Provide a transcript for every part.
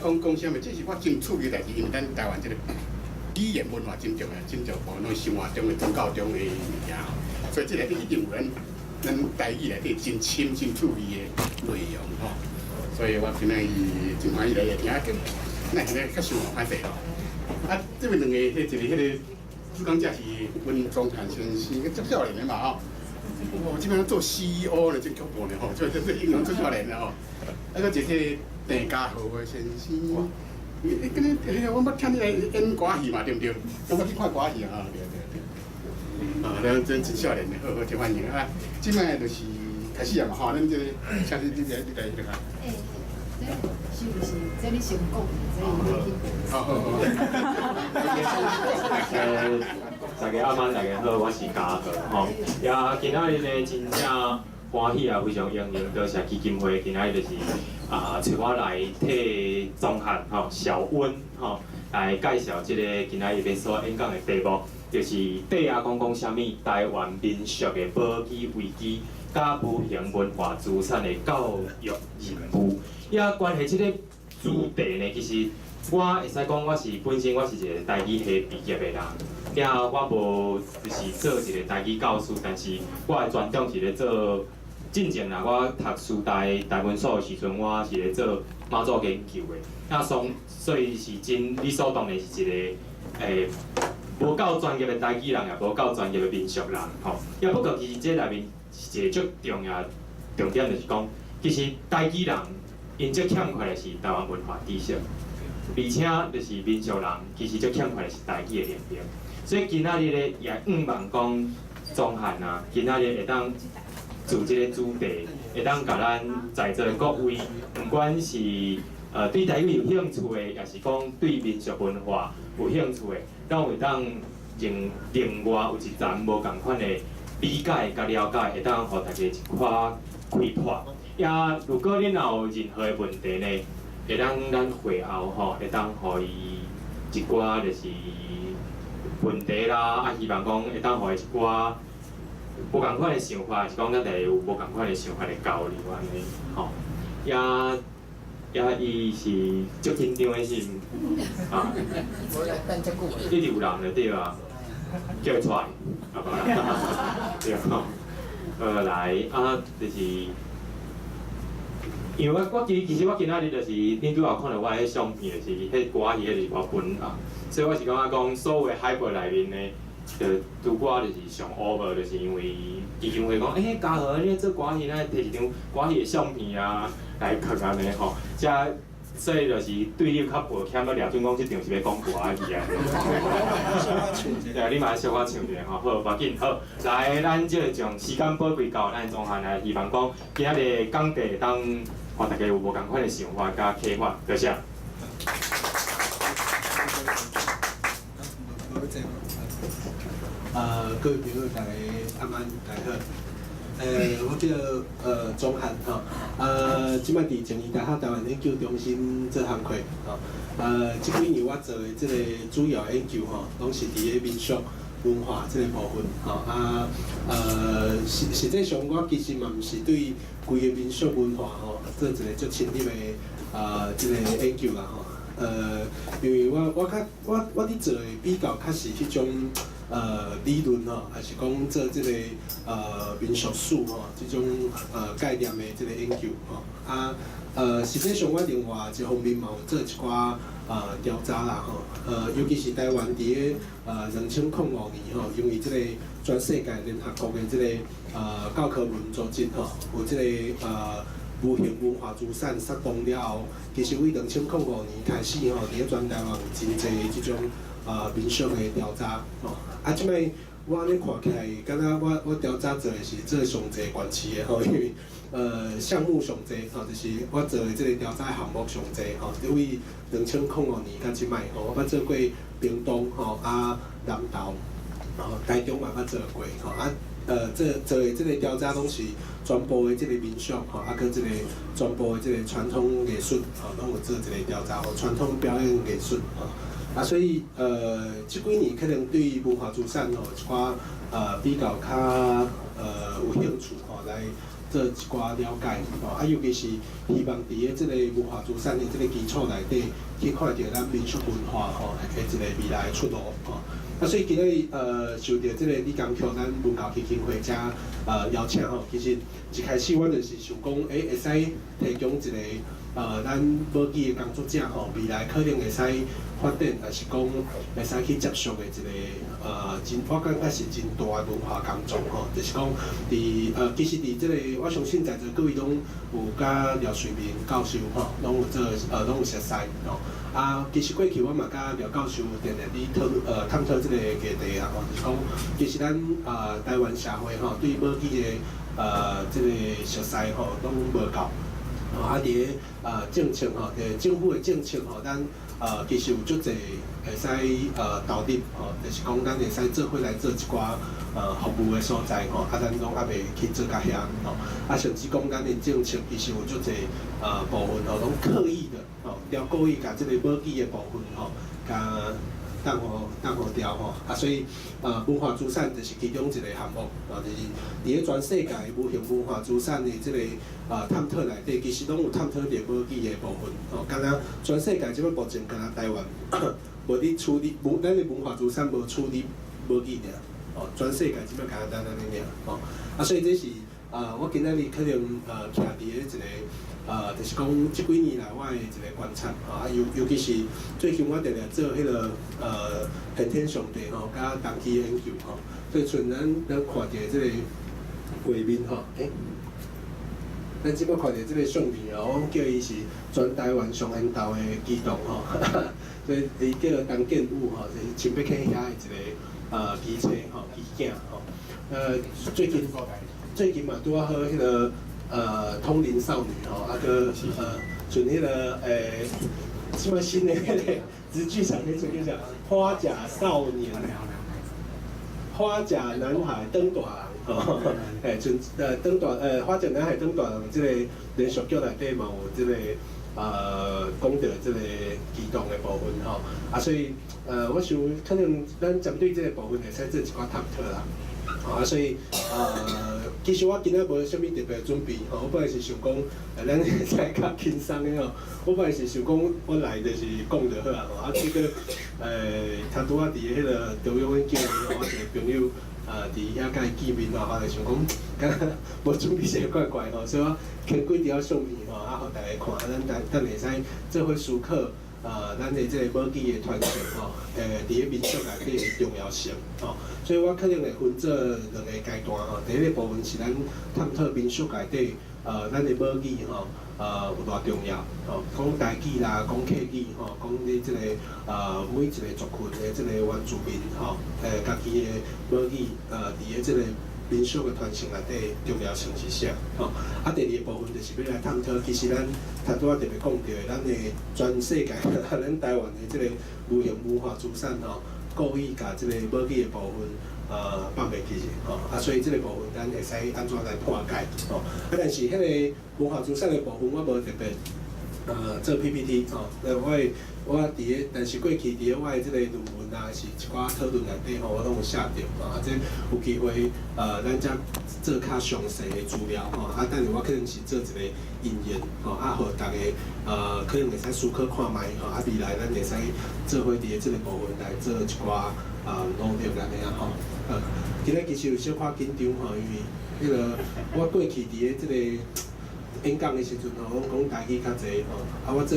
公講啥物？這是我真趣味的代誌，因為咱台灣這個語言文化真重要，真重要，攏生活中的、宗教中的物件，所以這內底一定有咱台語內底真深、真趣味的內容吼。所以我今仔日真歡喜來聽，那現在較想歹勢吼。啊，這邊兩個，彼一個彼個主講者是溫宗漢先生，足少年的嘛吼。我這擺做 CEO 呢，真恐怖呢吼，這這英雄足少年的吼。啊，閣一個鄭家豪的先生，你敢若，我捌聽你來演歌戲嘛，對毋對？我捌去看歌戲啊，對對對。啊，咱真真少年的，好好真歡迎啊！這擺就是開始啊嘛吼，咱這個，請你來那個。欸，這是毋是這你先講，這伊要去。好好好。大家阿媽，大家好，我是嘉豪吼。也今仔日呢，真正歡喜啊，非常榮幸，多謝基金會今仔日就是啊，揣我來替宗漢吼小溫吼來介紹這個今仔日欲所演講的題目，就是底阿公講啥物？台灣民俗的保育危機，佮無形文化資產的教育任務。也關係這個主題呢，其實我會使講，我是本身我是一個台語系畢業的人。了我無就是做一個台語教師，但是我的專長是咧做。進前啦，我讀師大台文所的時陣，我是咧做媽祖研究的。啊，所以是真理所當然是一個無夠專業的台語人，也無夠專業的民俗人吼。也不過其實這內面是一個足重要重點，就是講，其實台語人𪜶足欠缺的是台灣文化知識，而且就是民俗人其實足欠缺的是台語的能力。所以今仔日咧也向望講宗漢啊，今仔日會當做這個主題，會當共咱在座各位，毋管是對台語有興趣的，抑是講對民俗文化有興趣的，攏會當另外有一層無仝款的理解佮了解，會當予大家一寡開拓。也如果恁若有任何的問題呢，會當咱會後吼，會當予伊一寡就是問題啦，啊，希望講會當予伊一寡無仝款的想法，是講咱大家有無仝款的想法的交流按呢，吼。也也伊是足緊張的是毋？啊，一直有人就對啊，叫伊出來，啊無啦，對吼。來啊，就是因為我其實我今仔日就是恁拄仔有看著我彼相片，就是彼歌戲，彼就是我本啊，所以我是感覺講，所有海報內面呢，就拄我就是上 over，就是因為基金會講，欸，嘉豪，你做歌戲，咱提一張歌戲的相片啊來囥按呢吼，這所以就是對你較抱歉，要掠準講這場是欲講歌戲啊。對，你嘛小可唱一下吼，好，無要緊，好，來，咱這個將時間寶貴交咱宗漢來，希望講今仔日講題會當，予大家有無仝款的想法佮啟發，多謝。各位朋友，大家晚安，大家好。我叫鍾漢吼，這擺佇靜宜大學台灣研究中心做工課吼。這幾年我做的這個主要研究吼，攏是佇咧民俗文化這個部分吼。啊，實際上我其實嘛毋是對規个民俗文化吼做一個足深入的這個研究啦吼。因為我佇做的比較較是彼種理論吼，還是講做這個民俗史吼，這種概念的這個研究吼。啊，實際上我另外一方面嘛有做一寡調查啦吼。尤其是台灣佇咧2005年吼，因為這個全世界聯合國的這個教科文組織吼，有這個無形文化資產發動了後，其實為2005年開始吼，佇咧全台灣有真濟這種民俗的調查吼。啊，這擺我按呢看起來，敢若我調查做的是做上濟縣市的吼，因為項目上濟吼，就是我做的這個調查項目上濟吼，對2005年到這擺吼，我捌做過屏東吼，啊南投，吼台中嘛捌做過吼，啊做的這個調查攏是全部的這個民俗吼，啊閣這個全部的這個傳統藝術吼，攏有做一個調查吼，傳統表演藝術吼。啊，所以這幾年可能對文化資產吼一寡比較較有興趣吼，來做一寡了解吼，啊，尤其是希望佇咧這个文化資產的這個基礎內底，去看著咱民俗文化吼的一個未來的出路吼。啊，所以今日受著這個李江橋咱文教基金會遮邀請吼，其實一開始我就是想講，會使提供一個咱母語的工作者吼，未來可能會使發展，抑是講會使去接觸的一個真，我感覺是真大的文化工作吼，就是講佇其實佇這個我相信在座各位攏有佮廖瑞明教授吼，攏有做攏有熟似吼。啊，其實過去我嘛佮廖教授定定佇討探討這個議題啊，吼，就是講其實咱台灣社會吼，對母語的這個熟似吼，攏無夠。啊，佇咧政策吼，佇政府的政策吼，咱其實有足濟會使投入吼，就是講咱會使做伙來做一寡服務的所在吼，啊，咱攏猶未去做到遐吼，啊，甚至講咱的政策其實有足濟部分吼，攏刻意的吼，著故意共這个母語的部分吼，共擋予掉吼，啊，所以文化資產就是其中一個項目，啊，就是佇咧全世界無形文化資產的這個探討內底，其實攏有探討著母語的部分，吼，敢若全世界這擺目前敢若台灣無佇處理，無咱的文化資產無處理母語爾，哦，全世界這擺敢若咱按呢爾，吼，啊，所以這是我今仔日可能徛佇咧一個就是講這幾年來我的一個觀察，吼，啊，尤其是最近我定定做彼个玄天上帝吼，佮童乩研究吼，所以像咱看著這个畫面吼，咱這擺看著這個相片哦，我叫伊是全台灣上緣投的乩童吼，所以伊叫董建武吼，就是新北溪遐的一个乩妻吼，乩囝吼。最近嘛拄仔好彼个通靈少女吼，啊閣像彼个什麼新的彼个直劇場彼出叫啥？花甲少年，花甲男孩轉大人吼，像轉大花甲男孩轉大人這个連續劇內底嘛有這个講著這个乩童的部分吼，啊所以我想可能咱針對這个部分會使做一寡探討啦。啊，所以其實我今仔無啥物特別準備吼，我本來是想講，咱會使較輕鬆的吼。我本來是想講，我來就是講就好啊吼。啊，結果頭拄仔佇彼个中央研究院吼，我一个朋友佇遐佮伊見面吼，我就想講，敢若無準備是怪怪吼，所以我抎幾張相片吼，啊，予大家看，咱等等會使做伙思考，咱的這个母語的傳承吼，佇咧民俗內底的重要性吼，所以我可能會分做兩个階段吼。第一個部分是咱探討民俗內底，咱的母語吼，有偌重要吼，講台語啦，講客語吼，講你這个每一个族群的這个原住民吼，家己的母語，佇咧這个民俗的傳承內底重要性是啥？吼，啊，第二个部分就是欲來探討，其實咱頭拄仔特別講著的，咱的全世界，咱台灣的這个無形文化資產吼，故意共這个母語的部分放袂記吼，啊，所以這个部分咱會使按怎來破解？吼，啊，但是彼个文化資產的部分我無特別做 PPT 吼，那我佇咧，但是過去佇咧我的這个論文啊，是一寡討論內底吼，我攏有寫著吼，啊，這有機會咱才做較詳細的資料吼，啊，等下我可能是做一個引言吼，啊，予逐家可能會使思考看覓吼，啊，未來咱會使做伙佇咧這个部分來做一寡努力按呢啊吼。今日其實有小可緊張吼，因為彼个我過去佇咧這个演講的時陣吼，攏講台語較濟吼，啊，我做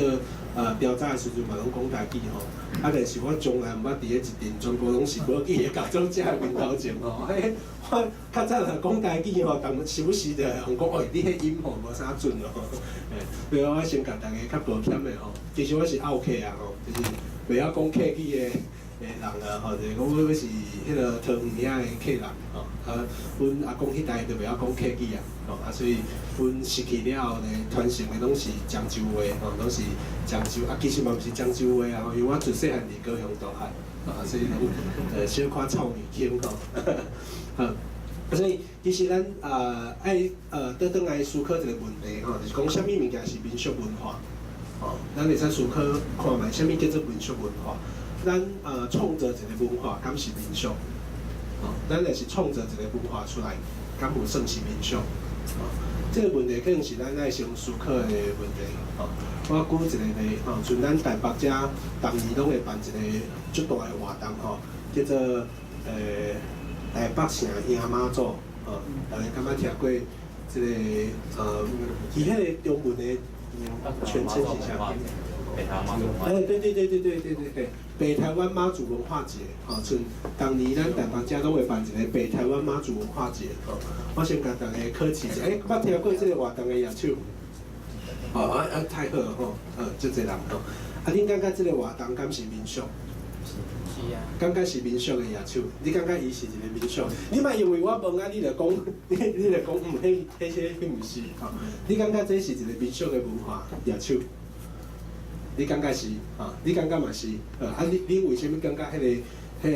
調查的時陣嘛攏講台語吼，啊，但是我從來毋捌佇咧一陣全部攏是母語的工作者面頭前吼，彼我較早若講台語吼，當時不時就會予人講，欸，你彼音吼無啥準哦，所以我先共大家較抱歉的吼，其實我是拗客啊吼，就是袂曉講客語的人啊吼，就是講我是彼个桃園遐的客人吼，啊，阮阿公彼代就袂曉講客語啊，吼，啊，所以阮失去了後呢，傳承的攏是漳州話，吼，攏是漳州，啊，其實嘛毋是漳州話啊，因為我自細漢佇高雄大漢，啊，所以攏小可臭耳腔吼，好，所以其實咱愛倒轉來思考一個問題吼，就是講啥物物件是民俗文化，吼，咱會使思考看覓啥物叫做民俗文化。咱創造一個文化，敢是民俗？吼，咱若是創造一個文化出來，敢有算是民俗？吼，這個問題可能是咱愛先思考的問題。吼，我舉一個例，吼，像咱台北遮，逐年攏會辦一個足大的活動，吼，叫做台北城迎媽祖，吼，大家敢捌聽過這個伊彼個中文的全稱是啥？哎，對對對對對對對對，北台灣媽祖文化節，吼，像逐年咱台北遮攏會辦一個北台灣媽祖文化節，吼，我先共大家考試一下，欸，捌聽過這個活動的舉手？哦啊啊，太好吼，足濟人吼，啊，恁感覺這個活動敢是民俗？是啊。感覺是民俗的舉手？你感覺伊是一個民俗？你莫因為我問啊，你就講，你就講，毋，彼彼彼彼毋是吼？你感覺這是一個民俗的文化？舉手。你感覺是？吼？你感覺嘛是？啊，你為啥物感覺彼個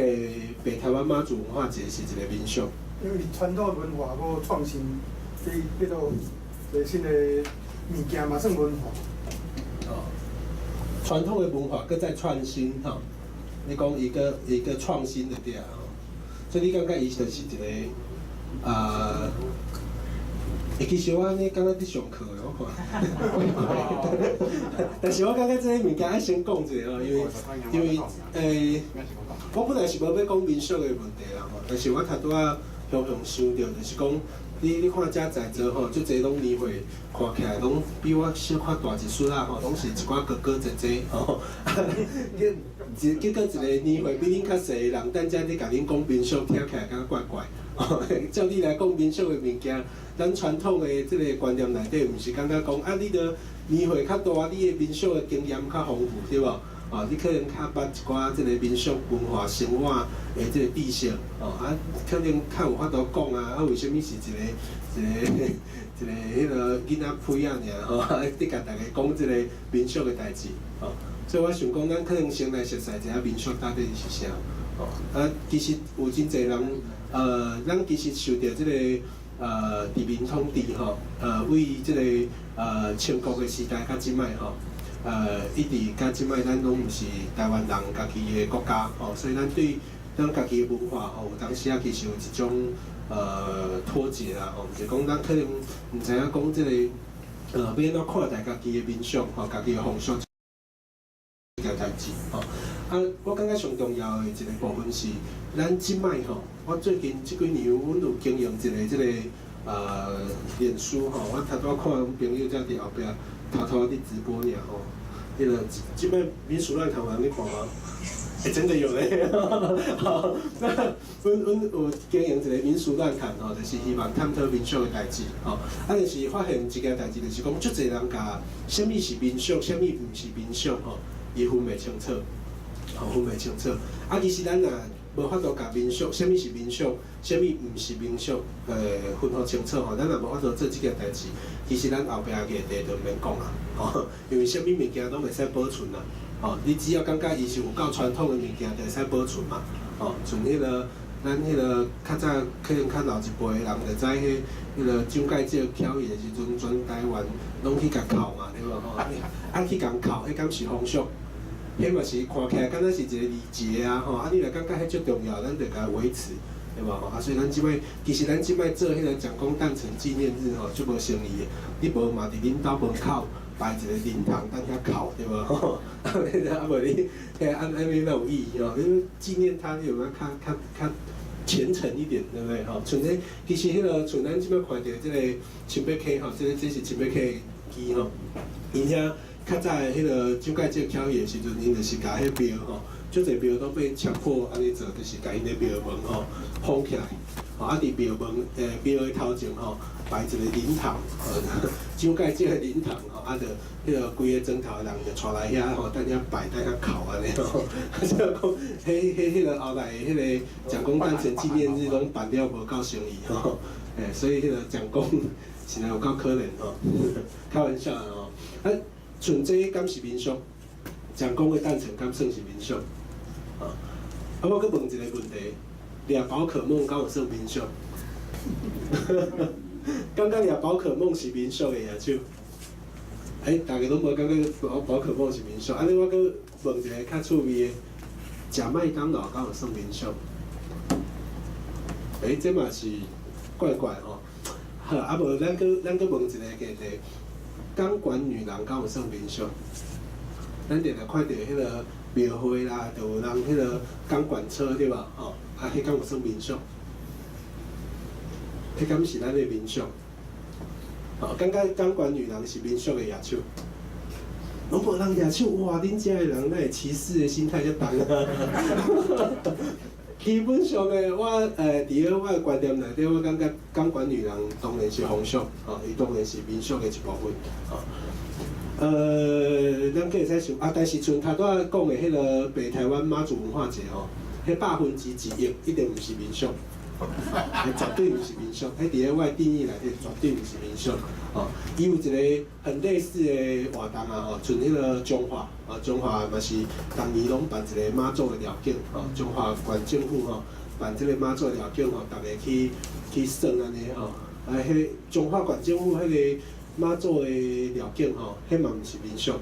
北台灣媽祖文化節是一個民俗？因為傳統文化閣創新，這變做一個新的物件嘛，算文化。哦，傳統的文化閣再創新，吼。你講一個一個創新的對啊，吼。所以你感覺伊就是一個啊？欸，其實我按呢敢若佇上課的，我看。但是我感覺這个物件愛先講一下吼，因為我本來是無欲講民俗的問題啦吼，但是我頭拄仔雄雄想著，就是講你看遮在座吼，足濟攏年歲看起來攏比我小可大一撮仔吼，攏是一寡哥哥姐姐吼。結果一個年歲比恁較細的人，等遮咧共恁講民俗，聽起來敢若怪怪。照你來講民俗的物件，咱傳統的這個觀念內底，毋是感覺講啊，你著年歲較大，你的民俗的經驗較豐富，對無？哦，你可能較捌一寡這個民俗文化生活的這個知識，哦啊，可能較有法度講啊，啊，為啥物是一個一個一個彼個囡仔胚仔爾吼，佇共大家講這個民俗的代誌，吼，所以我想講，咱可能先來熟似一下民俗到底是啥，吼，啊，其實有真濟人，咱其實受著這個殖民統治吼，為這個清國的時代到這擺吼。一直到這擺，咱攏毋是台灣人家己的國家吼，所以咱對咱家己的文化吼，有當時啊其實有一種脫節啦吼，就是講咱可能毋知影講這個欲按怎看待家己的民俗吼，家己的風俗這件代誌吼。啊，我感覺上重要的一個部分是，咱這擺吼，我最近這幾年，阮有經營一個這個臉書吼，我頭拄仔看阮朋友才佇後壁偷偷佇直播爾吼。彼個這擺民俗亂談有人咧看嗎？欸，真的有咧！好，那阮有經營一個民俗亂談吼，就是希望探討民俗的代誌吼。啊，但是發現一件代誌，就是講足濟人共啥物是民俗，啥物毋是民俗吼，伊分袂清楚，吼，分袂清楚。啊，其實咱若無法度共民俗，啥物是民俗，啥物毋是民俗，分予清楚吼。咱若無法度做這件代誌，其實咱後壁的議題就毋免講啊，吼，因為啥物物件攏會使保存啊，吼，你只要感覺伊是有夠傳統的物件，就會使保存嘛，吼，像彼個咱彼個較早可能較老一輩的人就知彼彼個蔣介石起義的時陣，全台灣攏去共哭嘛，對無吼？啊去共哭，彼敢是風俗？彼嘛是看起來敢若是一個禮節啊，吼！啊，你若感覺彼足重要，咱就共維持，對無吼？啊，所以咱這擺其實咱這擺做彼個蔣公誕辰紀念日吼，足無誠意的。你無嘛佇恁兜門口擺一個靈堂，等遐哭，對無？啊無你，彼按按呢有意義吼？你紀念他，你有沒有較較較虔誠一點，對不對？吼，像這其實彼個像咱這擺看著這個新北溪吼，這是新北溪的機吼，𪜶遐。較早的彼個蔣介石起義的時陣，𪜶就是共彼廟吼，足濟廟攏被強迫按呢做，就是共𪜶的廟門吼封起來，吼啊佇廟門廟的頭前吼擺一個靈堂，蔣介石的靈堂吼，啊就彼個規个莊頭的人就帶來遐吼，等遐拜，等遐哭按呢吼，啊所以講，彼個後來彼個蔣公誕辰紀念日攏辦了無夠誠意吼，所以彼個蔣公實在有夠可憐吼，開玩笑吼，啊。像這敢是民俗？蔣公的誕辰敢算是民俗？啊，我閣問一個問題：掠寶可夢敢有算民俗？感覺掠寶可夢是民俗的舉手？欸，大家攏無感覺寶可夢是民俗？按呢我閣問一個較趣味的：食麥當勞敢有算民俗？欸，這嘛是怪怪吼。好，啊無咱閣問一個問題，鋼管女郎敢有算民俗？咱定定看著彼个廟會啦，就有人彼个鋼管車對無？吼，啊，彼敢有算民俗？彼敢是咱的民俗？吼，感覺鋼管女郎是民俗的舉手？攏無人舉手，哇！恁遮的人哪會歧視的心態遮重啊？基本上的我佇咧我的觀念內底，我感覺鋼管女郎當然是風俗，吼，伊當然是民俗的一部分，吼。咱閣會使想啊，但是像頭拄仔講的彼個北台灣媽祖文化節吼，彼1%一定毋是民俗，彼絕對毋是民俗，彼佇咧我的定義內底絕對毋是民俗，吼。伊有一個很類似的活動啊，吼，像彼個彰化，啊，彰化嘛是逐年攏辦一個媽祖的寮景，吼，彰化縣政府吼辦這個媽祖寮景吼，逐家去耍按呢吼，啊，彼彰化縣政府彼個媽祖的寮景吼，彼嘛毋是民俗，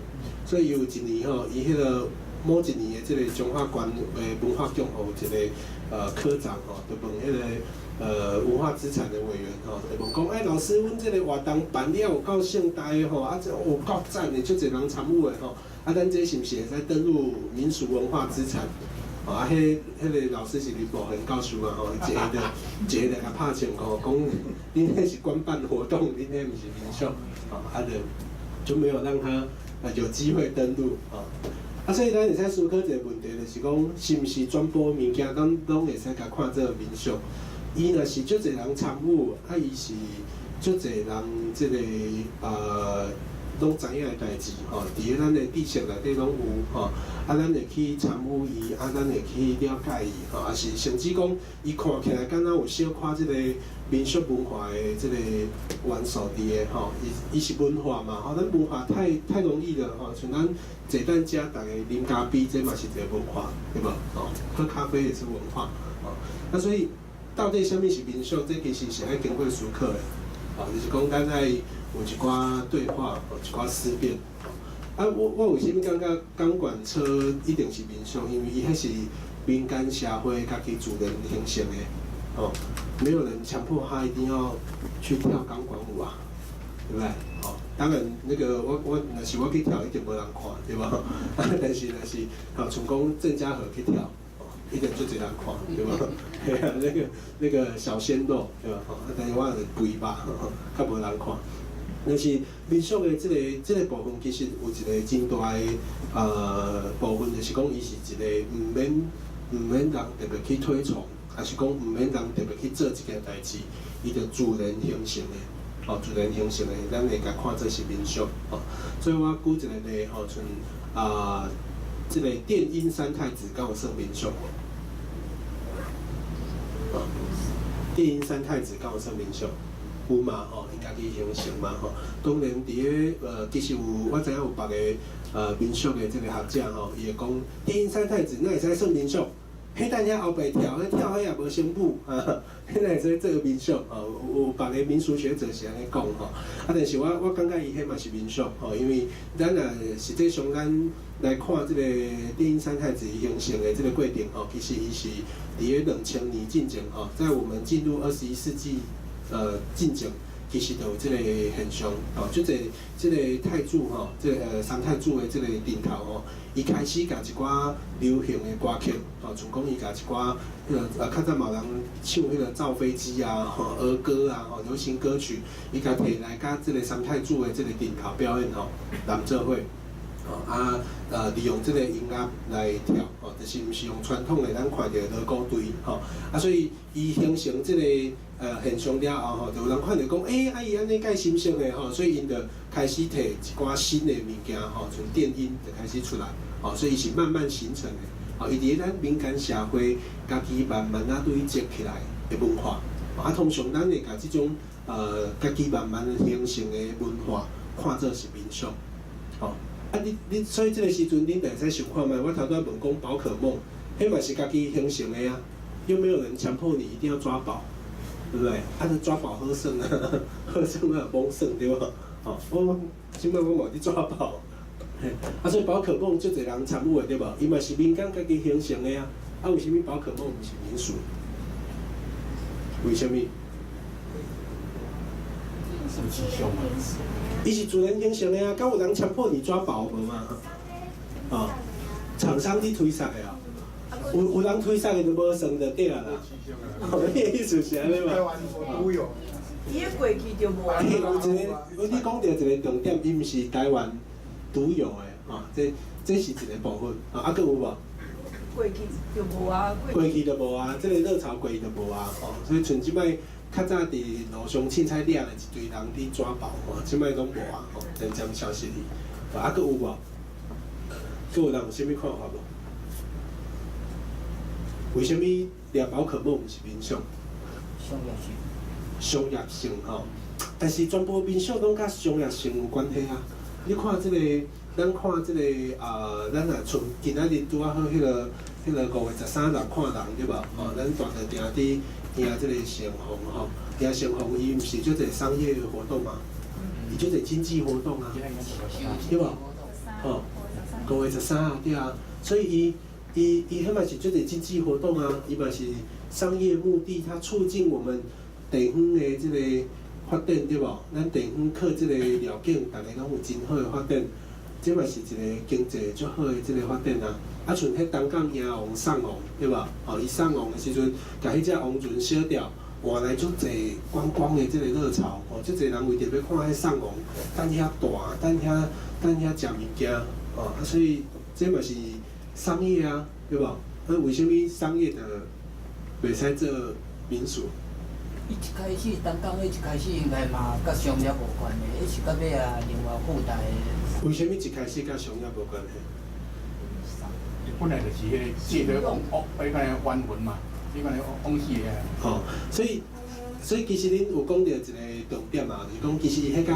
所以有一年吼，伊彼個某一年的這個彰化縣的文化局吼，有一個科長吼，就問彼個文化資產的委員吼，就問講，欸，老師，阮這個活動辦了有夠盛大的吼，啊，這有夠讚的，足濟人參與的吼，啊，咱這是毋是會使登錄民俗文化資產？吼，啊，彼個老師是林寶恆教授啊，吼，一個就共拍槍吼，講恁彼是官辦活動，恁彼毋是民俗，吼，啊就沒有讓他有機會登錄，吼。啊，所以咱會使思考一個問題，就是講，是毋是全部物件咱攏會使共看做民俗？伊若是足濟人參與，啊，伊是足濟人這個攏知影的代誌吼，佇咧咱的知識內底攏有吼，啊，咱會去參與伊，啊，咱會去了解伊，吼，啊是甚至講伊看起來敢若有小可這個民俗文化的這個元素佇咧吼，伊是文化嘛，吼，咱文化太容易了吼，像咱坐咱遮逐家啉咖啡，這嘛是一個文化，對無？吼，喝咖啡也是文化，吼，啊，所以到底啥物是民俗？這其實是愛經過思考的，吼，就是講咱愛有一寡對話，有一寡思辨。啊，我為啥物感覺鋼管車一定是民俗？因為伊彼是民間社會家己自然形成的，哦，沒有人強迫他一定要去跳鋼管舞啊，對不對？哦，當然那個我若是我去跳，一定無人看，對無？啊，但是若是吼，像講鄭家和去跳，哦，一定足濟人看，對無？嘿啊，那個小鮮肉，對吧？吼，啊，但是我是肥肉，較無人看。但是民俗的這個部分，其實有一個真大的部分，就是講伊是一個毋免人特別去推崇，抑是講毋免人特別去做這件代誌，伊就自然形成的，哦，自然形成的，咱會共看做是民俗，哦。所以我舉一個例，吼，像啊，這個電音三太子敢有算民俗無？哦，電音三太子敢有算民俗？有嘛吼，伊家己形成嘛吼。當然，佇咧其實有我知影有別个民俗的這個學者吼，伊會講電音三太子哪會使算民俗？彼等遐後壁跳，彼跳彼也無成舞啊，彼哪會使做民俗？吼，有別个民俗學者是按呢講吼。啊，但是我感覺伊彼嘛是民俗吼，因為咱若實際上咱來看這個電音三太子形成的這個過程吼，其實伊是佇咧2000年進前吼，在我們進入21世紀進前，其實就有這個現象，吼，足濟這個太子吼，這個三太子的這個陣頭吼，伊開始共一寡流行的歌曲，吼，像講伊共一寡彼个較早嘛有人唱彼個造飛機啊、吼兒歌啊、吼流行歌曲，伊共提來佮這個三太子的這個陣頭表演吼，攬做伙。啊，利用這個音樂來跳，吼，就是毋是用傳統的咱看著的鑼鼓隊，吼，啊，所以伊形成這個現象了後，吼，就有人看著講，欸，啊伊按呢蓋新鮮的，吼，所以𪜶就開始提一寡新的物件，吼，像電音就開始出來，吼，所以伊是慢慢形成的，吼，伊佇咧咱民間社會家己慢慢仔堆積起來的文化，啊，通常咱會共這種家己慢慢形成的文化看做是民俗，吼。啊，你所以這個時陣，恁就會使想看覓？我頭拄仔問講寶可夢，彼嘛是家己形成的啊，又沒有人強迫你一定要抓寶，對不對？啊，就抓寶好耍啊，好耍啊，罔耍對無？吼，我這擺我嘛佇抓寶，啊，所以寶可夢足濟人參與的對無？伊嘛是民間家己形成的啊，啊，為啥物寶可夢毋是民俗？為啥物？迹象嘛。伊是自然形成的啊，敢有人強迫你抓寶無嘛？哦，廠商佇推捒的啊，有人推捒的就無算就對啊啦。你的意思是按呢嘛？台灣無獨有。伊的過去就無。有一個，你講著一個重點，伊毋是台灣獨有的，吼，這是一個部分，啊，閣有無？過去就無啊。過去就無啊，這個熱潮過去就無啊，吼，所以像這擺較早佇路上凊彩掠了一堆人佇抓寶，吼，這擺攏無啊，吼，漸漸消失去。啊，閣有無？閣有人有啥物看法無？為啥物掠寶可夢毋是民俗？商業性。商業性吼，但是全部民俗攏佮商業性有關係啊！你看這個，咱看這個啊，咱若像今仔日拄仔好彼個5月13日看人對無？吼，咱大著定佇行這個成鳳吼，行成鳳伊毋是足濟商業活動嘛？伊足濟經濟活動啊，對無？吼，5月13啊，對啊，所以伊彼嘛是足濟經濟活動啊，伊嘛是商業目的，它促進我們地方的這個發展對無？咱地方靠這個寮境，逐个攏有真好的發展，這嘛是一個經濟足好的這個發展啊。啊，像彼東港迎王送王對無？吼，伊送王的時陣，共彼隻王船燒掉，換來足濟觀光的這個熱潮，吼，足濟人為著欲看彼送王，等遐大，等遐食物件，吼，啊，所以這嘛是商業啊，對無？啊，為啥物商業就袂使做民俗？伊一開始，東港彼一開始應該嘛佮商業無關的，彼是到尾啊另外附帶的。為啥物一開始佮商業無關係？本來就是彼個借個往往，彼個冤魂嘛，彼個往死的。吼，所以其實恁有講著一個重點啊，就是講其實彼佮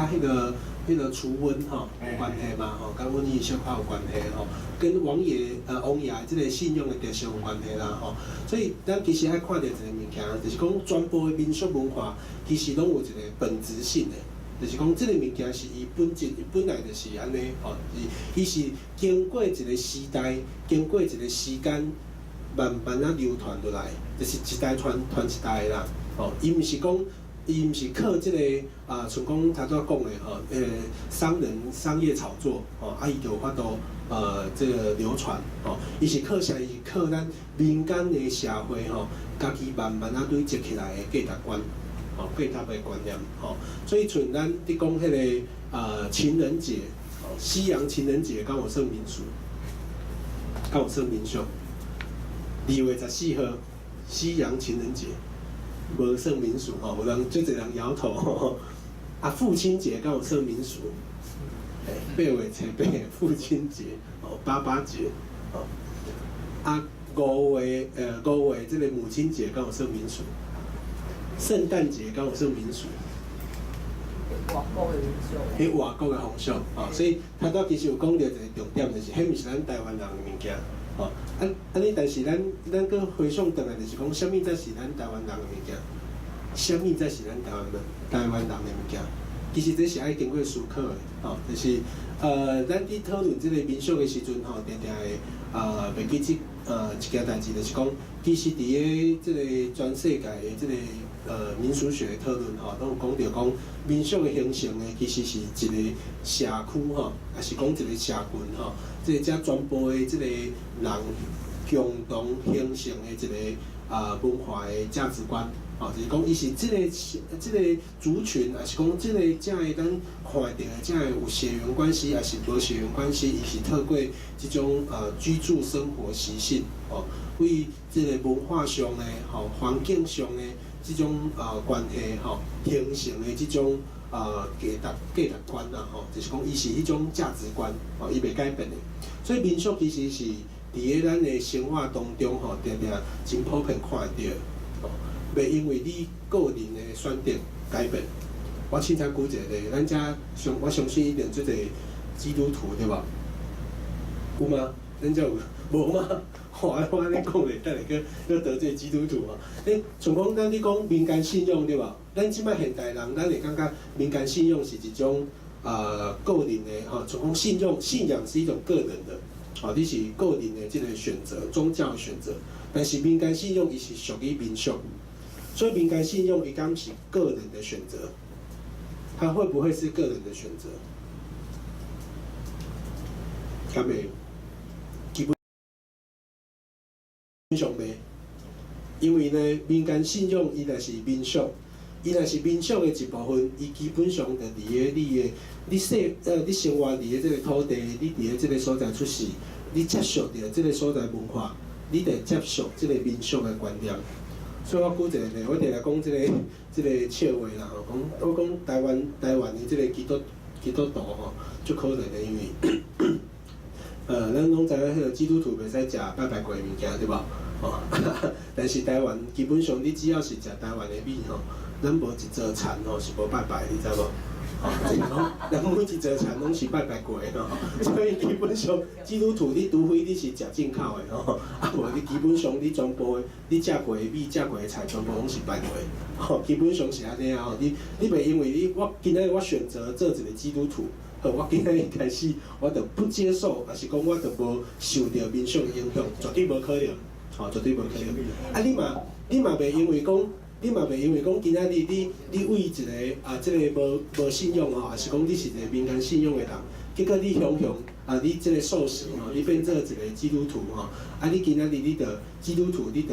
彼個除瘟吼有關係嘛，吼，佮瘟疫小可有關係吼，跟王爺這個信仰的特色有關係啦，吼。所以咱其實愛看著一個物件，就是講全部的民俗文化其實攏有一個本質性的，就是講這個物件是伊本質，伊本來就是按呢，吼，伊是經過一個時代，經過一個時間，慢慢仔流傳落來，就是一代傳傳一代啦，吼，伊毋是靠這個啊，像講頭拄仔講的吼，商人商業炒作，吼，啊，伊就有法度這個流傳，吼，伊是靠啥？伊是靠咱民間的社會吼，家己慢慢仔累積起來的價值觀，吼，價值的觀念，吼，所以像咱佇講彼個情人節，西洋情人節，敢有算民俗？敢有算民俗？2月14號，西洋情人節，無算民俗吼，有人足濟人搖頭吼。啊，父親節敢有算民俗？8月初8，父親節，哦，爸爸節，哦。啊，5月這個母親節敢有算民俗？聖誕節敢有算民俗？外國的民俗。彼外國的風俗，哦，所以頭拄其實有講著一個重點，就是彼毋是咱台灣人的物件，吼。啊按呢，但是咱閣回想轉來，就是講，啥物才是咱台灣人的物件？啥物才是咱台灣人的物件？其實這是愛經過思考的，吼，就是咱佇討論這個民俗的時陣，吼，定定會袂記這一件代誌，就是講，其實佇个這個全世界的這個民俗學的討論，吼，攏有講著講民俗的形成呢，其實是一個社區吼，抑是講一個社群吼，這個遮全部的這個人共同形成的一個文化的價值觀。吼，就是講，伊是這個族群，抑是講這個遮个咱看著的遮个有血緣關係，抑是無血緣關係，伊是透過這種居住生活習性，吼，為這個文化上的、吼環境上的這種關係，吼形成的這種價值觀啦，吼，就是講伊是彼種價值觀，吼，伊袂改變的。所以民俗其實是佇咧咱的生活當中，吼，定定真普遍看會著。袂因為你個人的選擇改變。我凊彩舉一個例，咱遮相我相信一定足濟基督徒對無？有嗎？咱遮有無嗎？我按呢講咧，等下閣得罪基督徒啊！像講咱咧講民間信仰對無？咱這擺現代人，咱會感覺民間信仰是一種個人的吼，像講信仰是一種個人的，吼，你是個人的這個選擇，宗教的選擇。但是民間信仰伊是屬於民俗。所以民間信仰伊敢是個人的選擇，它會不會是個人的選擇？敢袂？基本上袂，因為呢，民間信仰伊若是民俗，伊若是民俗的一部分，伊基本上就佇咧你的你生你生活佇咧這個土地，你佇咧這個所在出世，你接受著這個所在文化，你就接受這個民俗的觀念。所以我舉一個例，我定定講這個笑話啦吼，講我講台灣的這個基督徒吼，足可憐的，因為咱攏知影彼個基督徒袂使食拜拜過的物件，對無？吼，但是台灣基本上你只要是食台灣的米吼，咱無一座田吼是無拜拜，你知無？吼，就是講，咱每一座田攏是拜拜過的吼，所以基本上基督徒你除非你是食進口的吼，啊無你基本上你全部的你食過的米、食過的菜，全部攏是拜過的，吼，基本上是按呢啊吼。你袂因為你我今仔日我選擇做一個基督徒，好，我今仔日開始我就不接受，抑是講我就無受著民俗的影響，絕對無可能，吼，絕對無可能。啊，你嘛袂因為講。你嘛袂因為講今仔日你為一個啊，這個無信仰吼，抑是講你是一個民間信仰的人，結果你雄雄啊，你這個受洗吼，你變做一個基督徒吼，啊，你今仔日你著基督徒，你著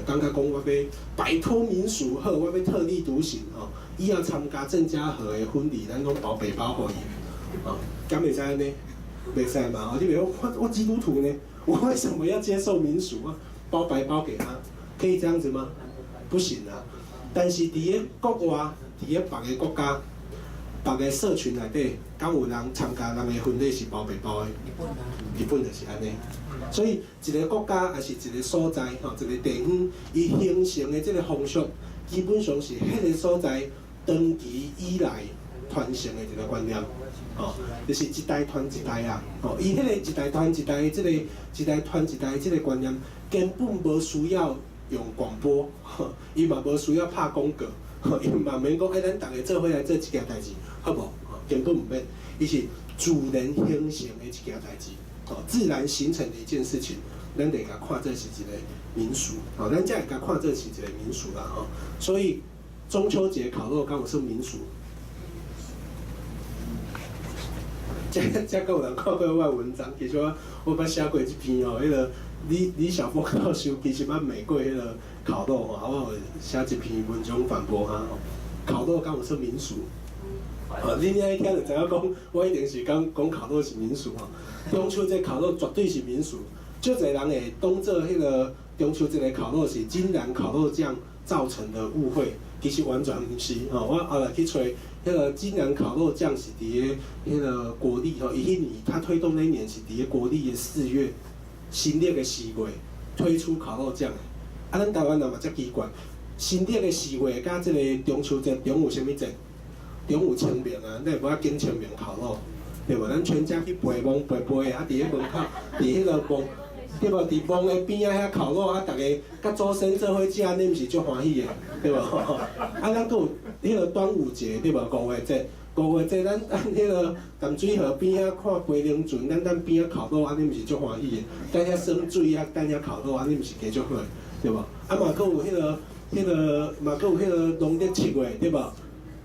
感覺講我欲擺脫民俗好，我欲特立獨行吼，伊要參加鄭家和的婚禮，咱攏包白包予伊，吼，敢會使按呢？袂使嘛？吼，你袂講我基督徒呢，我為什麼要接受民俗啊？包白包給他，可以這樣子嗎？不行啊！但是佇咧國外，佇咧別个國家、別个社群內底，敢有人參加人的婚禮是包白包的？日本啊，日本就是按呢。所以一個國家抑是一個所在，吼，一個地方，伊形成的這個風俗，基本上是彼個所在長期以來傳承的一個觀念，吼，就是一代傳一代啊，吼，伊彼個一代傳一代的這個一代傳一代的這個觀念，根本無需要用廣播，伊嘛無需要拍廣告，伊嘛免講，欸，咱逐家做伙來做這件代誌，好無？根本毋免，伊是自然形成的一件代誌，吼，自然形成的一件事情，咱得共看做是一個民俗，吼，咱才會共看做是一個民俗啦，吼。所以中秋節烤肉敢有算民俗？這閣有人看過我的文章，其實我捌寫過一篇吼，彼個李曉峰教授其實捌罵過彼個烤肉吼，我有寫一篇文章反駁他吼。烤肉敢有算民俗？哦，你爾一聽就知影講，我一定是講講烤肉是民俗吼。中秋節烤肉絕對是民俗，足濟人會當做彼個中秋節的烤肉是金蘭烤肉醬造成的誤會，其實完全毋是吼。我後來去揣彼個金蘭烤肉醬是佇咧彼個國曆吼，伊彼年他推動那一年是佇咧國曆的4月，新曆的四月推出烤肉醬的。啊，咱台灣人嘛遮奇怪，新曆的四月佮這個中秋節中有啥物節？中有清明啊，咱會無愛揀清明烤肉，對無？咱全家去陪墓陪陪的，啊，佇咧門口，佇彼個墓，對無？佇墓的邊仔遐烤肉，啊，逐家佮祖先做伙食，你毋是足歡喜的，對無？啊，咱閣有彼個端午節，對無？五月節，五月節，咱彼個淡水河邊仔看飛龍船，咱等邊仔烤肉，按呢毋是足歡喜的？等遐耍水啊，等遐烤肉，按呢毋是加足好的，對無？啊嘛，閣有彼個，嘛閣有彼個農曆7月，對無？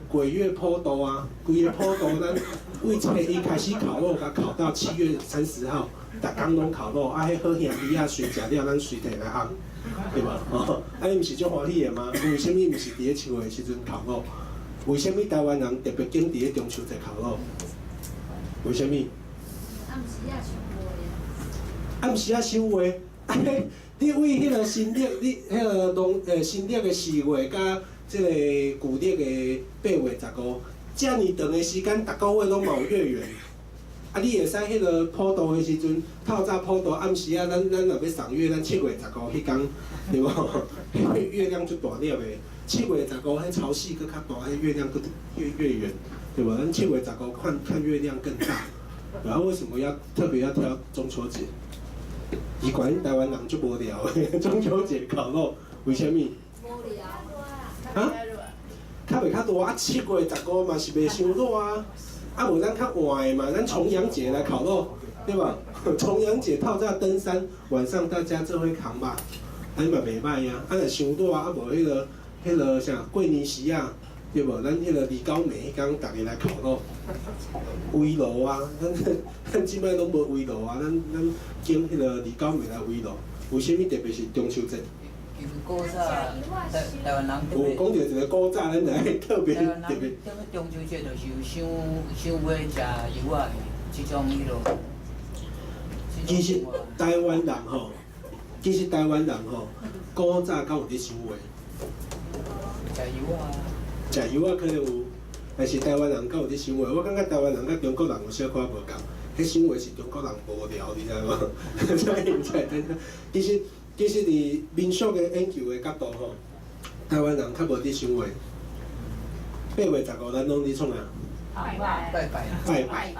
鬼月普渡啊，規个普渡，咱為初一開始烤肉，共烤到7月30號，逐工攏烤肉，啊，彼好兄弟仔隨食了，咱隨提來烘，對無？吼，啊，你毋是足歡喜的嗎？為啥物毋是佇咧7月的時陣烤肉？為啥物台灣人特別揀佇咧中秋節烤肉？為啥物？暗時仔收話。暗時仔收話，啊，你為彼個新曆，你彼個農新曆的四月佮這個舊曆的8月15，遮爾長的時間，逐個月攏嘛有月圓。啊，你會使彼個普渡的時陣，透早普渡，暗時仔，咱若欲賞月，咱7月15彼工，對無？月亮足大粒的，七月十五彼潮汐閣較大，彼月亮閣越越圓，對無？咱七月十五看看月亮更大。然後為什麼要特別要挑中秋節？奇怪，台灣人足無聊的，中秋節烤肉，為啥物？無聊。啊？較袂較熱啊？七月十五嘛是袂傷熱啊。啊，無咱較換的嘛，咱重陽節來烤肉，對吧？重陽節透早登山，晚上大家做伙扛吧，按呢嘛袂䆀啊。啊，若傷熱啊，啊無彼個啥過年時啊，對無？咱彼個二九暝彼工，逐家來烤肉，圍爐啊！咱這擺攏無圍爐啊！咱揀彼個二九暝來圍爐，為啥物特別是中秋節？因為古早台灣人有講著一個古早，咱來特別台灣人特別。踮中秋節就是有賞賞月食柚仔的這種彼落。其實台灣人吼，其實台灣人吼，古早敢有佇賞月？食柚仔。食柚仔可能有，但是台灣人敢有佇賞月？我感覺台灣人佮中國人有小可無仝，彼賞月是中國人無聊，你知無？所以才會其實佇民俗的研究的角度吼，台灣人較無佇賞月。8月15，咱攏佇創啥？拜拜。拜拜。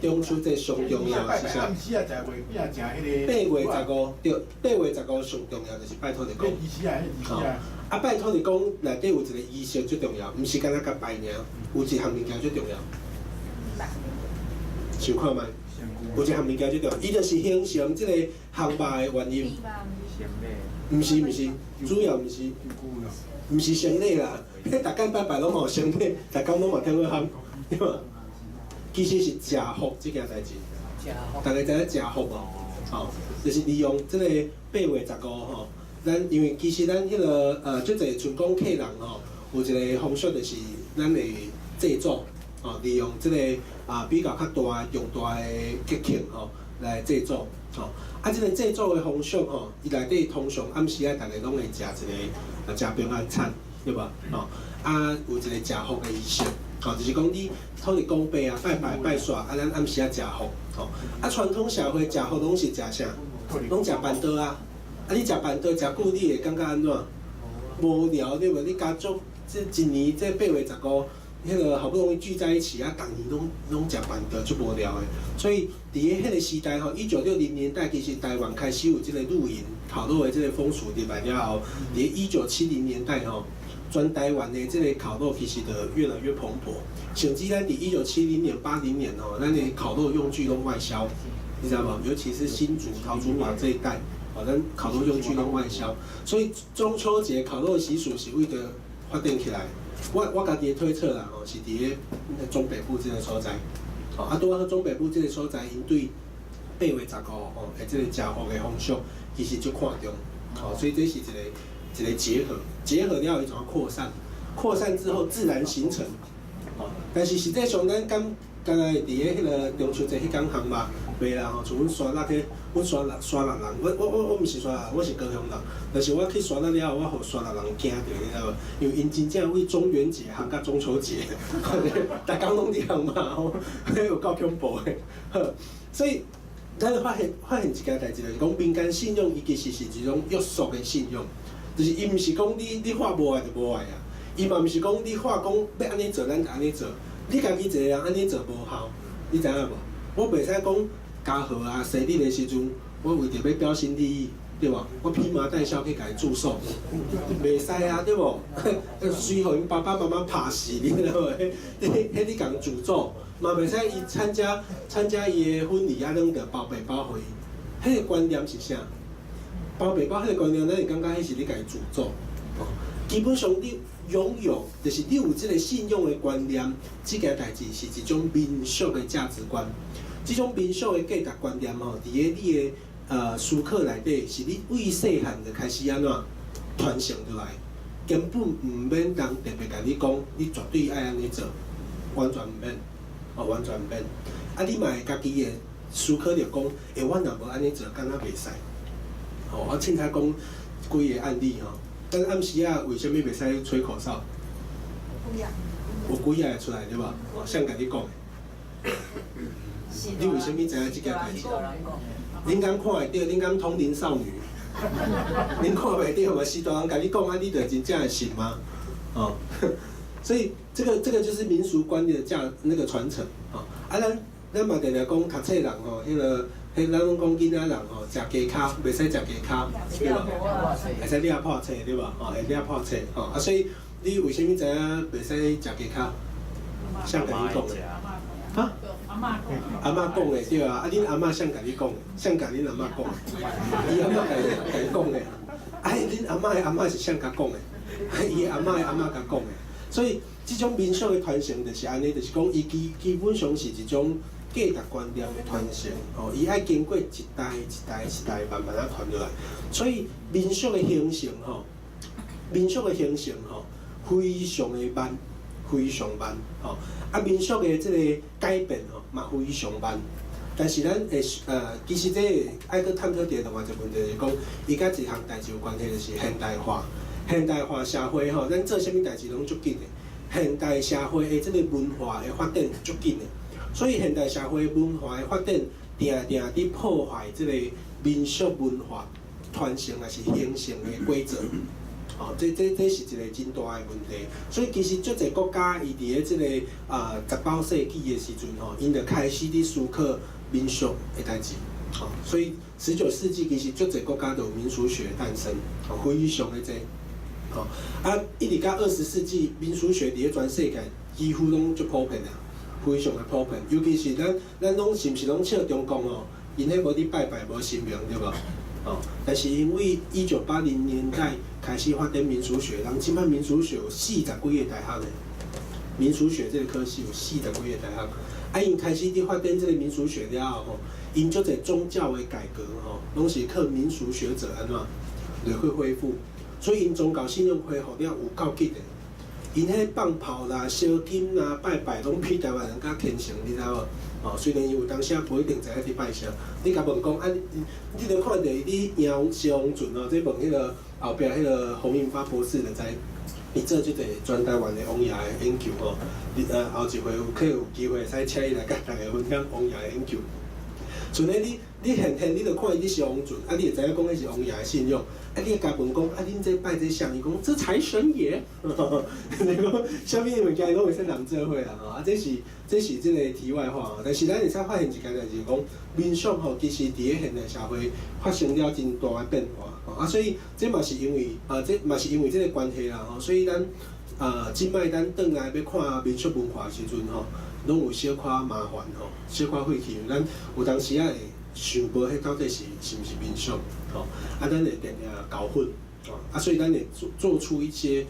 中秋節上重要的是啥？暗時啊，食月餅，食彼個。8月15，對，八月十五上重要就是拜土地公。儀式啊，彼儀式啊。啊，拜土地公內底有一個儀式最重要，毋是干焦共拜爾，有一項物件最重要。想看覓？有一項物件最重要，伊就是形成這個烘肉的原因。毋是毋是，主要毋是，毋是生理啦。彼逐工拜拜攏嘛有生理，逐工攏嘛聽過烘，對無？其實是食福這件代誌。逐家知影食福無？吼，就是利用這個八月十五吼，咱因為其實咱彼個足濟像講客人吼，有一個風俗就是咱會祭祖，吼，利用這個啊比較較大重大的節慶吼來祭祖，吼。啊，這個祭祖的風俗吼，伊內底通常暗時仔逐家攏會食一個啊食平安餐，對無？吼，啊有一個食福的儀式，吼，就是講你土地公伯啊拜拜拜煞，啊咱暗時仔食福，吼。啊傳統社會食福攏是食啥？攏食辦桌啊！啊你食辦桌食久，你會感覺按怎？無聊對無？你家族這一年這八月十五，彼個好不容易聚在一起啊，逐年攏食辦桌，足無聊的。所以佇咧彼個時代吼，1960年代其實台灣開始有這個露營烤肉的這個風俗入來了後，佇1970年代吼，全台灣的這個烤肉其實就越來越蓬勃。甚至咱佇1970年、80年吼，咱的烤肉用具攏外銷，你知無？尤其是新竹、桃竹苗這一帶，哦，咱烤肉用具攏外銷。所以中秋節烤肉習俗是為著發展起來。我家己的推測啦，吼，是佇咧中北部這個所在。吼，啊，拄好中北部這個所在，𪜶對八月十五吼，的這個食福的風俗，其實足看重。吼，所以這是一個一個結合，結合了後，伊怎擴散？擴散之後自然形成。吼，但是實際上，咱敢敢若會佇咧彼個中秋節彼工烘肉，袂啦吼，像阮沙鹿彼，阮沙鹿沙鹿人，我毋是沙鹿人，我是高雄人。但是我去沙鹿了後，我予沙鹿人驚著，你知無？因為𪜶真正為中元節烘到中秋節，逐工攏佇烘肉吼，彼有夠恐怖的。好，所以咱發現一件代誌，就是講民間信仰，伊其實是一種約束的信仰，就是伊毋是講你話無愛就無愛啊，伊嘛毋是講你話講欲按呢做，咱就按呢做。你家己一個人按呢做無效，你知影無？我袂使講嘉禾啊生日的時陣，我為著欲標新立異，對無？我披麻戴孝去共伊祝壽，袂使啊，對無？隨予𪜶爸爸媽媽拍死，你知無？彼你共詛咒，嘛袂使伊參加伊的婚禮啊，攏著包白包予伊。彼個觀念是啥？包白包彼個觀念，咱會感覺彼是咧共伊詛咒。基本上你擁有，就是你有這個信仰的觀念，這件代誌是一種民俗的價值觀。這種民俗的價值觀念吼，佇咧你的思考內底，是你為細漢就開始按怎傳承落來，根本毋免人特別共你講，你絕對愛按呢做，完全毋免，哦，完全毋免。啊，你嘛會家己會思考著講，欸，我若無按呢做，敢若袂使。吼，我凊彩講幾個案例吼。咱暗時仔為啥物袂使吹口哨？有鬼仔會出來對無？哦，誰共你講的？你為啥物知影這件代誌？恁敢看會著？恁敢通靈少女？恁看袂著嘛？序大人共你講啊，你就真正會信嗎？哦，所以這個就是民俗觀念的價那個傳承。哦，啊，咱嘛定定講讀冊人吼，彼個彼咱攏講囡仔人吼，食雞跤袂使食雞跤，對無？會使掠破冊對無？吼，會掠破冊吼。啊，所以你為啥物知影袂使食雞跤？誰共你講的？哈？阿嬤講的對啊，啊，恁阿嬤誰共你講的？誰共恁阿嬤講的？伊阿嬤共伊講的。啊，恁阿嬤的阿嬤是誰共講的？伊阿嬤的阿嬤共講的。所以這種民俗的傳承就是按呢，就是講伊基本上是一種價值觀念的傳承，吼，伊愛經過一代一代一代慢慢仔傳落來。所以民俗的形成吼，民俗的形成吼，非常的慢，非常慢，吼。啊，民俗的這個改變吼，嘛非常慢。但是咱會其實這愛閣探討著另外一個問題，就是講，伊佮一項代誌有關係，就是現代化。現代化社會吼，咱做啥物代誌攏足緊的。現代社會的這個文化的發展足緊的，所以現代社會文化的發展，定定佇破壞這個民俗文化傳承抑是形成的規則。哦，這是一個真大的問題。所以其實足濟國家伊佇咧這個19世紀的時陣吼，𪜶就開始佇思考民俗的代誌。吼，所以19世紀其實足濟國家都有民俗學誕生，吼，非常的濟。吼，啊，一直到20世紀，民俗學佇咧全世界幾乎攏足普遍啊，非常的普遍。尤其是咱攏是毋是攏笑中國哦？𪜶彼無佇拜拜，無神明，對無？哦，但是因為1980年代開始發展民俗學，人這擺民俗學有四十幾個大學咧。民俗學這個科系有四十幾個大學，啊，𪜶開始佇發展這個民俗學了後吼，𪜶足濟宗教的改革吼，攏是靠民俗學者按怎來去恢復，所以𪜶宗教信仰恢復了有夠緊的。𪜶彼放炮啦、燒金啦、拜拜，攏比台灣人較虔誠，你知無？哦，雖然伊有當時無一定知影佇拜啥，你共問講啊，你著看著伊佇贏蕭王俊哦，這問彼個後壁彼個洪銀發博士就知，伊做這個全台灣的王爺的研究吼，你後一回有可有機會會使請伊來佮大家分享王爺的研究。像咧你你現現你著看伊佇燒王俊，啊你會知影講彼是王爺的信仰，啊你會共問講，啊恁這拜這啥？伊講這財神爺，你講啥物物件伊攏會使人做伙啦吼，啊這是這個題外話吼，但是咱會使發現一件代誌，講民俗吼，其實佇咧現代社會發生了真大的變化，吼啊，所以這嘛是因為啊，這嘛是因為這個關係啦吼，所以咱啊，這擺咱轉來欲看民俗文化的時陣吼，攏有小可麻煩吼，小可費氣，咱有當時仔會想無彼到底是毋是民俗吼，啊，咱會定定搞混，吼，啊，所以咱會做出一些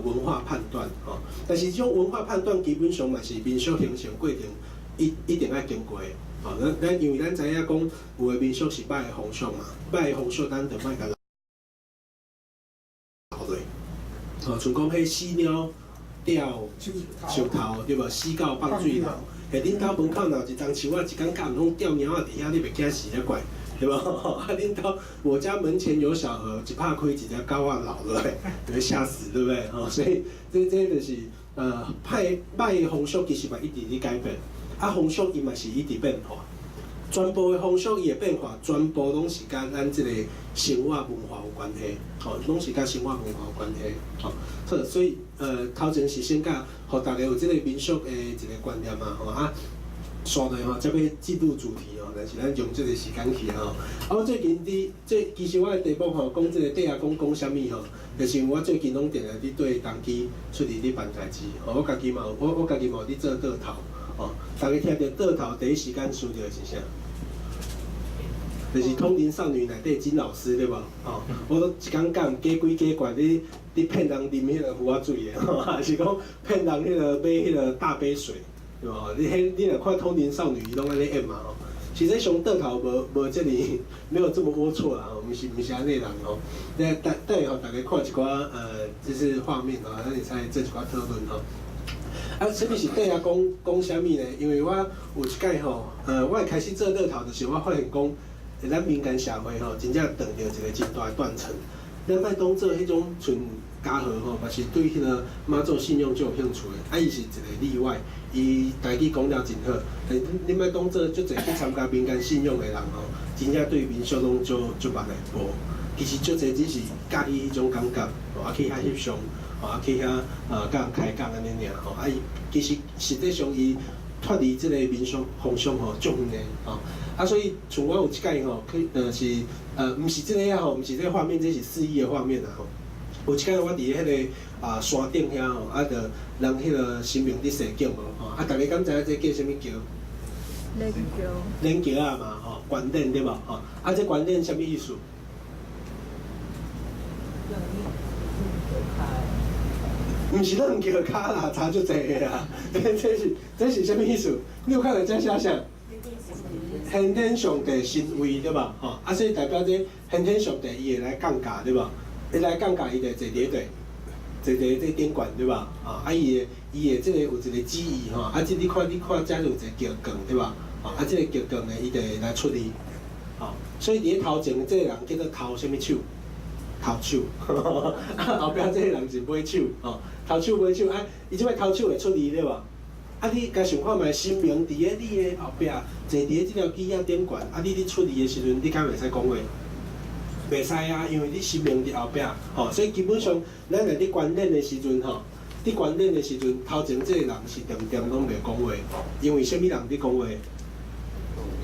文化判斷吼，但是這種文化判斷基本上嘛是民俗形成過程一定愛經過的，吼，咱因為咱知影講有的民俗是歹的風俗嘛，歹的風俗咱就莫共留落，吼，像講彼死貓吊樹頭對無？死狗放水流，欸，恁兜門口若有一叢樹仔，一工到晚攏吊貓仔佇遐，你袂驚死才怪，對無？啊，恁兜我家門前有小河，一拍開一隻狗仔流落來，會嚇死，對不對？吼，所以這就是歹的風俗其實嘛一直佇改變，啊，風俗伊嘛是一直變化。全部的風俗伊會變化，全部攏是佮咱這個生活文化有關係，吼，攏是佮生活文化有關係，吼。好，所以頭前是先共予大家有這個民俗的一個觀念嘛，吼啊，紲落吼，才欲進入主題吼，但是咱用這個時間去吼。啊，我最近佇這其實我的題目吼，講這個綴仔公講啥物吼，就是因為我最近攏定定佇綴童乩出去佇辦代誌，吼，我家己嘛有，我家己嘛有佇做桌頭，吼，大家聽著桌頭第一時間想著的是啥？就是通靈少女內底金老師對無？吼，我都一工講假鬼假怪，佇騙人啉彼個符仔水的，吼，還是講騙人彼個買彼個大杯水，對無？你彼你若看通靈少女，伊攏按呢演嘛吼。實際上桌頭無這爾，沒有這麼齷齪啦，吼，毋是按呢人吼。等等下予大家看一寡就是畫面吼，咱會使做一寡討論吼。啊，啥物是綴仔講講啥物呢？因為我有一擺吼，我會開始做桌頭，就是我發現講，咱民間社會吼，真正斷著一個真大的斷層。咱莫當做彼種像嘉禾吼，嘛是對彼個媽祖信仰足有興趣的，啊，伊是一個例外，伊台語講了真好。但你莫當做足濟去參加民間信仰的人吼，真正對民俗攏足足捌的無。其實足濟只是佮意彼種感覺，啊去遐翕相，啊去遐共人開講按呢爾吼，啊伊其實實際上伊脫離這個民俗風俗吼足遠的吼。啊，所以像我有一擺吼，去是毋是這個啊吼，毋是這個畫面，這是肆意的畫面啊吼。有一擺我佇彼個啊山頂遐吼，啊就人彼個神明佇踅轎無吼，啊大家敢知影這叫啥物轎？練轎。練轎仔嘛吼，觀典對無吼？啊，這觀典啥物意思？讓你開。毋是攏叫跤啦，差足濟个啦。這是啥物意思？你有看著這寫啥？玄天上帝神位對無？吼，啊，所以代表這玄天上帝伊會來降駕對無？伊來降駕，伊就坐佇咧佗，坐佇咧這頂懸對無？吼，啊，伊的這個有一個旨意吼，啊，這你看這有一個橋棍對無？吼，啊，這個橋棍呢，伊就會來出字，吼，所以佇咧頭前這個人叫做頭啥物手？頭手，啊，後壁這個人是尾手，吼，頭手尾手，啊，伊這擺頭手會出字對無？啊，你共想看覓，神明佇咧你的後壁，坐佇咧這條機仔頂懸，啊，你咧出字的時陣，你敢袂使講話？袂使啊，因為你神明佇後壁，吼，所以基本上，咱若咧觀禮的時陣，吼，佇觀禮的時陣，頭前這個人是定定攏袂講話，因為啥物人佇講話？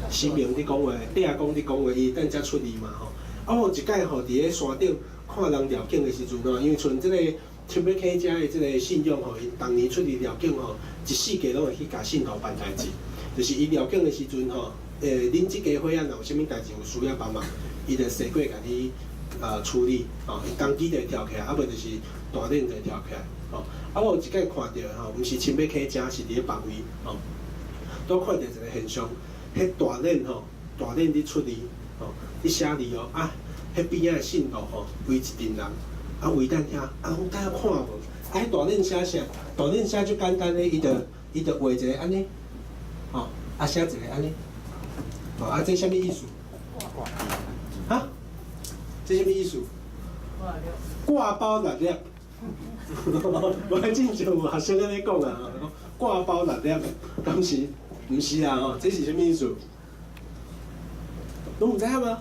神明佇講話，地阿公佇講話，伊等才出字嘛，吼。啊，我有一擺吼，佇咧山頂看人寮境的時陣吼，因為像這個新欲坑遮的這個信仰吼，𪜶逐年出去寮境吼，一四季攏會去共信徒辦代誌，就是伊寮境的時陣吼，恁這家伙仔若有啥物代誌有需要幫忙，伊就踅過共你處理，吼，伊當機就會跳起來，啊無就是大練就會跳起來，吼。啊，我有一擺看著吼，毋是新欲坑遮，是佇咧別位，吼，都看著一個現象，彼大練吼，大練佇出字，吼，佇寫字哦，啊，彼邊仔的信徒吼，圍一陣人，啊圍等遐，啊講等下看無，啊彼大練寫啥？大練寫足簡單的，伊就畫一個按呢，吼，啊寫一個按呢，吼，啊這啥物意思？哈？這啥物意思？掛包六粒。我之前有學生按呢講啊，掛包六粒，敢是？毋是啦吼，這是啥物意思？攏毋知影嗎？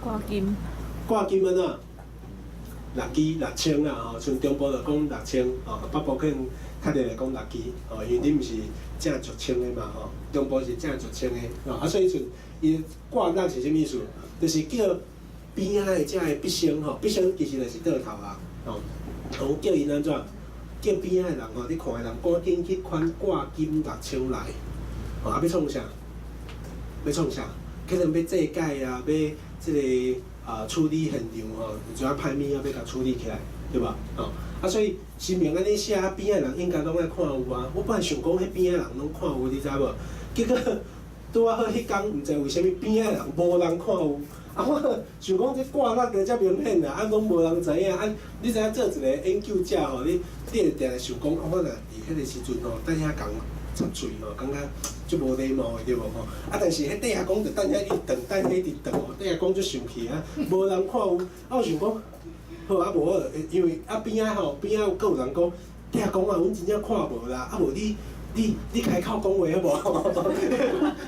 掛金。掛金按怎？六支六千啦吼，像中部就講六千，吼，北部可能較濟來講六支，吼，因為恁毋是正足千的嘛吼，中部是正足千的，吼，啊所以像伊掛六是啥物意思？就是叫邊仔的遮个筆仙吼，筆仙其實就是倒頭啊，吼，叫𪜶按怎？叫邊仔的人吼，你看的人趕緊去款掛金六千來，吼，啊欲創啥？欲創啥？可能欲祭改啊，欲這個啊處理現場吼，有陣仔歹物仔欲共處理起來，對無？吼，啊所以神明按呢寫，啊邊仔的人應該攏愛看有啊。我本來想講彼邊仔的人攏看有，你知無？結果拄仔好彼工，毋知為啥物邊仔的人無人看有。啊，我想講這掛六個遮明顯啦，啊，攏無人知影。啊，你知影做一個研究者吼，你會定定想講，啊，我若佇彼個時陣吼，等遐共插喙吼，感覺足無禮貌的對無吼？啊，但是彼地阿公就等遐一直轉，等遐一直轉吼，地阿公足生氣啊，無人看有。啊，我想講，好啊，無我因為啊邊仔吼，邊仔閣有人講，地阿公啊，阮真正看無啦，啊無你開口講話好無？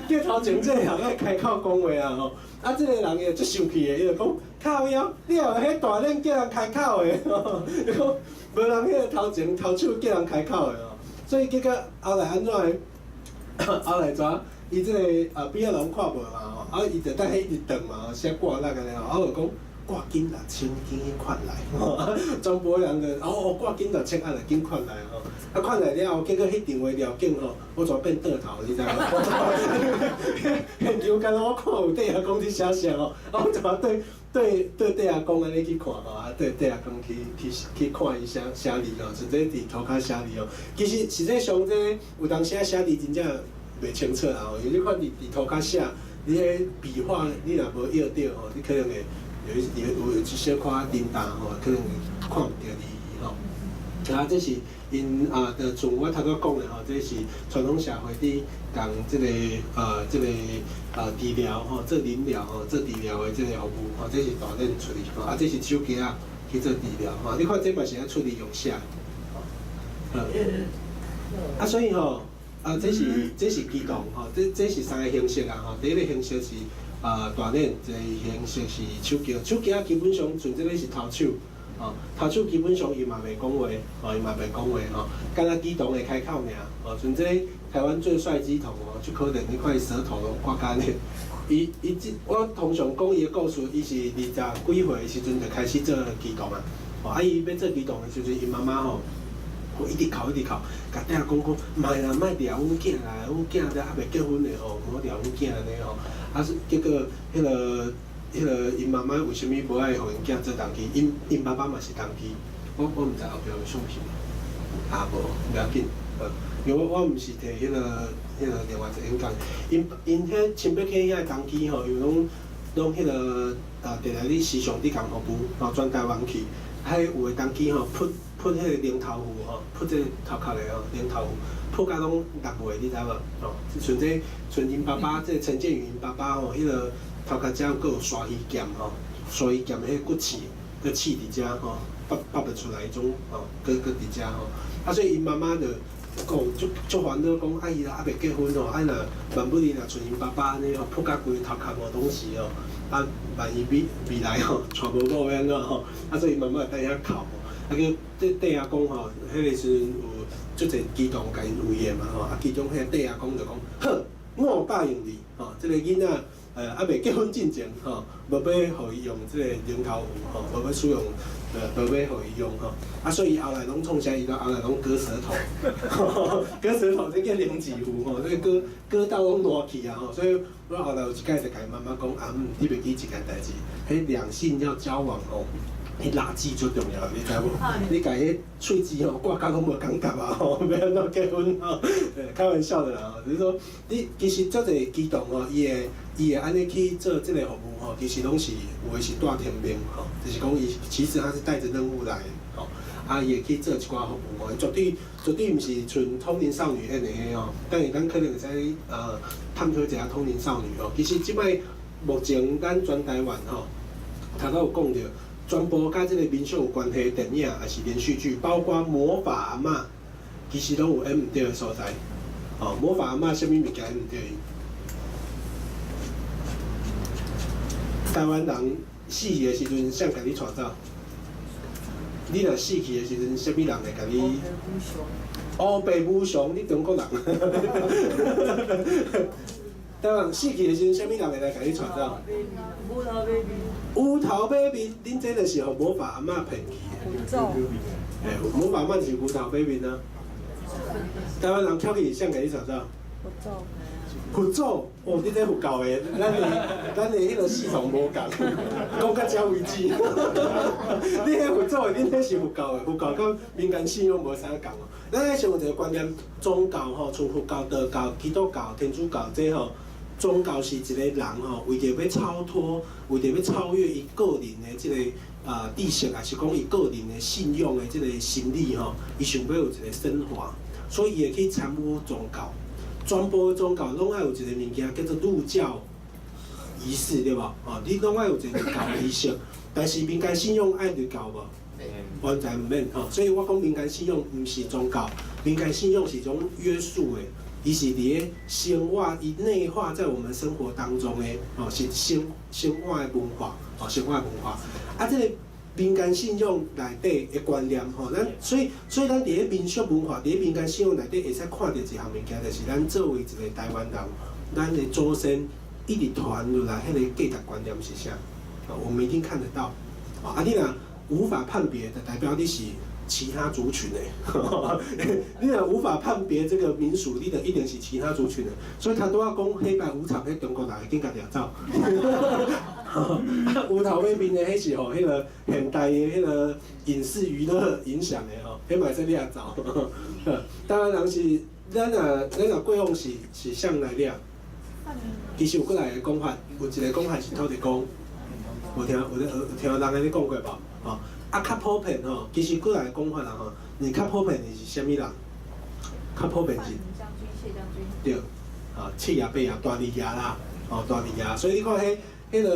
叫頭前這個人愛開口講話啊吼！啊，這個人伊就足生氣的，伊就講靠腰，你也有彼大練叫人開口的，伊講無人彼个頭前頭手叫人開口的吼，所以結果後來按怎的？後來怎？伊這個啊邊仔人看無嘛吼，啊伊就等彼一直轉嘛，寫掛六按呢吼，啊我就講掛金六千，緊去款來，全部的人就哦哦掛金六千，啊就緊款來吼，啊款來了後，結果彼場的寮境吼，我全變倒頭，你知無？現場敢若我看有地阿公佇寫啥吼，啊我就對地阿公按呢去看吼，啊對地阿公去看伊寫寫字吼，像這佇塗跤寫字吼，其實實際上這有當時寫字真正袂清楚啦吼，因為你看佇塗跤寫，你彼筆畫你若無臆著吼，你可能會有一小可叮當吼，可能會看毋著字吼。啊，這是𪜶啊，就像我頭拄講的吼，這是傳統社會佇仝這個治療吼，做靈療吼，做治療的這個服務吼，這是大練出去吼，啊，這是手機仔去做治療吼，你看這嘛是愛出字用寫，吼，啊，所以吼，啊，這是乩童吼，這是三個形式啊吼，第一個形式是啊大練，一個形式是手轎，手轎基本上像這個是頭手。哦，頭手基本上伊嘛袂講話，哦，伊嘛袂講話吼，敢若乩童會開口爾，哦，像這個台灣最帥乩童哦，足可憐，你看伊舌頭攏割甲按呢。伊這我通常講伊的故事，伊是二十幾歲的時陣就開始做乩童啊。哦，啊，伊欲做乩童的時陣，𪜶媽媽吼，一直哭一直哭，共地阿公講，莫啦，莫掠阮囝啦，阮囝都猶未結婚的吼，毋好掠阮囝按呢吼。啊，結果彼個𪜶媽媽為啥物無愛予𪜶囝做童乩？𪜶爸爸嘛是童乩，我毋知後壁有相片無？啊無，無要緊，因為我毋是摕彼個另外一個演講，𪜶𪜶彼清北溪遐個童乩吼，因為攏彼個啊，定定咧時常佇共服務，吼，全台灣去，彼有的童乩吼，撲撲彼個龍頭符吼，撲這個頭殼的吼，龍頭符，撲甲攏落袂，你知無？吼，像這像𪜶爸爸，這個陳建宇𪜶爸爸吼，彼個頭殼遮閣有鯊魚劍吼，鯊魚劍彼個骨刺，閣刺佇遮吼，拔拔袂出來彼種吼，閣閣佇遮吼，啊，所以𪜶媽媽就講足足煩惱，講啊伊若猶未結婚吼，啊若萬不離若像𪜶爸爸按呢吼，撲甲規個頭殼吼攏是吼，啊萬一未未來吼娶無某欲按怎吼，啊所以媽媽會佇遐哭吼，啊叫這綴阿公吼，彼個時陣有足濟乩童共𪜶圍的嘛吼，啊其中彼個綴阿公就講，好，我答應你吼，這個囡仔猶未結婚進前吼，無欲予伊用這個龍頭符吼，無欲使用，無欲予伊用吼，啊所以伊後來攏創啥？伊後來攏割舌頭，割舌頭這叫靈指符吼，這個割割到攏爛去啊吼，所以我後來有一擺就共伊媽媽講，啊姆，你袂記一件代誌，彼兩性要交往吼，彼臘舌最重要，你知無？你共彼喙舌吼割甲攏無感覺啊吼，欲按怎結婚吼？開玩笑的啦吼，就是說你其實足濟乩童吼，伊會按呢去做這個服務吼，其實攏是有的是帶天命吼，就是講伊其實他是帶著任務來的吼，啊伊會去做一寡服務吼，絕對絕對毋是像通靈少女演的彼吼，等下咱可能會使探討一下通靈少女吼。其實這擺目前咱全台灣吼，頭拄有講著，全部佮這個民俗有關係的電影，抑是連續劇，包括魔法阿嬤，其實攏有演毋對的所在。哦，魔法阿嬤啥物物件演毋對？台灣人死去的時陣，誰共你帶走？你若死去的時陣，啥物人會共你？烏白無常，你中國人。台灣死去的時陣，啥物人會來共你帶走？烏頭馬面。烏頭馬面，恁這就是予魔法阿嬤騙去的。欸，魔法阿嬤就是烏頭馬面啊。台灣人翹起誰共你帶走？佛祖。佛祖，哦，你這佛教的，咱的彼個系統無仝，講到這為止。你彼佛祖的，恁彼是佛教的，佛教佮民間信仰無啥仝哦。咱愛先有一個觀念，宗教吼，像佛教、道教、基督教、天主教這吼，宗教是一個人吼，為著欲超脫，為著欲超越伊個人的這個知識，抑是講伊個人的信仰的這個心理吼，伊想欲有一個升華，所以伊會去參與宗教。全部的宗教攏愛有一個物件叫做入教儀式，對無？哦，你攏愛有一個入教儀式，但是民間信仰愛入教無？完全毋免吼。所以我講民間信仰毋是宗教，民間信仰是一種約束的，伊是佇咧生活，伊內化在我們生活當中的，哦，是生活的文化，哦，生活的文化。啊，這個民間信仰內底的觀念吼，咱所以咱佇咧民俗文化，佇咧民間信仰內底會使看著一項物件，就是咱作為一個台灣人，咱的祖先一直傳落來彼個價值觀念是啥？我們一定看得到。啊，你若無法判別的，代表你是其他族群的。你若無法判別這個民俗，你就一定是其他族群的。所以他拄仔講黑白無常，彼中國人會緊共掠走。烏頭馬面的，彼是予彼個現代的彼個影視娛樂影響的吼，彼嘛會使掠走。台灣人是，咱若過往是啥來掠？其實有閣來一個講法，有一個講法是土地公，有聽人按呢講過無？吼，啊較普遍吼，其實閣來講法啦吼，你較普遍的是啥物人？較普遍是？將軍、謝將軍。對，啊，七爺八爺大二爺啦，吼，大二爺，所以你看彼。彼個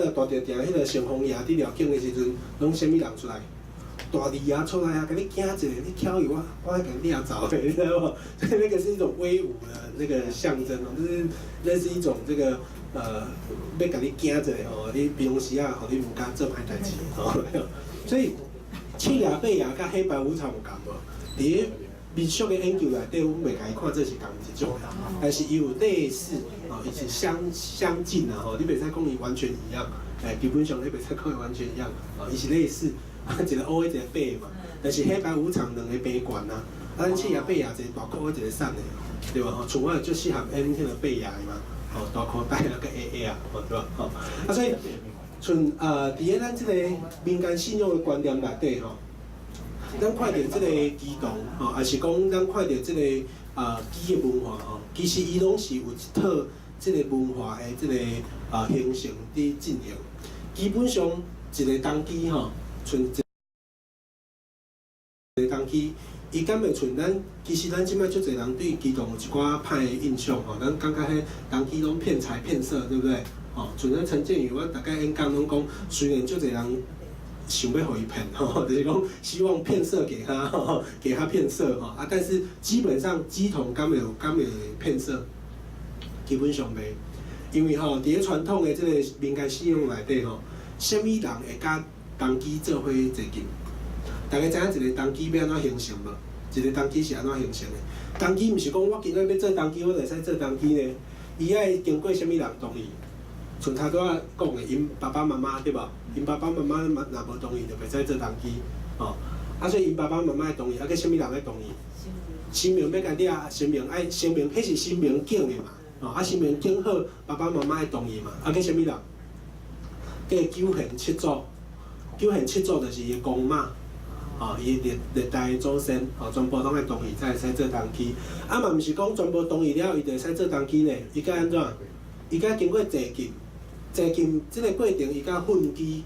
大著埕，彼個城隍爺佇寮境的時陣，攏啥物人出來？大二爺出來啊，共你驚一下，你翹伊，我愛共你掠走的，你知無？所以那個是一種威武的那個象徵哦，就是那是一種這個欲共你驚一下吼，你平常時啊，予你毋敢做歹代誌吼。所以七爺八爺佮黑白無常有仝無？佇咧民俗的研究內底，阮袂共伊看做是仝一種，但是伊有類似，哦，伊是相近啊，吼，你袂使講伊完全一樣，欸，基本上你袂使講伊完全一樣，哦，伊是類似，一個烏的，一個白的嘛，但是黑白無常兩個白懸啊，啊，咱七爺八爺一個大箍，一個瘦的，對無吼？像我就適合演彼個八爺的嘛，吼，大箍戴那個矮矮啊，吼，對無吼？啊，所以像佇咧咱這個民間信仰的觀念內底吼，咱看著這个乩童吼，抑是講咱看著這個乩的文化吼，其實伊攏是有一套這个文化的這个形成佇進行。基本上一个童乩吼，像一个童乩，伊敢會像咱？其實咱這擺足濟人對乩童有一寡歹的印象吼，咱感覺彼童乩攏騙財騙色，對不對？吼，像咱陳建宇，我逐擺演講攏講，雖然足濟人想欲予伊騙吼，就是講希望騙色給他，給他騙色吼啊！但是基本上乩童敢會騙色？基本上袂，因為吼，佇咧傳統的這个民間信仰內底吼，啥物人會佮童乩做伙坐禁？大家知影一个童乩欲按怎形成無？一个童乩是按怎形成的？童乩毋是講我今仔欲做童乩，我就會使做童乩呢？伊愛經過啥物人同意？像頭拄仔講的，𪜶爸爸媽媽對無？𪜶爸爸媽媽若無同意，就袂使做童乩，吼。啊，所以𪜶爸爸媽媽愛同意，啊，閣啥物人愛同意？神明欲共掠，神明愛神明，彼是神明敬的嘛，吼，啊，神明敬好，爸爸媽媽愛同意嘛，啊，閣啥物人？閣九賢七祖，九賢七祖就是伊的公媽，吼，伊歷歷代祖先，吼，全部攏愛同意才會使做童乩。啊嘛，毋是講全部同意了，伊就會使做童乩呢？伊該按怎？伊該經過坐禁。坐禁這个過程，伊佮訓乩、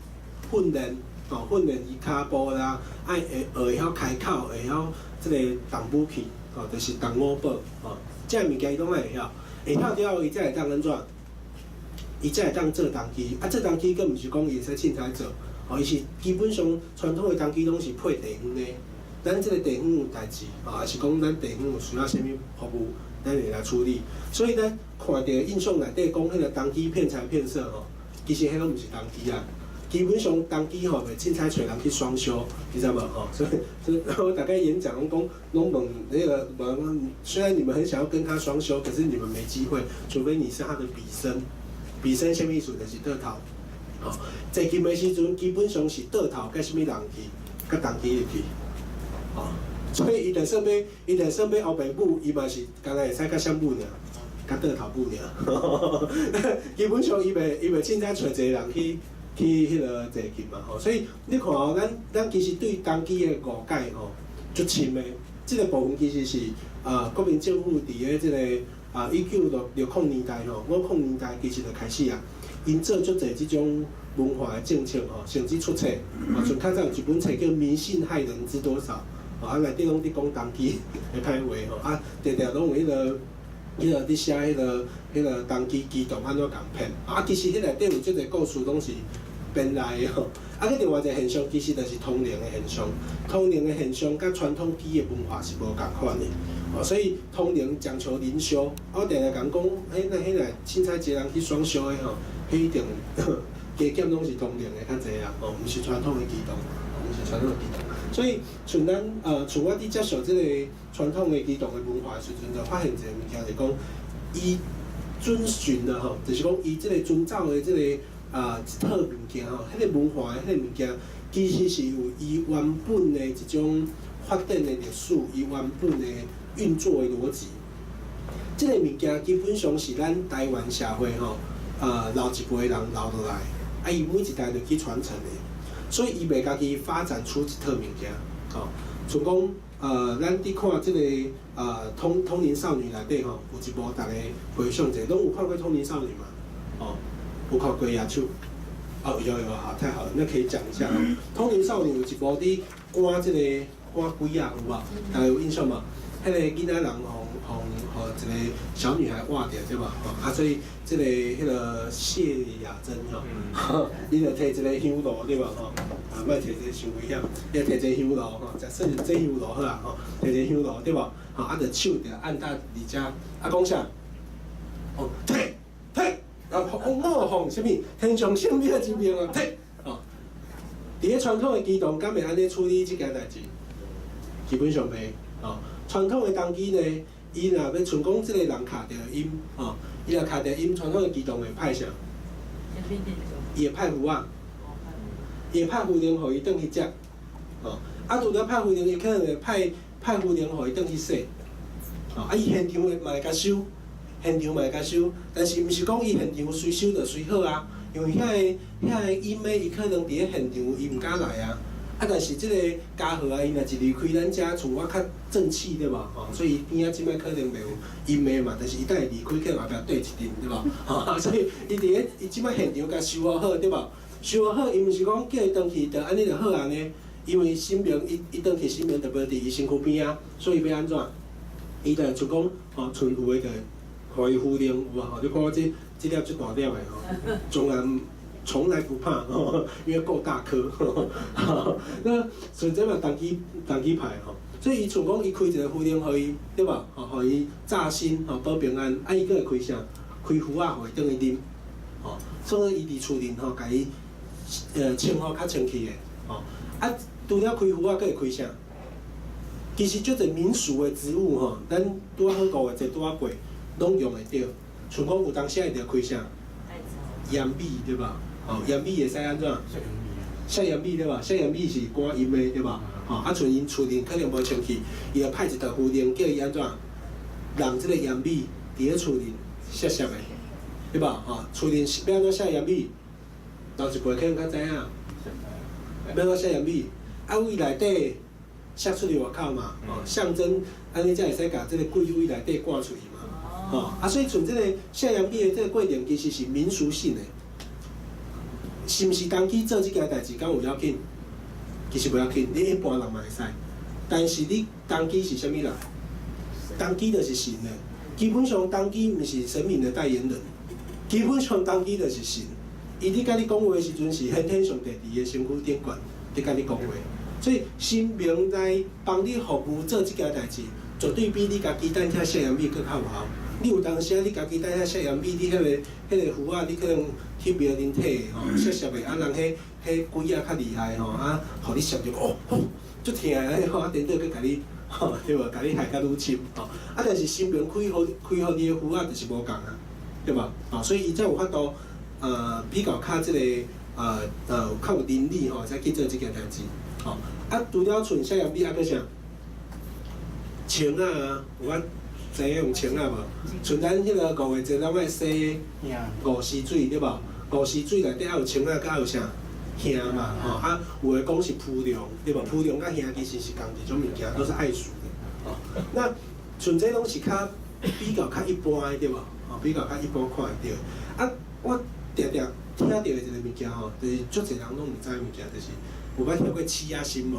訓練，吼，訓練伊跤步啦，愛會學會曉開口，會曉這个動武器，吼，就是動五寶，吼，這个物件伊攏愛會曉，會曉了後，伊才會當按怎？伊才會當做童乩。啊，做童乩閣毋是講伊會使凊彩做，吼，伊是基本上傳統的童乩攏是配地方的。咱這个地方有代誌，吼，抑是講咱地方有需要啥物服務，咱會來處理。所以咱看著印象內底講彼个童乩騙財騙色吼，其實彼攏毋是童乩啊。基本上童乩吼袂凊彩揣人去雙修，你知無吼？所以我大概演講攏講，攏問那個問，雖然你們很想要跟他雙修，可是你們沒機會，除非你是他的比身。比身啥物意思？就是倒頭。吼，坐禁的時陣，基本上是倒頭佮啥物人去，佮童乩入去。吼，所以伊就算欲，伊就算欲烏白舞，伊嘛是干焦會使佮啥舞爾，佮倒頭舞爾。基本上伊袂凊彩揣一個人去彼个坐禁嘛吼，所以你看哦，咱其實對童乩的誤解吼，足深的。這個部分其實是國民政府佇咧這個1960年代吼，50年代其實就開始啊，𪜶做足濟這種文化的政策吼，甚至出冊，吼，像較早有一本冊叫《迷信害人知多少》，吼，啊內底攏佇講童乩的歹話吼，啊，定定攏有彼个佇寫彼個童乩乩童按怎共騙，啊，其實彼內底有足濟故事攏是編來的吼。啊，閣另外一個現象，其實就是通靈的現象。通靈的現象佮傳統乩的文化是無仝款的，哦，所以通靈講求靈修。我定定共講，彼那彼若凊彩一個人去雙修的吼，彼一定加減攏是通靈的較濟啦，哦，毋是傳統的乩童，毋是傳統的乩童。所以像咱像我佇接受這個傳統的乩童的文化的時陣，就發現一個物件，就是講，伊遵循的吼，就是講伊這個遵照的這個一套物件吼，彼個文化的彼個物件，其實是有伊原本的一種發展的歷史，伊原本的運作的邏輯。這個物件基本上是咱台灣社會吼，老一輩人留落來，啊，伊每一代就去傳承的，所以伊袂家己發展出一套物件，吼，像講，咱佇看這個通靈少女內底吼，有一幕逐家回想者，攏有看過通靈少女嘛？哦，有看過舉手？哦，有有，好，太好了，那可以講一下。通靈少女有一幕佇趕這個趕鬼仔，有無？大家有印象無？彼個囡仔人予一個小女孩倚著對無？吼，啊，所以這個彼個謝雅珍吼，伊就提一個香爐對無？吼，啊，莫提這個傷危險，伊就提一個香爐吼，食算是這香爐好啊，吼，提一個香爐對無？吼，啊，就手就按到佇遮，啊，講啥？哦，退退，啊，五奉啥物？天上聖母之命啊，退！吼，佇咧傳統的乩童，敢會按呢處理這件代誌？基本上袂，吼。傳統的童乩呢，伊若欲像講這個人卡著陰，吼，伊若卡著陰，傳統的乩童會派啥？伊會派符仔，伊會派符靈予伊轉去接，吼。啊，除了派符靈，伊可能會派符靈予伊轉去洗，吼。啊，伊現場會嘛會共收，現場嘛會共收，但是毋是講伊現場隨收就隨好啊，因為遐个陰的，伊可能佇咧現場，伊毋敢來啊。啊，但是這個嘉禾啊，伊若一離開咱遮，像我較正氣對無？吼，所以伊邊仔這擺可能袂有陰的嘛，但是伊等下離開，可能後壁綴一陣對無？吼，所以伊佇咧伊這擺現場共修復好對無？修復好，伊毋是講叫伊轉去就按呢就好啊呢？因為神明伊伊轉去神明就無佇伊身軀邊仔，所以欲按怎？伊就像講吼，賰有的就予伊符靈有無？吼，你看我這這粒足大粒的吼，從來從來不怕，因為夠大顆。那像這嘛同機同機派吼，所以伊像講伊開一個符靈予伊，對無？吼，予伊紮身吼保平安，啊伊閣會開啥？開符仔予伊轉去啉，吼，所以伊佇厝裡吼，共伊清好較清氣的，吼。啊，除了開符仔，閣會開啥？其實足濟民俗的植物吼，咱拄仔好五月節拄仔過，攏用會著。像講有當時會著開啥？鹽米對吧？吼，鹽米會使按怎？瀉鹽米對吧？瀉鹽米是趕陰的對吧？吼，啊，像𪜶厝裡可能無清氣，伊就派一道符靈叫伊按怎？讓這個鹽米佇咧厝裡瀉瀉的，對吧？吼，厝裡欲按怎瀉鹽米？老一輩可能較知影，欲按怎瀉鹽米？啊，為內底瀉出去外口嘛，吼，象徵按呢才會使共這個鬼為內底趕出去嘛，吼，啊，所以像這個瀉鹽米的這個過程，其實是民俗性的。是毋是童乩做這件代誌，敢有要緊？其實無要緊，你一般人嘛會使。但是你童乩是啥物人？童乩就是神的。基本上童乩毋是神明的代言人，基本上童乩就是神。伊佇共你講話的時陣，是玄天上帝佇伊的身軀頂懸佇共你講話。所以神明來幫你服務做這件代誌，絕對比你家己佇遐瀉鹽米閣較有效。你有當時啊，你家己佇遐瀉鹽米，你彼個符仔，你可能去廟恁提的吼，瀉瀉的，啊人彼彼鬼仔較厲害吼，啊，予你瀉著哦，吼，足疼的，吼，啊，顛倒閣共你，吼，對無？共你害較愈深，吼。啊，但是神明開予開予你的符仔就是無仝啊，對無？吼，所以伊才有法度，比較較這個，較有能力吼，才去做這件代誌，吼。啊，除了賰瀉鹽米，啊，閣啥？穿仔啊，有法知影用穿仔無？像咱彼個五月節，咱愛洗五時水對無？五時水內底還有穿仔，佮有啥？香嘛，吼啊，有的講是蒲龍對無？蒲龍佮香其實是仝一種物件，都是愛屬的。吼，那像這攏是較比較較一般的對無？吼，比較較一般看會著。啊，我定定聽著的一個物件吼，就是足濟人攏毋知的物件，就是有捌聽過刺仔心無？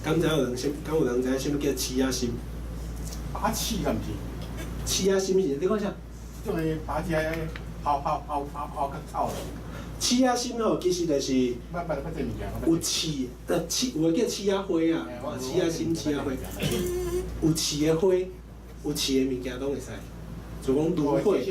敢知影有人啥？敢有人知影啥物叫刺仔心？拔刺敢毋是？刺仔心是？你講啥？這個拔刺泡泡泡泡泡較臭。刺仔心吼，其實就是有刺，刺有的叫刺仔花啊，刺仔心、刺仔花，有刺的花，有刺的物件攏會使，就講蘆薈，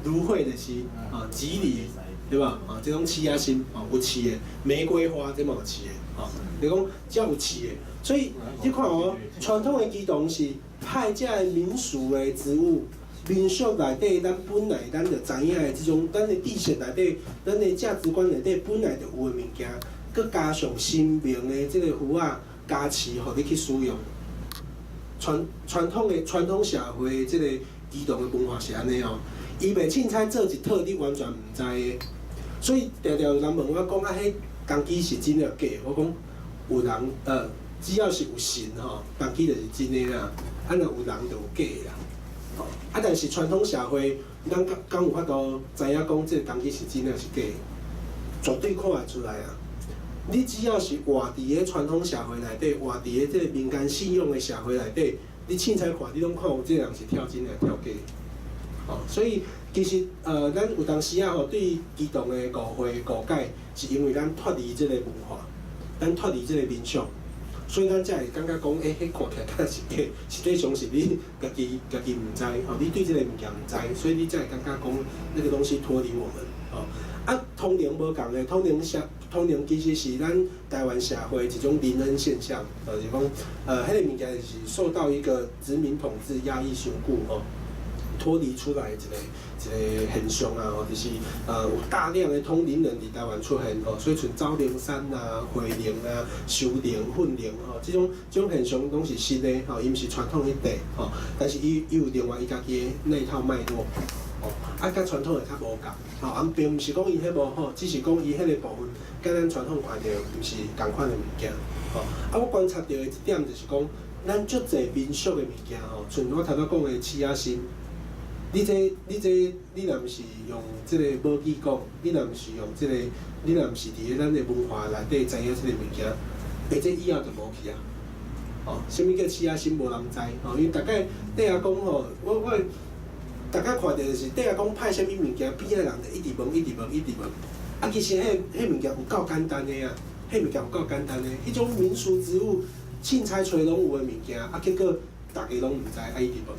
蘆薈就是啊，蒺藜，對吧？啊，這種刺仔心，哦，有刺的玫瑰花，這嘛有刺的，哦，你講只有刺的，所以你看哦，傳統的乩童是派這个民俗的植物。民俗內底，咱本來咱就知影的這種，咱的知識內底，咱的價值觀內底本來就有的物件，閣加上神明的這個符仔加持，予你去使用。傳傳統的傳統社會這個乩童的文化是按呢哦，伊袂凊彩做一套你完全毋知的，所以定定有人問我講啊，彼童乩是真的假？我講有人只要是有神吼，童乩就是真的啦，啊若有人就有假的啦。啊！但是傳統社會，咱敢敢有法度知影講這個童乩是真抑是假？絕對看會出來啊！你只要是活佇个傳統社會內底，活佇个這個民間信仰的社會內底，你凊彩看，你攏看有這個人是跳真抑跳假。哦，所以其實咱有當時仔吼對乩童的誤會誤解，是因為咱脫離這個文化，咱脫離這個民俗。所以咱才會感覺講，欸，彼看起來敢是假，實際上是你家己家己毋知，吼，你對這個物件毋知，所以你才會感覺講那個東西脫離我們，吼。啊，通靈無仝的，通靈社，通靈其實是咱台灣社會一種靈恩現象，就是講，彼個物件就是受到一個殖民統治壓抑傷久，吼，脫離出來一個一個現象啊，吼，就是有大量的通靈人佇台灣出現吼，所以像走靈山啊、會靈啊、修靈、訓靈吼，這種這種現象攏是新的吼，伊毋是傳統彼塊吼，但是伊伊有另外伊家己的那一套脈絡。吼，啊，佮傳統的較無仝，吼，啊，並毋是講伊彼無好，只是講伊彼個部分，佮咱傳統看著毋是仝款的物件，吼。啊，我觀察著的一點就是講，咱足濟民俗的物件吼，像我頭拄講的柿仔心，你這，你若毋是用這個母語講，你若毋是用這個，你若毋是佇咧咱的文化內底知影這個物件，欸，這以後就無去啊。哦，啥物叫柿仔心無人知，吼，因為逐擺底下講吼，我逐擺看著就是底下講派啥物物件，邊仔人就一直問，一直問，一直問。啊，其實彼物件有夠簡單的啊，彼物件有夠簡單的，彼種民俗植物、凊彩揣攏有的物件，啊，結果逐家攏毋知，啊，一直問。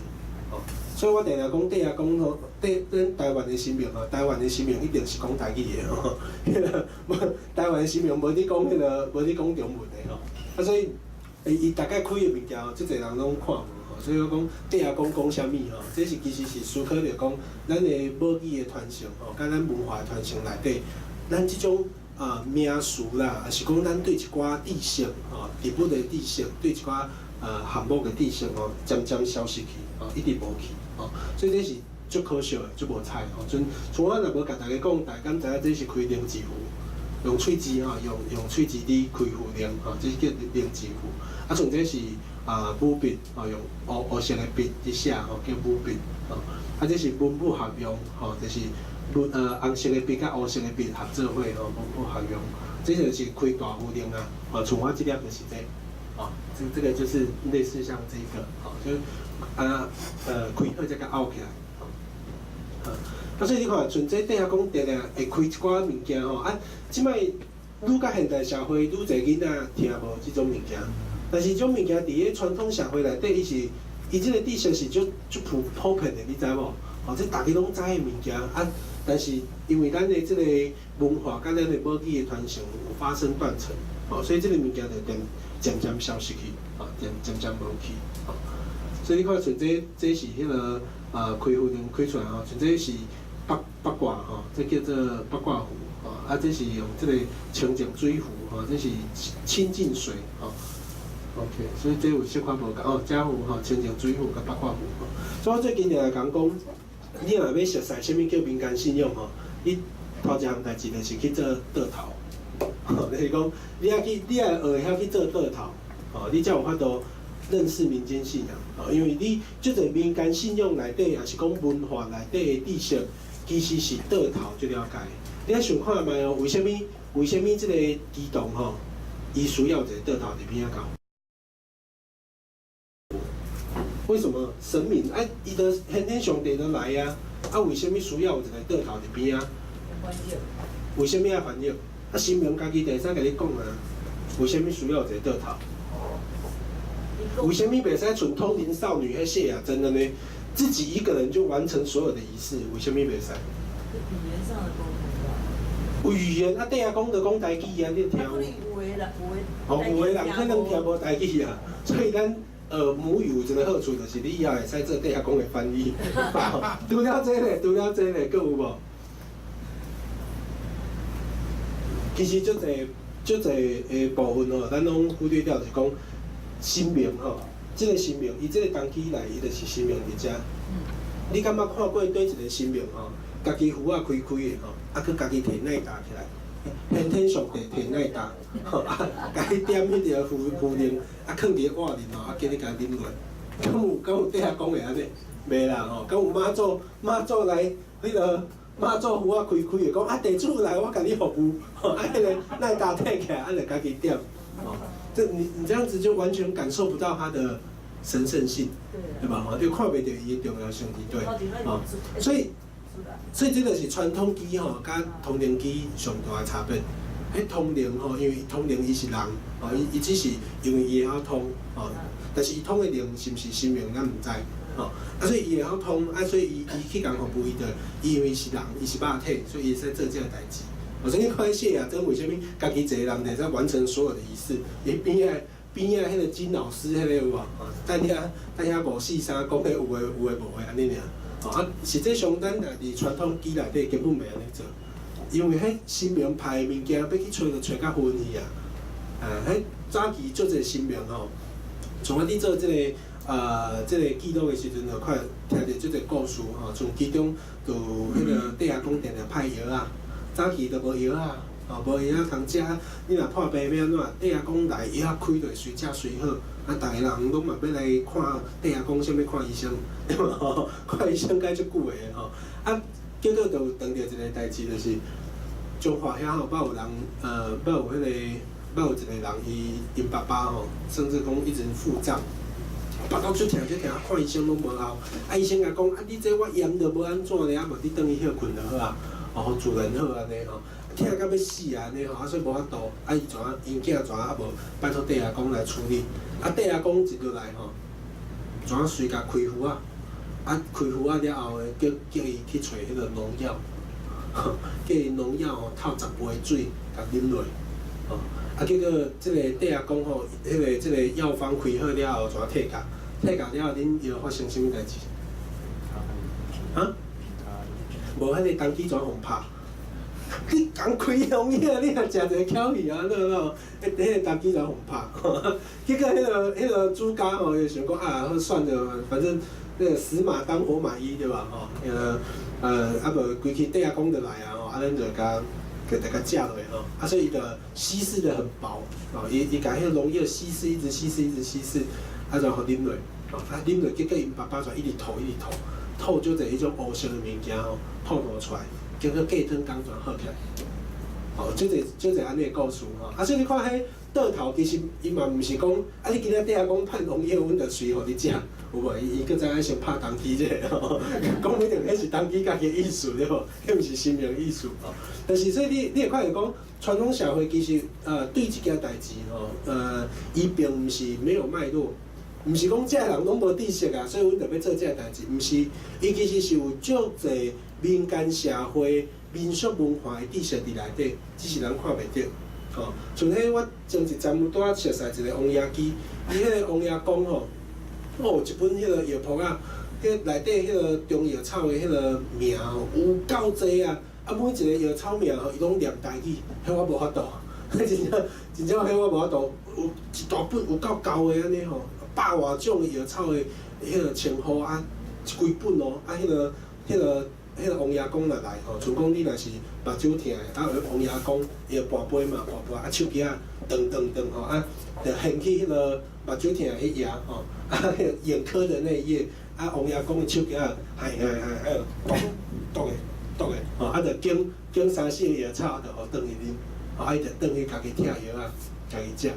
哦，所以我定定講底下講吼，底咱台灣的神明吼，台灣的神明一定是講台語的吼，彼个無台灣的神明無佇講彼个，無佇講中文的吼，啊，所以伊大概開的物件吼，足濟人攏看無吼，所以我講底下講講啥物吼，這是其實是思考著講咱的母語的傳承吼，佮咱文化的傳承內底，咱這種啊名詞啦，抑是講咱對一寡知識吼，植物的知識，對一寡項目的知識吼，漸漸消失去，吼，一直無去，吼，所以這是足可惜的，足無彩吼。像像我若無共大家講，大家敢知影這是開靈芝符，用喙舌吼，用喙舌佇開符靈吼，這是叫靈芝符。啊，像這是啊武筆吼，用烏烏色的筆佇寫吼，叫武筆吼。啊，這是文武合用吼，就是文紅色的筆佮烏色的筆合做伙吼，文武合用。這就是開大符靈啊，吼，像我這粒就是這個，哦，這個就是類似像這個，吼，就啊開好才共拗起來，吼。啊，所以你看，像這底下講定定會開一寡物件吼，啊，這擺愈較現代社會，愈濟囡仔聽無這種物件。但是這種物件佇咧傳統社會內底，伊是伊這個知識是足足普遍的，你知無？吼，這逐家攏知的物件啊。但是因為咱的這個文化佮咱的母語的傳承有發生斷層，吼，所以這個物件就漸漸漸消失去，吼，漸漸漸無去，吼。所以你看，像這這是彼个開符靈開出來吼，像這是八卦吼，這叫做八卦符，吼，啊，這是用這個清淨水符，吼，這是清淨水，吼。OK，所以這有小可無仝哦，遮有吼清淨水符佮八卦符吼。所以我最近就來講講，你若欲熟似啥物叫民間信仰吼，你頭一項代誌就是去做桌頭，吼，就是講你愛去，你愛學會曉去做桌頭，吼，你才有法度認識民間信仰，吼，因為你這個民間信仰內底，抑是講文化內底的知識，其實是桌頭最了解。你愛想看覓哦，為啥物？為啥物這個乩童吼，伊需要一個桌頭佇邊仔𠢕？為什麼神明啊？伊都玄天上帝都來啊！啊，為啥物需要有一個桌頭佇邊仔？為啥物愛翻譯？啊，神明家己就會使共你講啊。為啥物需要有一個桌頭？為啥物袂使像通靈少女彼謝雅珍的呢？自己一個人就完成所有的儀式，為啥物袂使？語言上的溝通吧。有語言啊，底下講就講台語啊，你聽無？有的人，有的。哦，有的人可能聽無台語啊，所以咱學母語有一個好處，就是你以後會使做底下講的翻譯。除了這个，除了這个，閣有無？其實足濟足濟的部分吼，咱攏忽略掉，就是講神明吼，這個神明，伊這個當機來，伊就是神明佇遮。你敢捌看過佗一個神明吼，家己符仔開開的吼，啊，閣家己提奶罩起來，玄天上帝提奶罩，吼啊，共你點彼個符符靈，啊，囥佇碗裡吼，啊，叫你共啉落。敢有敢有底下講的按呢？袂啦吼，敢有媽祖媽祖來彼個媽祖符仔開開的，講啊地主來，我共你服務，吼啊，彼個奶罩提起來，啊，就家己點，吼，這你這樣子就完全感受不到它的神聖性，對吧？吼，就看袂著伊的重要性佇佗，吼，所以這就是傳統乩吼，佮通靈乩上大的差別。彼通靈吼，因為通靈伊是人，吼，伊只是因為伊會曉通，吼，但是伊通的靈是毋是神明，咱毋知，吼，啊，所以伊會曉通，啊，所以伊去共服務伊就，伊因為是人，伊是肉體，所以伊會使做這個代誌。所以你看謝雅珍為啥物家己一個人會使完成所有的儀式？伊邊仔邊仔彼個金老師彼個有無？等遐等遐五四三講彼有的有的無的按呢爾。吼啊，實際上咱若佇傳統乩內底根本袂按呢做，因為彼神明派的物件欲去揣就揣較遠去啊。啊，彼早期足濟神明吼，像我佇做這個記錄的時陣，就看聽著這個故事吼，像其中就有彼個地阿公定定派藥仔，早期都無藥仔，吼無藥仔通食，你若破病欲按怎？地阿公來藥仔開落隨食隨好，啊，逐个人攏嘛欲來看地阿公，啥物看醫生，對無吼？看醫生該足久的吼，啊，結果就碰著一個代誌，就是彰化遐吼，捌有人捌有彼個，捌有一個人伊𪜶爸爸吼，甚至講一直腹脹。腹肚足疼足疼，看醫生攏無效。啊，醫生共講，啊，你這我驗都無按怎咧，啊，無你轉去歇睏就好啊，哦，予自然好按呢吼。疼甲欲死啊按呢吼，啊，所以無法度，啊，伊怎啊，𪜶囝怎啊，啊無拜託地阿公來處理。啊，地阿公一落來吼，怎啊隨共開符仔，啊，開符仔了後，叫伊去揣彼個農藥，叫伊農藥吼透10杯水，共啉落，吼。啊，結果這個地阿公吼，彼個這個藥方開好了後，怎退價？退價了後，恁藥發生啥物代誌？啊？無彼個童乩怎予拍？你共開農藥，你若食一个巧去啊，喏喏，彼個童乩怎予拍？結果彼個主家吼，就想講啊，好算了，反正那個死馬當活馬醫對吧？吼，彼個啊無規氣地阿公就來啊，吼，啊咱就共。給共食落吼，啊，所以伊就稀釋得很薄，哦，伊共彼個農藥稀釋，一直稀釋，一直稀釋，啊，就予啉落，哦，啊，啉落，結果𪜶爸爸就一直吐，一直吐，吐足濟彼種烏色的物件吼，吐出來，結果隔轉工全好起來，哦，足濟足濟按呢的故事吼，啊，所以你看彼倒頭其實伊嘛毋是講，啊，你今仔地阿公判農藥，阮就隨予你食，有無？伊閣知影先拍童乩者吼，講不定彼是童乩家己的意思對無？彼毋是神明意思吼。但是所以你會看著講，傳統社會其實對這件代誌吼，伊並毋是沒有脈絡，毋是講這个人攏無知識啊，所以阮就欲做這个代誌，毋是，伊其實是有足濟民間社會、民俗文化的知識佇內底，只是人看袂著。吼，像彼我前一陣有拄仔熟似一個王爺基，伊彼個王爺公吼，哦，一本彼個藥譜仔，彼內底彼個中藥草的彼個名吼，有夠濟啊！啊，每一個藥草名吼，伊攏念台語，彼我無法度，真正真正彼我無法度，有一大本有夠厚的按呢吼，百外種的藥草的彼個稱呼啊，一規本哦，啊，彼個王爺公若來吼，像講你若是目睭疼的，啊，王爺公伊會跋杯嘛，跋杯啊，手機仔斷斷斷吼，啊，就掀去彼個目睭疼的彼頁吼，啊，彼個眼科的那一頁，啊，王爺公的手機仔，嗨嗨嗨，啊，剁剁的剁的，吼，啊，就揀揀三四個藥草，就予轉去啉，啊，伊就轉去家己拆藥仔，家己食，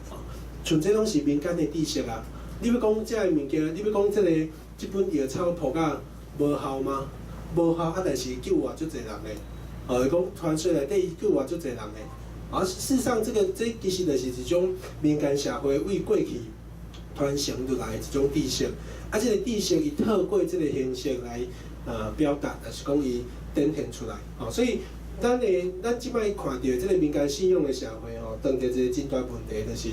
吼，像這攏是民間的知識啊。你欲講這个物件，你欲講這個這本藥草譜仔無效嗎？無效啊！但是救活足濟人的，哦，伊講傳說內底救活足濟人的。啊，事實上，這其實就是一種民間社會為過去傳承落來的一種知識。啊，這個知識伊透過這個形式來表達，抑是講伊展現出來。哦，所以咱這擺看著這個民間信仰的社會吼，當著一個真大問題，就是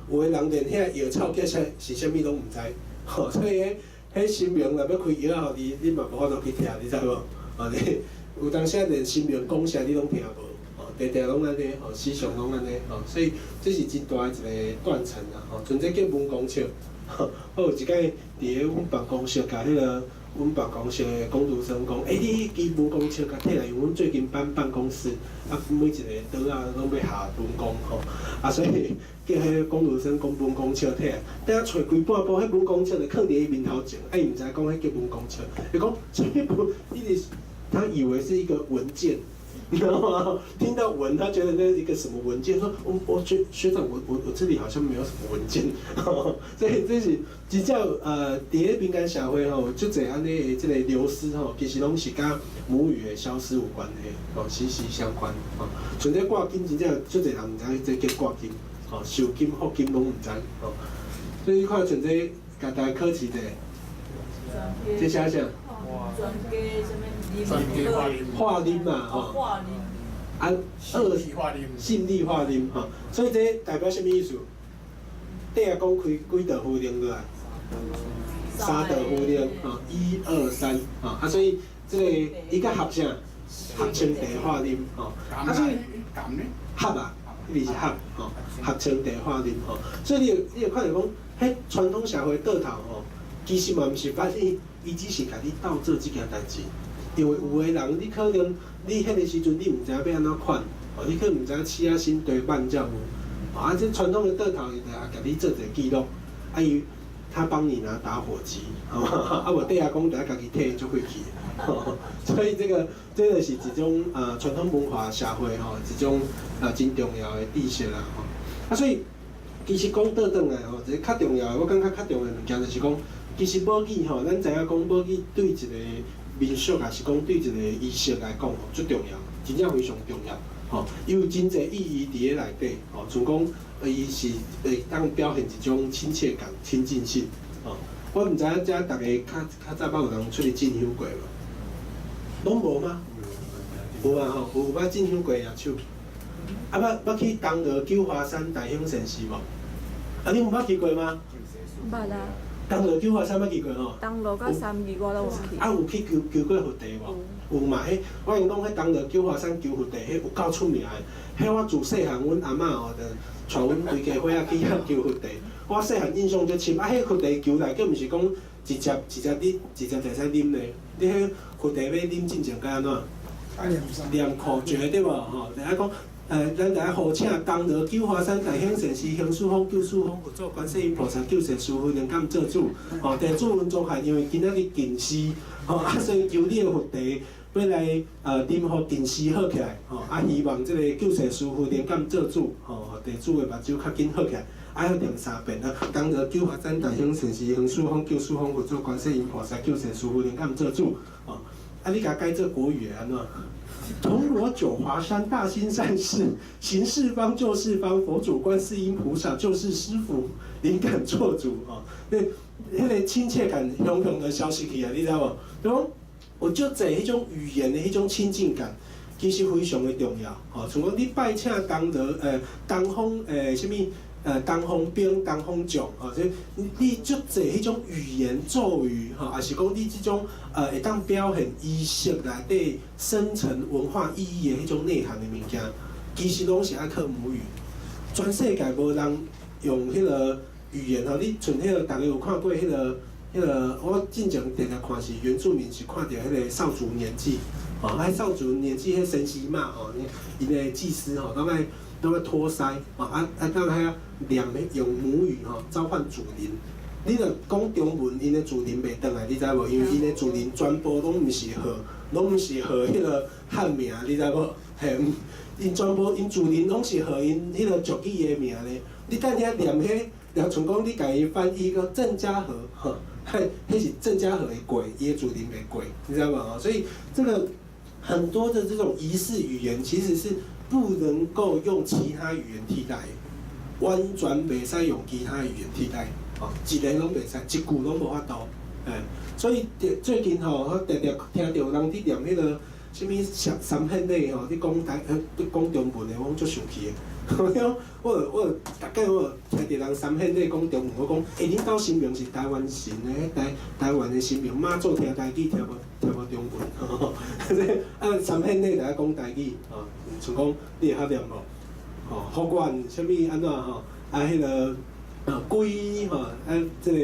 有的人連遐藥草叫啥是啥物攏毋知。吼，所以彼神明若欲開藥仔予你，你嘛無法度去拆，你知無？哦，你有當時連神明講啥你攏聽無，哦，定定攏按呢，吼，時常攏按呢，吼，所以這是真大的一個斷層啊，吼，像這叫文公尺，我有一擺佇咧阮辦公室共彼個阮辦公室的工讀生講，欸，你彼支文公尺共提來，因為阮最近搬辦公室，啊，每一個桌仔攏欲下文公吼，啊，所以叫彼个工讀生講文公尺提來，等下揣規半晡，彼文公尺就囥佇伊面頭前，啊，伊毋知講彼叫文公尺，伊講啥物文，伊是他以為是一個文件，你知道嗎？聽到文，他覺得那是一個什麼文件？說我學長，我這裡好像沒有什麼文件，所以這是真正佇咧民間社會吼，足濟按呢的這個流失吼，其實攏是佮母語的消失有關係，吼，息息相關。吼，像這掛金，真正足濟人毋知這叫掛金，吼，繡金、福金攏毋知，吼。所以你看像這，共大家考試者，這寫啥？專家啥物？專家化啉。化啉嘛，吼。化啉。啊，二化啉。信利化啉，吼。所以這代表啥物意思？底下講開幾道符令落來？三道符令，吼，一二三，吼。啊，所以這個伊佮合啥？合清茶化啉，吼。啊，所以合啊，彼是合，吼，合清茶化啉，吼。所以你會看著講，彼傳統社會桌頭吼，其實嘛毋是翻譯，伊只是共你鬥做這件代誌。因為有的人，你可能你彼個時陣你毋知影欲按怎款，哦，你可能毋知影鼠仔身地板才有，啊，這傳統的桌頭伊就也共你做一個記錄，啊伊他幫你拿打火機，啊無底下講就愛家己提足費氣，所以這個是一種傳統文化社會吼一種真重要的知識啦吼，啊所以其實講倒轉來吼，一個較重要的，我感覺較重要的物件就是講，其實母語吼，咱知影講母語對一個民俗也是講對一個儀式來講吼，足重要，真正非常重要，吼，伊有真濟意義佇咧內底，吼，像講伊是會當表現一種親切感、親近性，吼。我毋知影遮逐家較較早捌有人出去進香過無？攏無嗎？有啊吼，有捌進香過舉手。啊，捌捌去銅鑼九華山大興善寺無？啊，你有捌去過嗎？捌啊。銅鑼九華山捌去過吼？銅鑼佮三義我攏有去。啊，有去求求過佛地無？有嘛？彼我跟你講，彼銅鑼九華山求佛地，彼有夠出名的。彼我自細漢，阮阿嬤吼就帶阮規家伙仔去遐求佛地。我細漢印象足深，啊，彼佛地求來，閣毋是講直接直接你直接就會使啉咧。你彼佛地欲啉進前該按怎？念口訣對無？吼，就愛講。咱來呼請銅鑼九華山大興善寺行四方救四方佛祖觀世音菩薩救世師父靈感做主，吼，地主阮宗翰因為今仔日近視，吼，啊，所以求你的佛地欲來啉予近視好起來，吼，啊，希望這個救世師父靈感做主，吼，地主的目睭較緊好起來，啊，要念三遍啊，銅鑼九華山大興善寺行四方救四方佛祖觀世音菩薩救世師父靈感做主，吼，啊，你共改做國語會按怎？銅鑼九華山大興善寺行四方救四方佛祖觀世音菩薩救世師父靈感做主哦，那彼個親切感雄雄的消失去啊，你知無？就講有足濟彼種語言的彼種親近感，其實非常的重要。吼，像講你拜請銅鑼東方啥物東方兵、東方將吼，這你足濟彼種語言咒語吼，抑是講你這種會當表現儀式內底深層文化意義的彼種內涵的物件，其實攏是愛靠母語。全世界無人用彼個語言吼，你像彼個逐家有看過彼個，我進前定定看是原住民是看著彼個掃除年祭，吼，啊掃除年祭彼先生媽吼，𪜶的祭司吼，攏愛托腮，吼啊啊當遐念彼用母語吼召喚祖靈。你若講中文，𪜶的祖靈袂轉來，你知無？因為𪜶的祖靈全部攏毋是號，攏毋是號彼個漢名，你知無？嘿，𪜶全部𪜶祖靈攏是號𪜶彼個族語的名咧。你等遐念彼，若像講你共伊翻譯個鄭家和，吼，彼彼是鄭家和的過，伊的祖靈袂過，你知無？所以這個很多的這種儀式語言，其實是不能夠用其他語言替代，完全袂使用其他語言替代，哦，一个攏袂使，一句攏無法度，欸，所以最近吼，我定定聽著有人佇念彼個啥物三三獻禮吼，佇講台佇講中文的，我攏足生氣的。我逐擺我聽著人三獻禮講中文，我講，欸，恁兜神明是台灣神的，台台灣的神明，媽祖聽台語聽無中文，這啊三獻禮就愛講台語，吼，像講你會曉念無？吼，福願啥物按怎吼？啊，彼個歸吼，啊，這個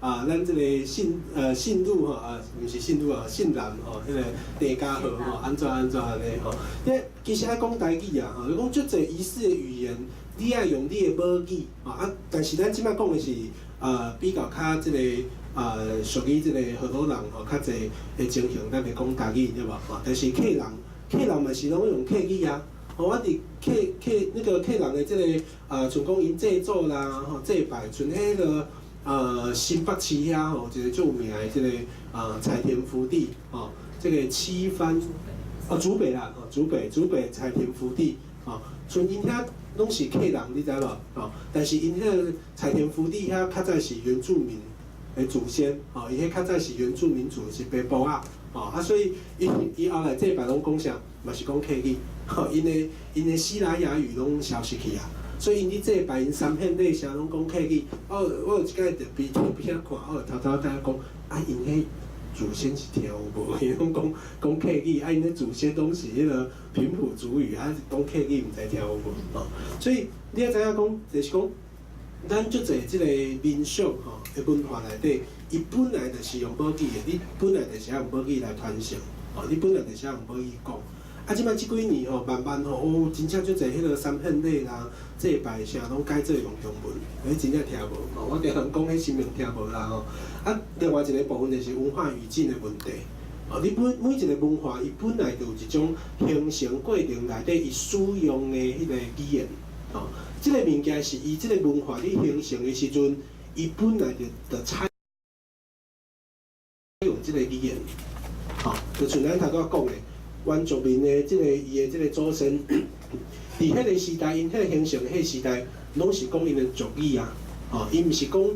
啊，咱這個信女吼啊，毋是信女啊，信男吼，彼個鄭家和吼，按怎按怎按呢吼？這其實愛講台語啊，吼，就講足濟儀式的語言，你愛用你的母語啊，但是咱這擺講的是比較較這個屬於這個河洛人吼，較濟的情形，咱會講台語對無？吼，但是客人客人嘛是攏用客語啊。吼，我佇客客那個客人的這個像講𪜶祭祖啦，吼祭拜，像彼個新北市遐吼，一個著名的這個彩田福地，吼，這個七番哦竹北啦，吼竹北竹北彩田福地，吼，像𪜶遐攏是客人，你知無？吼，但是𪜶彼個彩田福地遐較早是原住民的祖先，吼，伊彼較早是原住民族是白埔仔，吼啊，所以伊伊後來祭拜攏講啥？嘛是講客語，吼，𪜶的西拉雅語攏消失去啊，所以𪜶佇祭拜𪜶三獻禮啥攏講客語。我有一擺佇邊邊仔看，我就偷偷佇遐講，啊，𪜶彼祖先是聽有無？伊攏講講客語，啊，𪜶彼祖先攏是彼個平埔族語，啊，講客語毋知聽有無？吼，所以你愛知影講，就是講，咱足濟這個民俗吼的文化內底，伊本來就是用母語的，你本來就是愛用母語來傳承，吼，你本來就是愛用母語講。啊，這擺這幾年吼，慢慢吼，哦，真正足濟彼個三獻禮啦、祭拜啥攏改做用中文，彼真正聽無，吼，我定人講彼神明聽無啦吼。啊，另外一個部分就是文化語境的問題。哦，你本每一個文化，伊本來就有一種形成過程內底，伊使用的彼個語言，吼，這個物件是伊這個文化咧形成的時陣，伊本來就採用這個語言，吼，就像咱頭拄仔講的，原住民的這個伊的這個祖先，佇彼個時代，𪜶彼個形成的彼個時代，攏是講𪜶的族語啊。吼，伊毋是講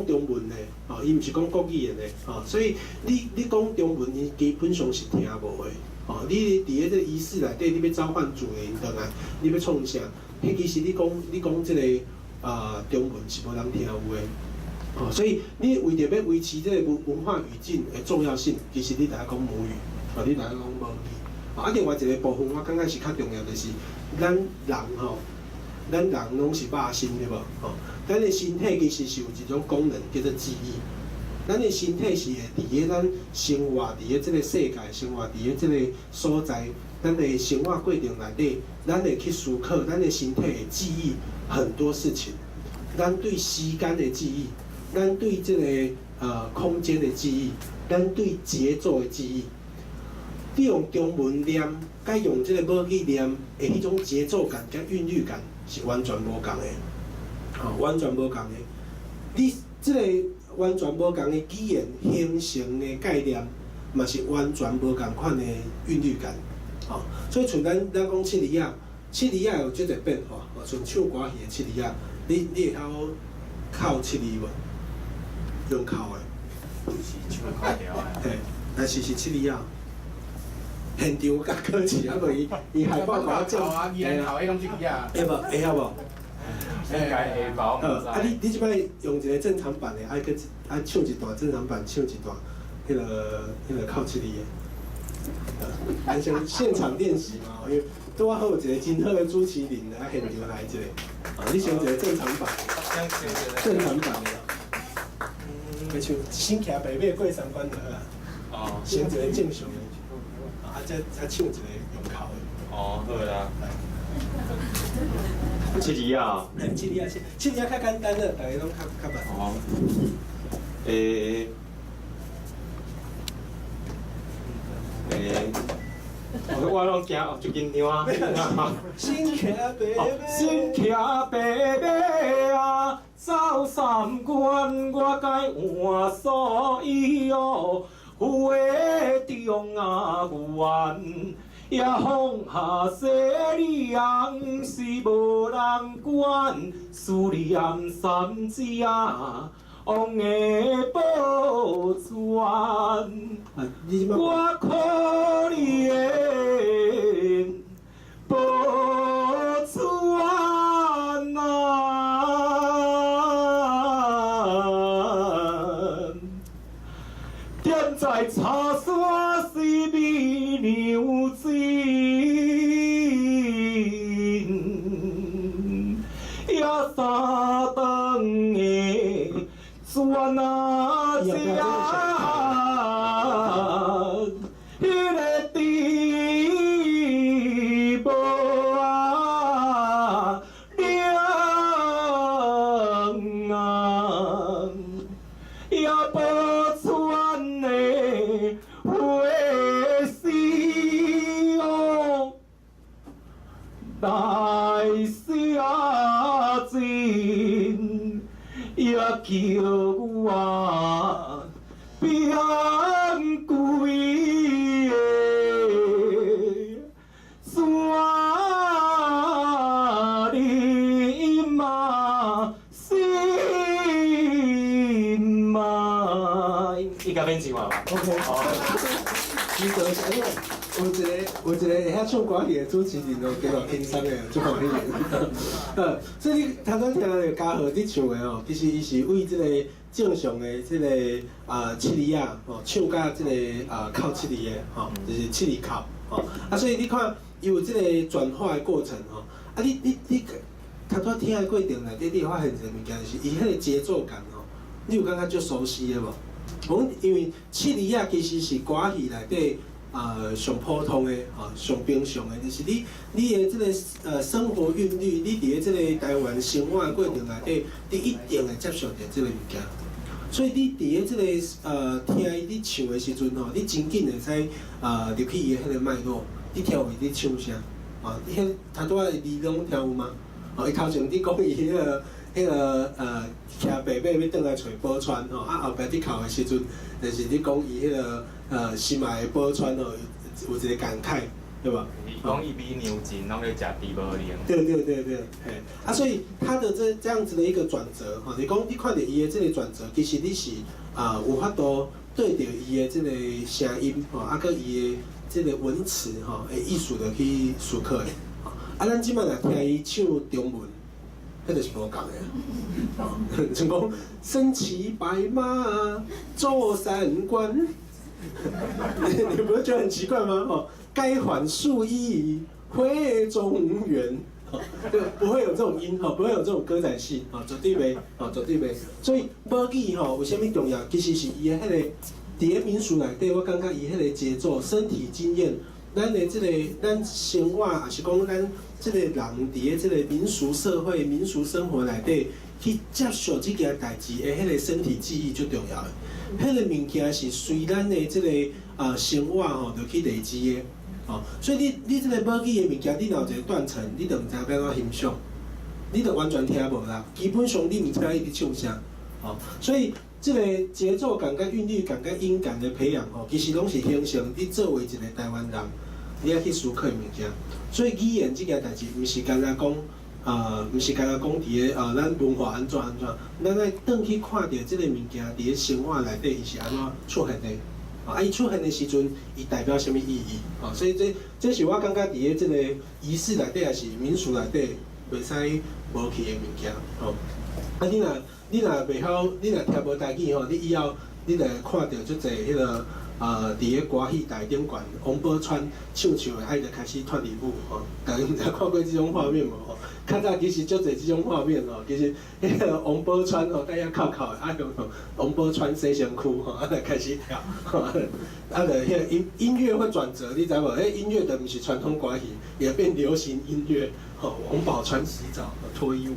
中文的，吼，伊毋是講國語的呢，吼，所以你講中文，伊基本上是聽無的，吼，你佇彼個儀式內底，你欲召喚主神轉來，你欲創啥？彼其實你講這個啊中文是無人聽有的，吼，所以你為著欲維持這個文化語境的重要性，其實你著愛講母語，吼，你著愛講母語。啊，另外一個部分，我感覺是較重要，就是咱人吼，咱人攏是肉身對無？吼，咱的身體其實是有一種功能叫做記憶。咱的身體是會佇咧咱生活佇咧這個世界，生活佇咧這個所在，咱的生活過程內底，咱會去思考，咱的身體會記憶很多事情。咱對時間的記憶，咱對這個空間的記憶，咱對節奏的記憶。你用中文念，佮用這個母語念的彼種節奏感佮韻律感是完全無仝的，吼，完全無仝的。你這個完全無仝的語言形成的概念，嘛是完全無仝款的韻律感，吼。所以像咱講七字仔，七字仔有足濟變化，吼，像唱歌戲的七字仔，你會曉扣七字無？用扣的。是唱口條的。嘿，但是是七字仔。現場佮考試啊，無伊海報甲我做啊，伊來頭迄攏七字仔。會無？會曉無？應該會吧？好，啊你這擺用一個正常版的，愛閣愛唱一段正常版，唱一段，彼個扣七字的。咱先現場練習嘛，因為拄仔好有一個真好的主持人來現場來一個。啊，你先一個正常版，正常版的。欲唱先騎白馬過三關就好啊。哦。先一個正常的，啊，再唱一個用扣的。哦，好啦。七字仔。嘿，七字仔，七字仔較簡單啦，逐家攏較捌。哦。欸。欸。我攏驚，足緊張啊！先騎白馬，先騎白馬啊，走三關，我該換蓑衣哦，雨中啊懸，也風下西涼是無人管，思念三子啊，王的寶船，我可憐寶船啊，踮在茶山是美娘子，也三顿的船啊，这彼个猪无啊凉啊，也宝船的花丝哦，来写真，也叫我变鬼的山林嘛心嘛，應該免唱啊吧？OK，值得，因為有一個會曉唱歌戲的主持人哦，加落輕鬆的，足歡喜的。所以你頭拄聽著嘉禾佇唱的哦，其實伊是為這個正常的這個啊七字仔吼，唱甲這個啊扣七字的吼，就是七字扣吼。啊，所以你看伊有這個轉化的過程吼。啊，你頭拄聽的過程內底，你會發現一个物件，就是伊彼个節奏感吼，你有感覺足熟悉的無？講因為七里仔其實是歌仔戲內底上普通的吼，上平常的，就是你的這个生活韻律，你佇咧這个台灣生活的過程內底，你一定會接觸著這个物件。所以你佇咧這个聽伊咧唱的時陣吼，你真緊會使入去伊的彼个脈絡，你聽有伊咧唱啥？啊，彼頭拄仔的字攏聽有嗎？哦，伊頭前佇講伊彼个騎白馬欲轉來揣寶釧吼，啊後壁佇哭的時陣，就是佇講伊彼个心愛的寶釧吼，有一個感慨，對吧？伊講伊比娘親攏咧食豬無奶。對對對對，嘿，啊，所以他的這樣子的一個轉折，吼，你講你看著伊的這個轉折，其實你是有法度對著伊的這個聲音，吼，啊，閣伊的這個文詞，吼，的意思著去思考的。啊，咱這擺若聽伊唱中文，彼就是無仝的。像講身騎白馬走三關，你不會覺得很奇怪嗎？哦，該還素衣回中原，對，不會有這種音，吼，不會有這種歌仔戲，吼，絕對袂，吼，絕對袂。所以母語吼有啥物重要？其實是伊的彼個佇咧民俗內底，我感覺伊彼個節奏、身體經驗。咱的這個咱生活，抑是講咱這個人佇咧這個民俗社會、民俗生活內底去接受這件代誌的彼個身體記憶足重要的。彼個物件是隨咱的這個生活吼，就去累積的。哦，所以你這個母語的物件，你若有一個斷層，你就毋知欲按怎欣賞，你就完全聽無啦。基本上你毋知伊佇唱啥。哦，所以這個節奏感、佮韻律感、佮音感的培養吼，其實攏是形成你作為一個台灣人，你愛去思考的物件。所以語言這件代誌，毋是干焦講，毋是干焦講佇咧咱文化按怎按怎，咱愛轉去看著這個物件佇咧生活內底伊是按怎出現的。啊，伊出現的時陣，伊代表啥物意義？哦，所以這是我感覺佇咧這個儀式內底，抑是民俗內底，袂使無去的物件。吼，啊，你若袂曉，你若聽無台語吼，你以後你就會看著足濟彼个佇咧歌戲台頂懸，王寶釧唱唱的，啊伊就開始脫離舞吼。大家毋知看過這種畫面無吼？較早其實足濟這種畫面吼，其實彼个王寶釧吼，帶遐扣扣的，啊用王寶釧洗身軀吼，啊就開始跳，啊就彼个音樂會轉折，你知無？彼音樂就毋是傳統歌戲，也變流行音樂，吼，王寶釧洗澡脫衣舞，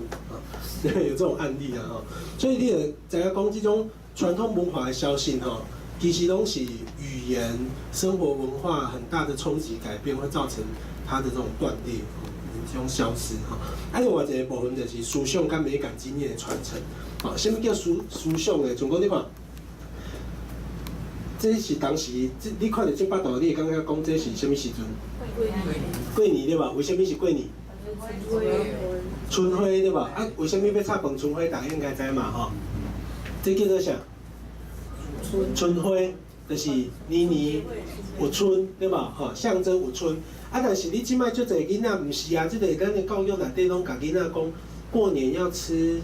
有這種案例啊吼。所以你會知影講這種傳統文化的消失吼，其實攏是語言、生活文化很大的衝擊改變，會造成它的這種斷裂、這種消失吼。啊，另外一個部分就是思想佮美感經驗的傳承。吼，啥物叫思想的？像講你看，這是當時，這你看著這幅圖，你會感覺講這是啥物時陣？過年對吧？為啥物是過年？春花對吧？啊，為啥物欲插飯春花？大家應該知嘛吼。這叫做啥？春花就是年年有春，對吧？吼，象徵有春。啊，但是你這擺足濟囡仔毋是啊，這個咱的教育內底攏共囡仔講，過年要吃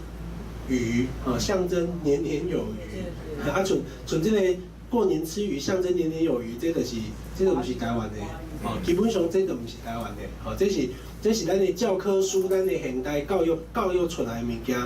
魚，吼，象徵年年有餘。啊，像這個過年吃魚，象徵年年有餘，這就是這個毋是台灣的，吼，基本上這就毋是台灣的，吼，這是咱的教科書，咱的現代教育出來的物件，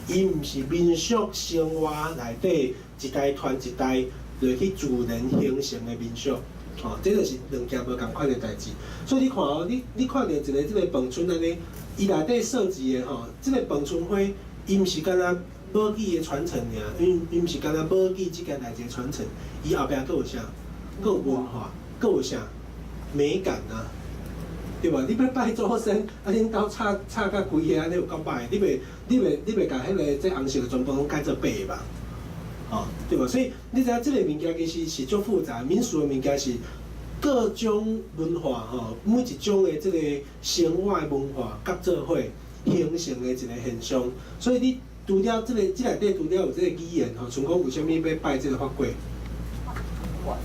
伊毋是民俗生活內底一代傳一代落去自然形成的民俗，吼，這就是兩件無仝款的代誌。所以你看哦，你看著一個這個飯春按呢，伊內底設計的吼，這個飯春花，伊毋是干焦母語的傳承爾，伊毋是干焦母語這件代誌的傳承，伊後壁閣有啥？閣有文化，閣有啥？美感啊，對吧？你欲拜祖先，啊，恁兜插甲規个按呢有夠歹，你袂共彼个這紅色的全部攏改做白的吧？哦，對吧？所以你知影這個物件其實是足複雜，民俗的物件是各種文化吼，每一種的這個生活的文化合做伙形成的一個現象。所以你除了這個，這內底除了有這個語言吼，像講為啥物欲拜這個發粿？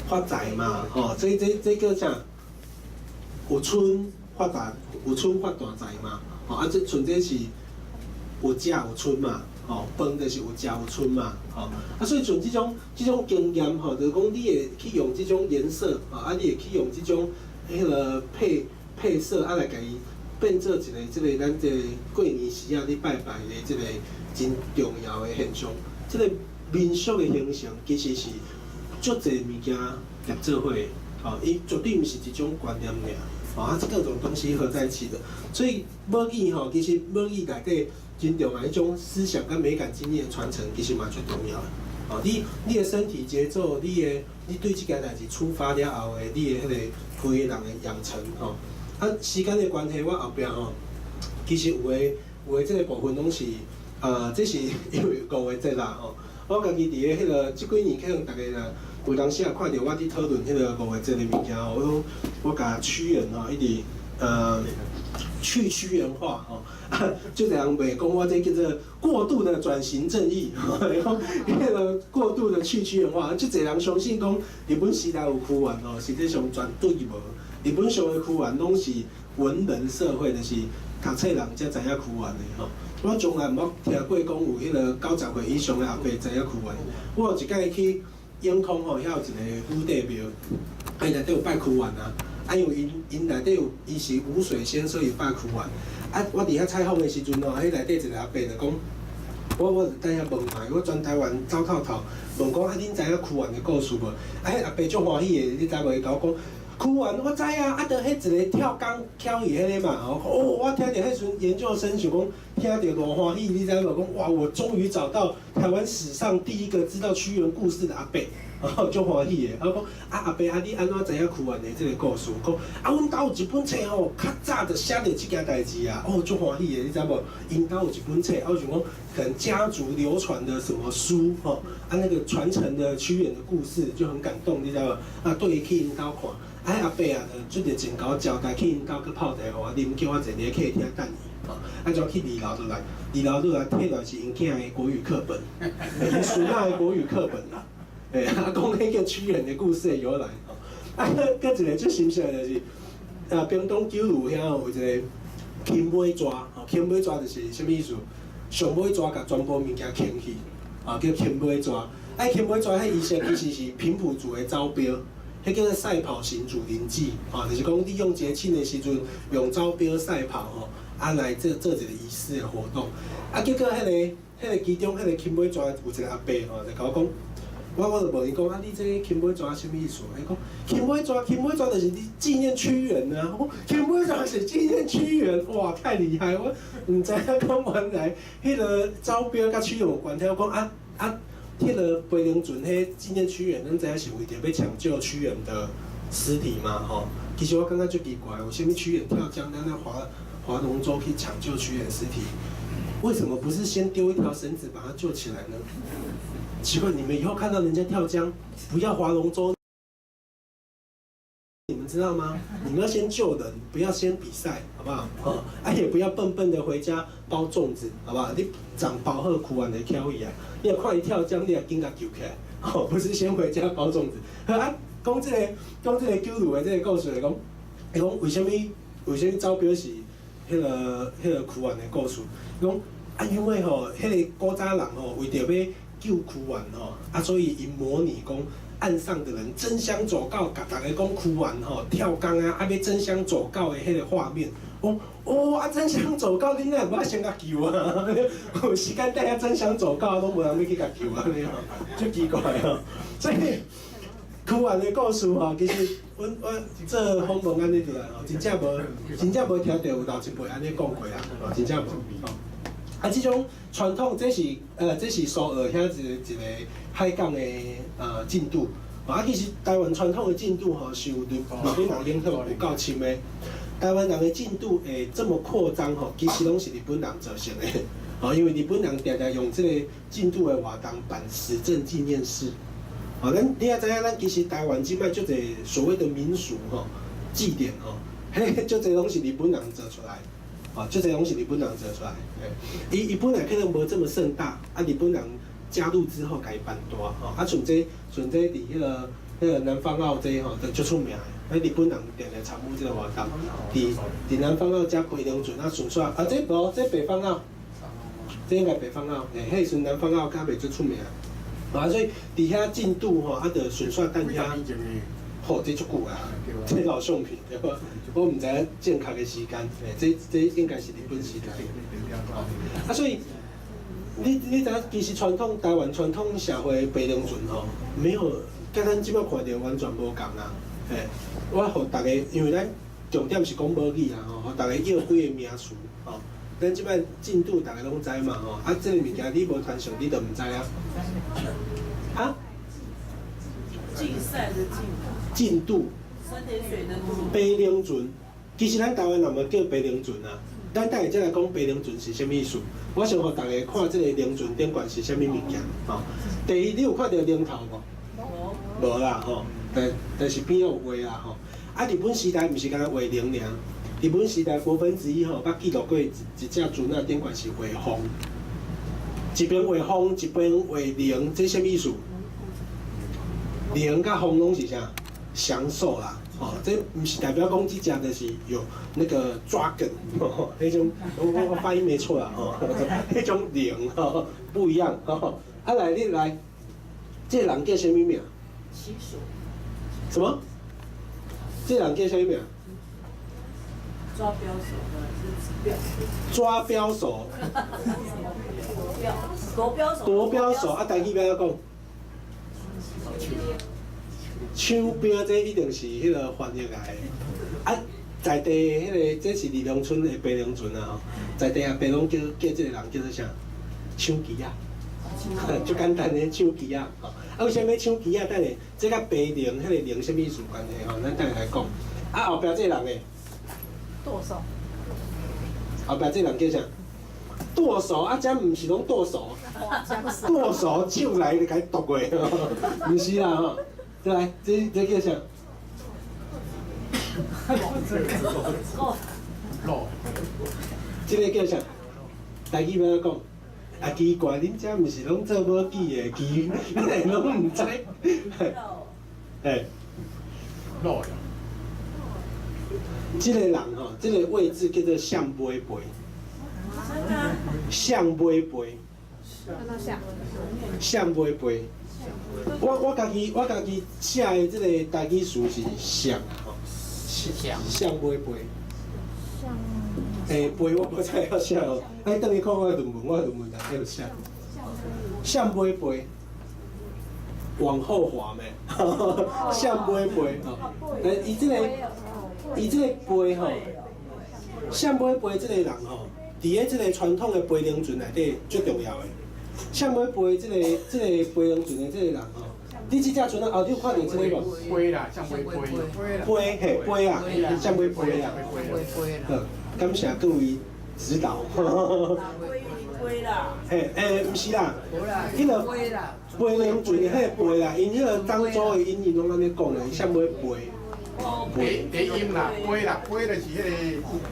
發財嘛，吼，這叫啥？有春發大，有春發大財嘛，吼，啊，這像這是有食有春嘛，吼，飯就是有食有春嘛，吼，啊，所以像這種經驗吼，就是講你會去用這種顏色，啊，你會去用這種彼个配色，啊，來共伊變變做一個這個咱這個過年時啊，咧拜拜的這個真重要的現象。這個民俗的形成其實是足濟物件疊做伙的，吼，伊絕對毋是一種觀念爾，吼，啊，這各種東西合在一起的。所以母語吼，其實母語內底真重要彼種思想佮美感經驗的傳承，其實嘛足重要的。哦，你的身體節奏，你對這件代誌出發了後的，你的彼個規個人的養成吼。啊，時間的關係，我後壁吼，其實有的這個部分攏是，這是因為五月節啦吼。我家己佇咧彼個這幾年，可能逐家若有當時也看著我佇討論彼個五月節的物件吼，我講我共屈原吼一直去屈原化吼，就這樣袂講我這叫做過度的轉型正義，講彼個過度的去屈原化，足濟人相信講日本時代有屈原吼，實際上絕對無。日本上的屈原攏是文人社會，就是讀冊人才知影屈原的吼。我從來毋捌聽過講有彼個90歲以上的阿伯知影屈原。我有一擺去永康吼，遐有一個土地廟，伊內底有拜屈原啊。啊，因為𪜶內底有，伊是五水仙，所以拜屈原。啊，我佇遐採訪的時陣吼，彼內底一個阿伯就講，我就佇遐問嘛，我全台灣走透透，問講啊，恁知影屈原的故事無？啊，彼阿伯足歡喜的，你知無？伊共我講。屈原我知啊，啊，就彼一個跳江蹺去彼個嘛吼。哦，我聽著彼時陣研究生想講，聽著偌歡喜，你知無？講哇，我終於找到台灣史上第一個知道屈原故事的阿伯，哦，足歡喜的。啊，講啊，阿伯啊，你按怎知影屈原的這個故事？講啊，阮兜有一本冊吼，較早就寫著這件代誌啊，哦，足歡喜的，你知無？𪜶兜有一本冊，啊，我想講可能家族流傳的什麼書吼，啊，那個傳承的屈原的故事就很感動，你知無？啊，綴伊去𪜶兜看。啊，彼阿伯啊，就足熱情共我招待去𪜶兜閣泡茶予我啉，叫我坐佇咧客廳等伊。吼，啊，就去二樓落來，二樓落來提來是𪜶囝的國語課本，𪜶孫仔的國語課本啦。欸，啊，講彼個屈原的故事的由來。吼，啊，閣一個足心酸的就是，啊，屏東九如遐有一個輕尾蛇，吼，輕尾蛇就是啥物意思？上尾蛇共全部物件輕去，啊，叫輕尾蛇。啊，輕尾蛇彼儀式其實是平埔族的走標。彼叫做賽跑型祖靈祭，吼，就是講利用節慶的時陣，用走標賽跑吼，啊來做做一個儀式的活動。啊，結果彼個其中彼個輕尾蛇有一個阿伯吼，就共我講，我就問伊講，啊，你這輕尾蛇啥物意思？伊講輕尾蛇，輕尾蛇就是你紀念屈原啊。我講輕尾蛇是紀念屈原，哇，太厲害！我毋知影講原來彼個走標佮屈原有關係。我講啊啊。彼個飛龍船，彼紀念屈原，咱知影是為著欲搶救屈原的屍體嘛？吼，其實我感覺足奇怪，為啥物屈原跳江，咱咧划划龍舟去搶救屈原屍體？為什麼不是先丟一條繩子把他救起來呢？奇怪，你們以後看到人家跳江，不要划龍舟，你們知道嗎？你們要先救人，不要先比賽，好不好？哦，啊，也不要笨笨的回家包粽子，好不好？你粽包好，屈原會翹去啊！你若看伊跳江，你也緊共救起來，哦，不是先回家包粽子。好啊，講這個九如的這個故事來講，伊講為啥物走標是彼個屈原的故事？伊講啊，因為吼，彼個古早人吼，為著欲救屈原吼，啊，所以𪜶模擬講岸上的人爭相走到，共逐家講屈原吼跳江啊，啊欲爭相走到的彼個畫面。講哦，啊爭相走到，恁哪會無愛先共救啊？有時間底下爭相走到，攏無人欲去共救按呢吼，足奇怪吼。所以屈原的故事吼，其實阮我做訪問按呢落來吼，真正無聽著有老一輩按呢講過啦，吼，真正無吼。啊，這種傳統，這是蘇澳遐一個海港的進度。啊，其實台灣傳統的進度吼，受日本人影響有夠深的。台灣人的進度會這麼擴張吼，其實攏是日本人造成的。吼，因為日本人定定用這個進度的活動辦死陣紀念式。吼，咱你也知影，咱其實台灣這擺足濟所謂的民俗吼祭典吼，彼足濟攏是日本人做出來。哦，足濟攏是日本人做出來。伊本來可能無這麼盛大，啊，日本人加入之後共伊辦大，吼，啊，像這佇彼個南方澳這吼，就足出名的。彼日本人定定參與這個活動，佇南方澳遮飛龍船啊，順紲啊，這無這北方澳，這應該北方澳，欸，彼時陣南方澳較袂足出名。啊，所以佇遐進度吼，啊，就順紲等遐。吼，這足久啊，這老相片對無？我毋知影正確的時間，這應該是日本時代。啊，所以你知影，其實傳統台灣傳統社會的白龍船吼，沒有，佮咱這擺看著完全無仝啊。嘿，我予逐家，因為咱重點是講母語啊，吼，予逐家臆幾个名詞吼。咱這擺進度逐家攏知嘛吼，啊，這个物件你無傳承，你就毋知啊。啊？競賽的競。進度。三點水的渡。白龍船，其實咱台灣人嘛叫白龍船啊。咱等下再來講白龍船是啥物意思。我先予逐家看這个龍船頂懸是啥物物件吼。第一，你有看著龍頭無？無啦吼，但是邊有畫啦吼。啊，日本時代毋是干焦畫龍爾，日本時代1/5吼，捌記錄過一隻船仔頂懸是畫鳳，一邊畫鳳，一邊畫龍，這啥物意思？龍佮鳳攏是啥？祥獸啦，吼，這毋是代表講這隻就是有那個抓梗，彼種我發音沒錯啦，吼，彼種龍吼不一樣，吼。啊來，你來，這個人叫啥物名？騎手。什麼？這個人叫啥物名？抓標手的是抓標手。奪標手。奪標手啊！台語欲按怎講？搶標這一定是彼个翻譯來的。啊，在地彼个這是二龍村的白龍船啊吼，在地阿伯攏叫這个人叫做啥？搶旗仔。足簡單的搶旗仔吼。啊，為啥物搶旗仔？等下這佮白龍彼个龍啥物意思關係吼？咱等下來講。啊，後壁這个人咧？剁手。後壁這个人叫啥？剁手啊！這毋是攏剁手，剁手手來就共伊剁過，毋是啦吼。再來，這叫啥？這个叫啥？台語欲按怎講？啊，奇怪，恁遮毋是攏做母語的，奇，你攏毋知？嘿。這个人吼，這个位置叫做象尾背。象尾背。象尾背。我家己寫的這個台語詞是象吼，象尾背。欸，背我無知曉寫哦，愛轉去看我的論文，我的論文內底有寫。象尾背，往後滑咩？象尾背吼，但伊這个背吼，象尾背這個人吼，佇咧這個傳統的白龍船內底最重要的。象尾背這個白龍船的這個人吼，你這隻船仔後，你有看著這個無？背啦，象尾背。背嘿背啊，象尾背啊。好，感謝各位指導。背啦。嘿，欸，毋是啦，彼个白龍船的彼个背啦，𪜶彼个漳州的音𪜶攏按呢講的，象尾背。低音啦，背啦，背就是彼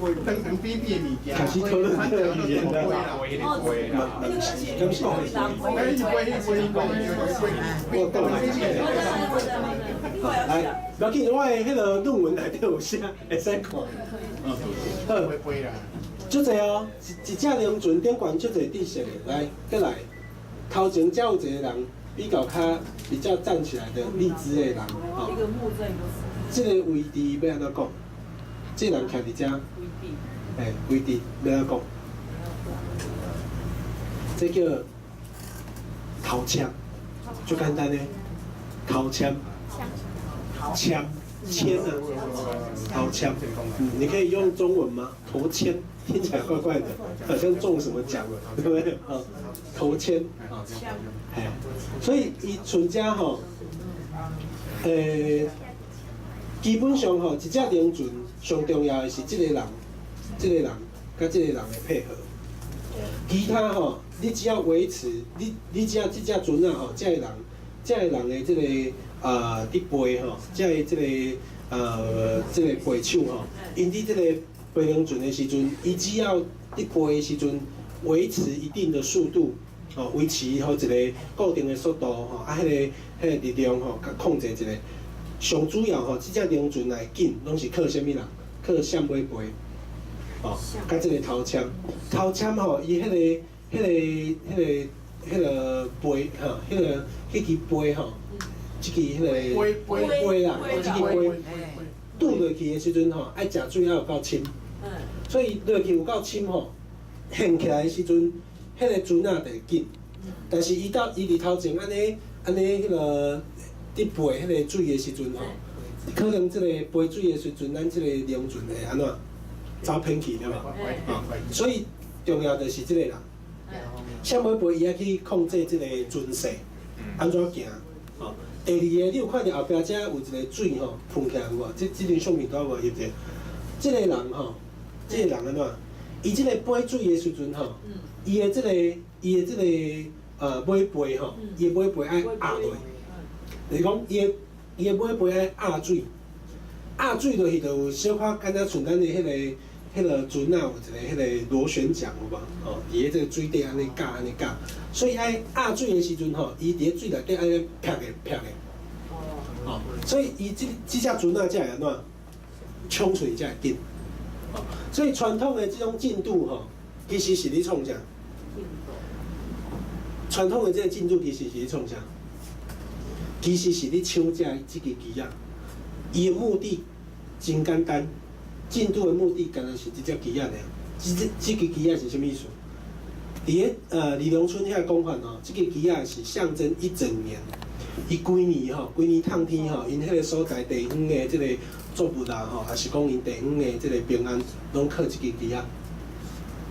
个長長扁扁的物件。開始討論這個語言啦。啦。敢是？我講來，無要緊，我的彼个論文內底有寫，會使看。好，足濟哦，一隻龍船頂懸足濟知識的，來，閣來，頭前才有一個人比較較比較站起來的立姿的人，吼。這個位置欲按怎講？這個人徛佇遮，欸，位置欲按怎講？這叫頭籤，足簡單的，頭籤，籤，籤啊，頭籤。你可以用中文嗎？頭籤聽起來怪怪的，好像中什麼獎了，對不對？啊，頭籤啊，嘿，所以伊賰遮吼，基本上吼，一隻龍船上重要的是這個人、這個人佮這個人的配合。其他吼，你只要維持，你只要這隻船仔吼，這個人、這個人的這個佇背吼，這个這個背手吼，𪜶佇這個背龍船的時陣，伊只要佇背的時陣維持一定的速度，吼，維持予一个固定的速度吼，啊，彼个力量吼，共控制一下。上主要吼，這隻龍船來緊，攏是靠啥物人？靠象尾背，吼，佮這個頭籤。頭籤吼，伊彼個背吼，彼支背吼，這支彼個杯杯啦，這支杯拄落去的時陣吼，愛食水愛有夠深，所以落去有夠深吼，掀起來的時陣，彼個船仔就會緊。但是伊到伊佇頭前按呢按呢彼個佇背彼個水的時陣吼，可能這個背水的時陣，咱這個龍船會按怎走偏去對吧？所以重要就是這個啦。啥物背伊愛去控制這個船勢，按怎行？吼，第二个，你有看著後壁遮有一個水吼噴起來有無？這這張相片拄仔無翕著。這個人吼，這個人按怎？伊這個背水的時陣吼，伊的這個伊的這個尾背吼，伊的尾背愛壓落，就是講伊的伊的尾背愛壓水，壓水落去就有小可敢若像咱的彼個彼個船仔有一個彼個螺旋槳有無？吼，佇咧這個水底按呢絞按呢絞，所以愛壓水的時陣吼，伊佇咧水內底按呢劈的劈的，吼，所以伊這這隻船仔才會按怎衝出去才會緊，所以傳統的這種競渡吼，其實是咧創啥？傳統的這個競渡其實是咧創啥？其實是咧搶這這支旗仔，伊的目的真簡單，競渡的目的敢若是這隻旗仔爾。這這這支旗仔是啥物意思？佇咧二龍村遐講法吼，這支旗仔是象徵一整年，伊規年吼，規年透天吼，𪜶彼個所在地方的這個作物啦吼，抑是講𪜶地方的這個平安，攏靠這支旗仔。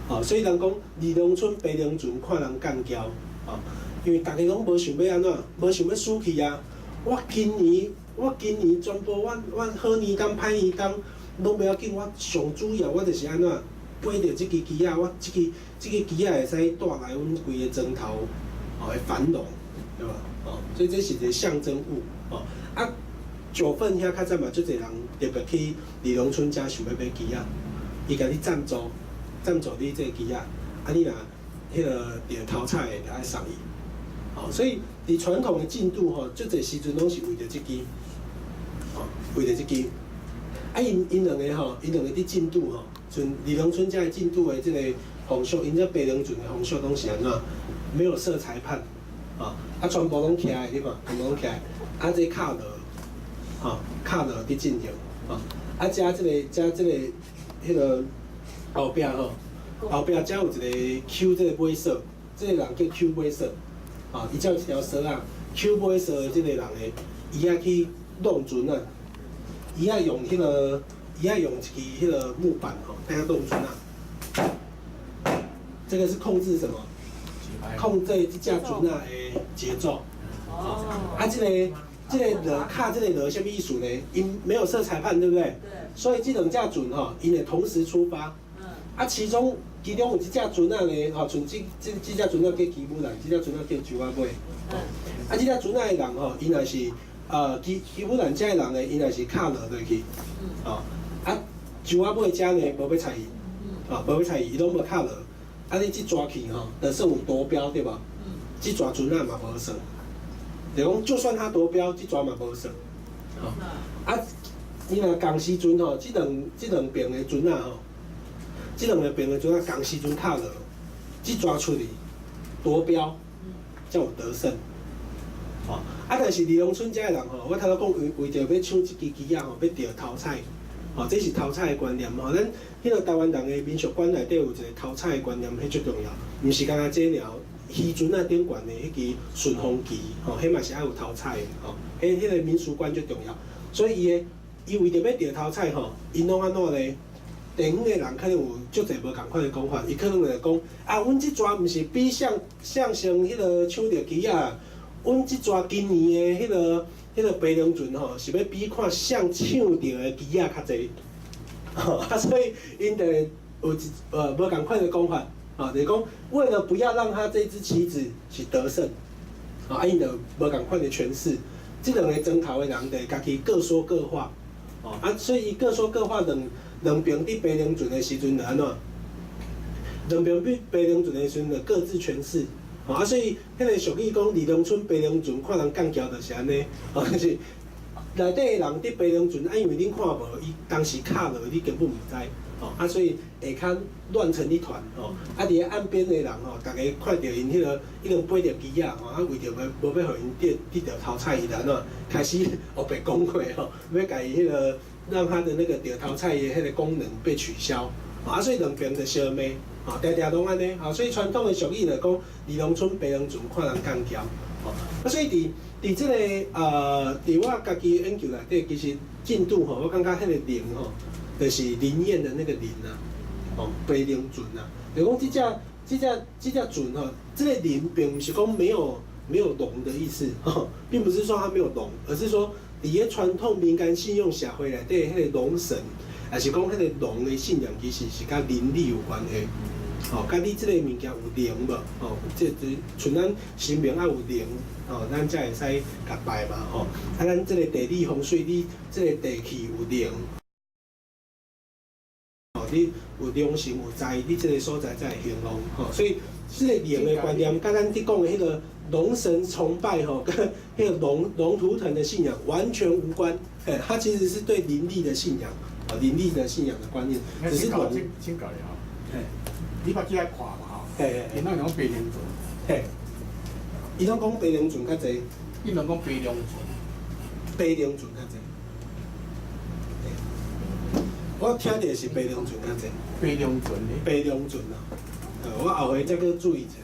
吼，所以人講二龍村白龍船看人幹譙，吼，因為逐家攏無想欲按怎，無想欲輸去啊。我今年我今年全部我我好年冬歹年冬攏袂要緊，我上主要我就是按怎，背著這支旗仔，我這支這支旗仔會使帶來阮規个莊頭吼的繁榮，對吧？吼，所以這是一個象徵物，吼。啊，九份遐較早嘛，足濟人特別去二龍村遮想欲買旗仔，伊共你贊助，贊助你這個旗仔，啊，你若彼個著頭彩的，就愛送伊。吼，所以佇傳統的競渡吼，足濟時陣攏是為著這支，吼，為著這支。啊，𪜶𪜶兩个吼，𪜶兩個佇競渡吼，像二龍村遮的競渡的這個風俗，𪜶這白龍船的風俗攏是按怎？沒有設裁判，吼，啊，全部攏徛的，你看，全部攏徛，啊，這敲鑼，吼，敲鑼佇進行，吼，啊，遮這個遮這個彼個後壁吼，後壁遮有一個搝這個尾索，這個人叫搝尾索，吼，伊遮有一條索仔，搝尾索的這個人的，伊愛去弄船仔，伊愛用彼個，伊愛用一支彼個木板吼，帶他弄船仔。這個是控制什麼？控制這隻船仔的節奏。啊，這個這個鑼敲這個鑼啥物意思呢？𪜶沒有設裁判，對不對？對。所以這兩隻船吼，𪜶會同時出發。啊，其中其中有一隻船仔呢，吼，像這這這隻船仔叫旗舞蘭，這隻船仔叫洲仔尾。啊，這隻船仔的人吼，𪜶若是旗旗舞蘭遮的人呢，𪜶若是敲鑼落去，吼，啊，洲仔尾遮呢無欲睬伊，吼，無欲睬伊，伊攏無敲鑼。啊，你這逝去吼，就算有奪標對無？這逝船仔嘛無算。就講，就算他奪標，這逝嘛無算。吼，啊，你若仝時陣吼，這兩這兩邊的船仔吼，這兩個邊的船仔仝時陣敲鑼，這逝出去奪標，才有得勝。吼，啊，但是二龍村遮的人吼，我頭拄講為為著欲搶這支旗仔吼，欲著頭彩，吼，這是頭彩的觀念吼。咱彼個台灣人的民俗觀內底有一個頭彩的觀念，彼足重要，毋是干焦這爾。漁船仔頂懸的彼支順風旗，吼，彼嘛是愛有頭彩的，吼，彼彼個民俗觀足重要。所以伊的伊為著欲著頭彩吼，𪜶攏按怎咧？地方的人可能有足濟無仝款的講法，伊可能會講啊，阮這逝毋是比誰誰先彼個搶著旗仔，阮這逝今年的彼個彼個白龍船吼，是欲比看誰搶著的旗仔較濟。啊，所以𪜶就會有一無仝款的講法，吼，就是講為了不要讓他這支旗子是得勝，啊，𪜶就無仝款的詮釋，這兩個莊頭的人就會家己各說各話，哦，啊，所以伊各說各話，兩兩邊佇白龍船的時陣就按怎？兩邊佇白龍船的時陣就各自詮釋，哦，啊，所以彼個俗語講二龍村白龍船看人幹譙就是按呢，哦，就是內底的人佇白龍船，啊，因為恁看無，伊當時敲落，你根本毋知，吼，啊，所以下跤亂成一團吼，啊，佇咧岸邊的人吼，逐家看著𪜶彼個已經背著旗仔吼，啊，為著欲無欲予𪜶得得著頭彩，伊就按怎開始烏白講話吼，欲共伊彼個讓他的那個著頭彩的彼個功能被取消，啊，所以兩邊就相罵，吼，定定攏按呢，吼，所以傳統的俗語就講，二龍村白龍船看人幹諜，吼，啊，所以佇佇這个佇我家己研究內底，其實進度吼，我感覺彼個靈吼，就是靈驗的那個靈啊，哦，白龍船啊，就講這隻船吼，這個靈並毋是講沒有龍的意思，吼，並不是說它沒有龍，而是說佇咧傳統民間信仰社會內底，彼個龍神，抑是講彼個龍的信仰，其實是佮靈力有關係。吼，佮你這个物件有靈無？吼，這就像咱神明愛有靈，吼，咱才會使共拜嘛，吼。啊，咱這个地理風水，你這个地氣有靈，吼，你有龍神有在，你這个所在才會興旺，吼。所以這个靈的觀念，佮咱佇講的彼个龍神崇拜，吼，佮彼个龍圖騰的信仰完全無關。嘿，它其實是對靈力的信仰，啊，靈力的信仰的觀念，只是龍。請教你吼。嘿。你捌去遐看無吼？嘿，𪜶攏講白龍船。嘿，伊攏講白龍船較濟。𪜶攏講白龍船。白龍船較濟。我聽著是白龍船較濟。白龍船咧？白龍船啊！我後回再閣注意者。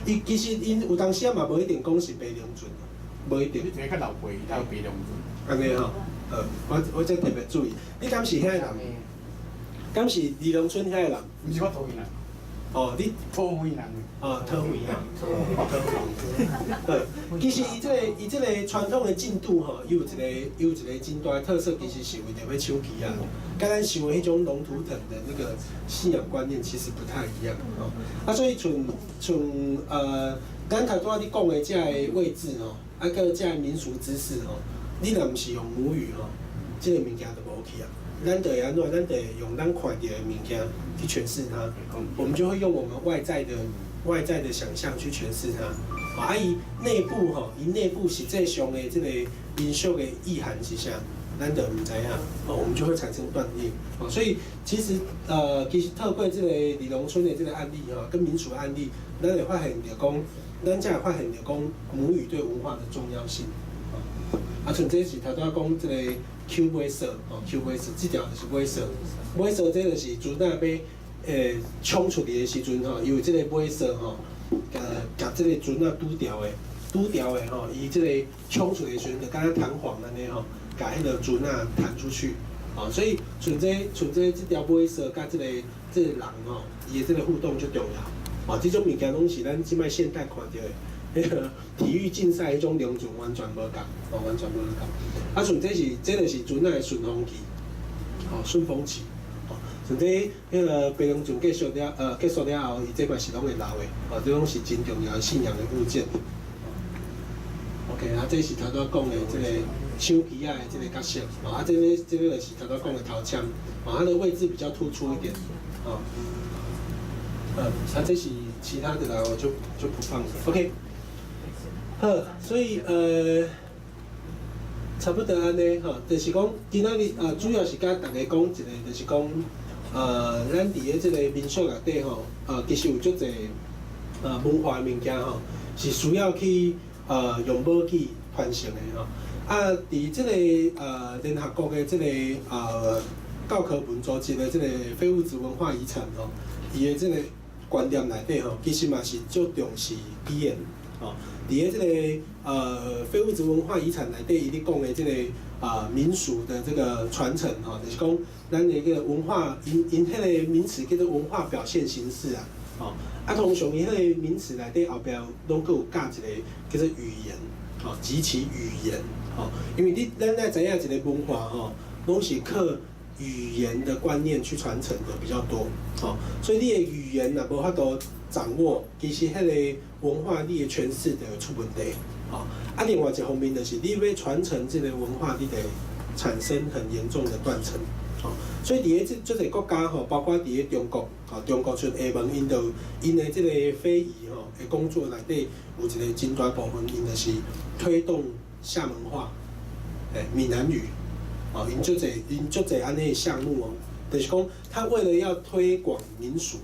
伊其實𪜶有當時仔嘛無一定講是白龍船，無一定。你一个較老輩，才有白龍船。按呢吼，我才特別注意。你敢是遐个人？敢是二龍村遐個人？毋是我桃園人。哦，你桃園人。哦，桃園啊，桃園。對，其實伊這个傳統的進度吼，伊有一個真大的特色，其實是為著欲搶旗仔，佮咱想的彼種龍圖騰的那個信仰觀念其實不太一樣吼。啊，所以像咱頭拄仔你講的這个位置吼，啊，閣這个民俗知識吼，你若毋是用母語吼，這個物件就無去啊。咱就會按怎？咱就會用咱看著的物件去詮釋它，我們就會用我們外在的想象去詮釋它。啊，伊內部吼，伊內部實際上的這個民俗的意涵是啥？咱就毋知影，哦，我們就會產生斷裂。哦，所以其實透過這個二龍村的這個案例吼，跟民俗案例，咱會發現著講，咱才會發現著講母語對文化的重要性。啊，像這是頭拄仔講這個搝尾索，吼，搝尾索，這條就是尾索，尾索這就是船仔欲衝出去的時陣吼，伊有這個尾索吼，共這個船仔拄牢的，拄牢的吼，伊這個衝出去的時陣就敢若彈簧按呢吼，共彼个船仔彈出去，吼，所以像這條尾索佮這個人吼，伊的這個互動足重要，哦，這種物件攏是咱這擺現代看著的。彼个體育競賽彼種龍船完全無仝，哦，完全無仝。啊，像這就是船仔的順風旗，哦，順風旗，哦，像這彼个白龍船結束了後，伊這塊是攏會留的，哦，這攏是真重要的信仰的物件。OK，啊，這是頭拄仔講的這個搶旗仔的這個角色，哦，啊，這個就是頭拄仔講的頭籤，哦，它的位置比較突出一點，哦，啊，這是其他的啦，我就不放了，OK。好，所以差不多按呢吼，就是講今仔日啊，主要是共大家講一個，就是講咱佇咧這個民俗內底吼，其實有足濟文化的物件吼，是需要去用母語傳承的吼。啊，佇這個聯合國的這個教科文組織的這個非物質文化遺產吼，伊的這個觀念內底吼，其實嘛是足重視語言。哦，佇咧這個非物質文化遺產內底，伊咧講的這個民俗的這個傳承吼，就是講咱的個文化，𪜶彼个名詞叫做文化表現形式啊，吼，啊通常伊彼个名詞內底後壁攏閣有加一個叫做語言，吼，及其語言，吼，因為咱愛知影一個文化吼，攏是靠語言的觀念去傳承的比較多，吼，所以你的語言若無法度掌握，其實彼個文化你的詮釋就會出問題，吼。啊，另外一方面就是你欲傳承這個文化，你得產生很嚴重的斷層，吼。所以佇咧這足濟國家吼，包括佇咧中國，吼，中國像廈門，𪜶就𪜶的這個非遺吼的工作內底有一個真大部分，𪜶就是推動廈門話，閩南語，哦，𪜶足濟按呢的項目哦。就是講他為了要推廣民俗，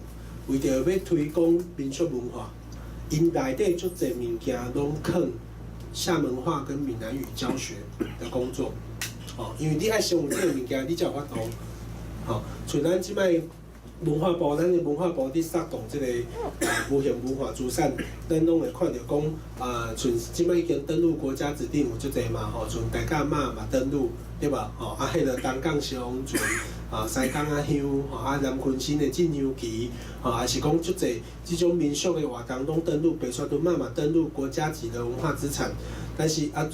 為著欲推廣民俗文化，𪜶內底足濟物件攏囥廈門話跟閩南語教學的工作，哦，因為你愛先有這个物件，你才有法度，吼，像咱這擺文化部，咱的文化部佇策動這个無形文化資產，咱攏會看著講，啊，像這擺已經登錄國家指定有足濟嘛，吼，像大甲媽嘛登錄，對無？吼，啊，彼个東港商船，啊，西港仔鄉，吼，啊，南鯤鯓的進香旗，吼，也是講足濟這種民俗的活動攏登錄，白沙屯媽嘛登錄國家級的文化資產，但是啊，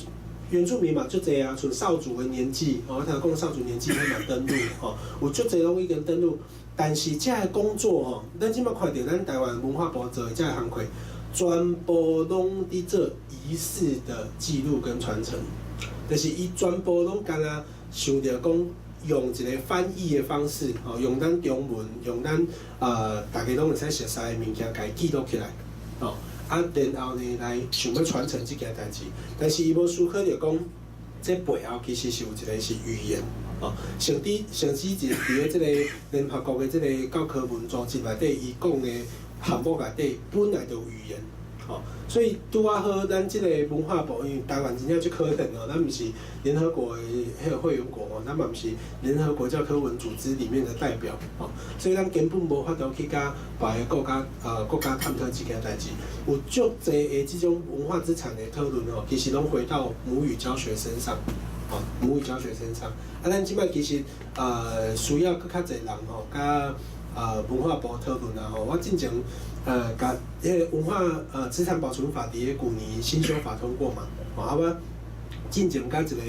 原住民嘛足濟啊，像少主的年紀，吼，我頭講少主年紀彼嘛登錄，吼，有足濟攏已經登錄。但是這个工作吼，咱這擺看著咱台灣文化部做的這个工課，全部攏佇做儀式的記錄跟傳承，就是伊全部攏敢若想著講用一个翻譯的方式，吼，用咱中文，用咱大家攏會使熟悉的物件，共伊記錄起來，吼，啊，然後呢來想欲傳承這件代誌，但是伊無思考著講，這背後其實是有一个是語言。哦，甚至佇咧這个聯合國的這个教科文組織內底，伊講的項目內底本來就有語言，吼，所以拄仔好，咱這个文化部，因為台灣真正足可憐哦，咱毋是聯合國的彼个會員國哦，咱嘛毋是聯合國教科文組織裡面的代表，吼，所以咱根本無法度去佮別个國家探討這件代誌。有足濟的這種文化資產的討論哦，其實攏回到母語教學身上。母語教學身上，啊，咱這擺其實需要閣較濟人吼，佮文化部討論啊吼。我進前共彼个文化資產保存法佇咧舊年新修法通過嘛，吼啊我進前佮一个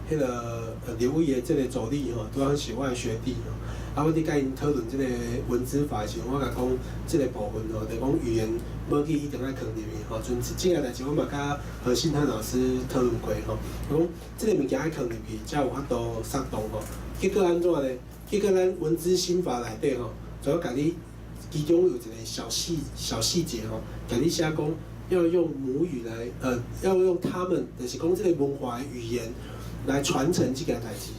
彼个劉偉的這个助理吼，拄好是我的學弟吼，啊我佇佮𪜶討論這个文資法的時陣，我共講這个部分吼，就講語言母語一定愛囥入去吼。像這個代誌，我嘛佮何信漢老師討論過吼，講這個物件愛囥入去，才有法度策動吼。結果按怎呢？結果咱文資新法內底吼，主要共你其中有一个小細節吼，共你寫講要用母語來，要用他們，就是講這个文化的語言來傳承這件代誌，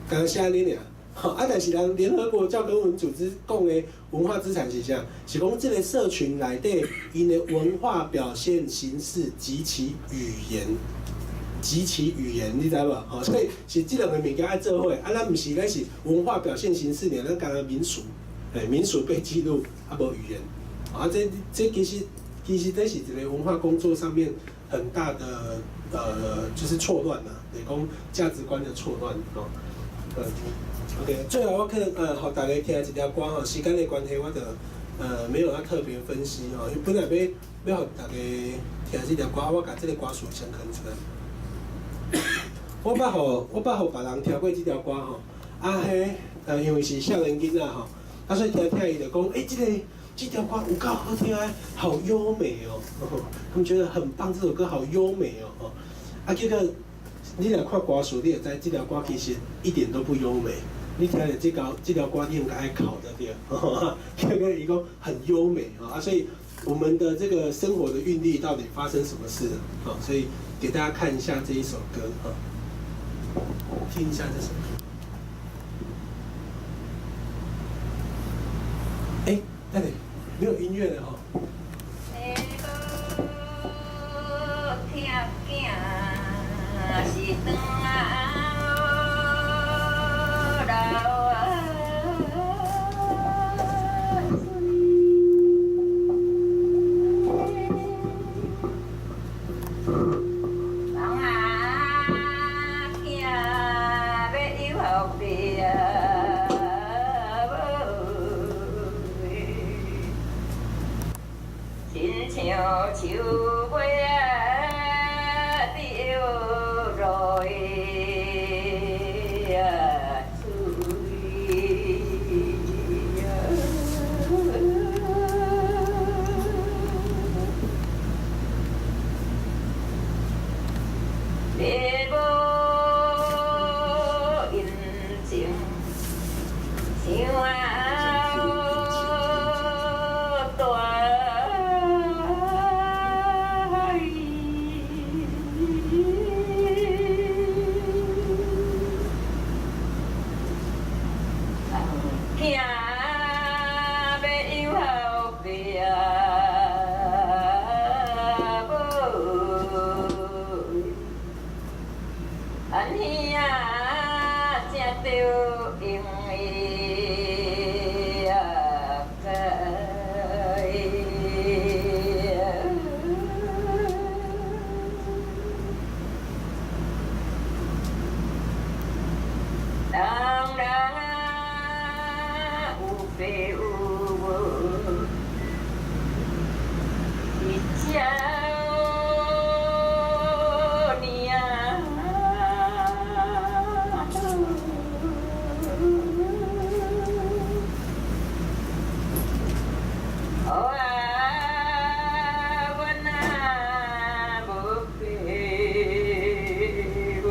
敢若寫按呢爾。吼啊！但是人聯合國教科文組織講的文化資產是啥？是講這个社群內底𪜶的文化表現形式及其語言，及其語言，你知無？吼，所以是這兩个物件愛做伙。啊，咱毋是，咱是文化表現形式爾，咱敢若民俗，欸，民俗被記錄，啊無語言。啊，這其實這是一个文化工作上面很大的就是錯亂啦，就是講價值觀的錯亂吼。OK，最後我可能予大家聽一條歌吼，時間的關係，我就沒有要特別分析吼，因為本來欲予大家聽這條歌，我共這个歌詞先囥出來。我捌予別人聽過這條歌吼，啊，彼因為是少年囡仔吼，啊，所以聽聽伊就講，欸，這條歌有夠好聽啊，好優美哦，他們覺得很棒，這首歌好優美哦，啊，結果你若看歌詞，你會知這條歌其實一點都不優美。你聽著這條歌，你應該愛哭的對。結果伊講很優美啊，所以我們的這個生活的韻律到底發生什麼事了？所以給大家看一下這一首歌啊，聽一下這首歌。欸，那裡沒有音樂了哈。安兄正著用伊啊解。人人啊，有爸有母，一少年啊。哦啊，阮啊无爸无母，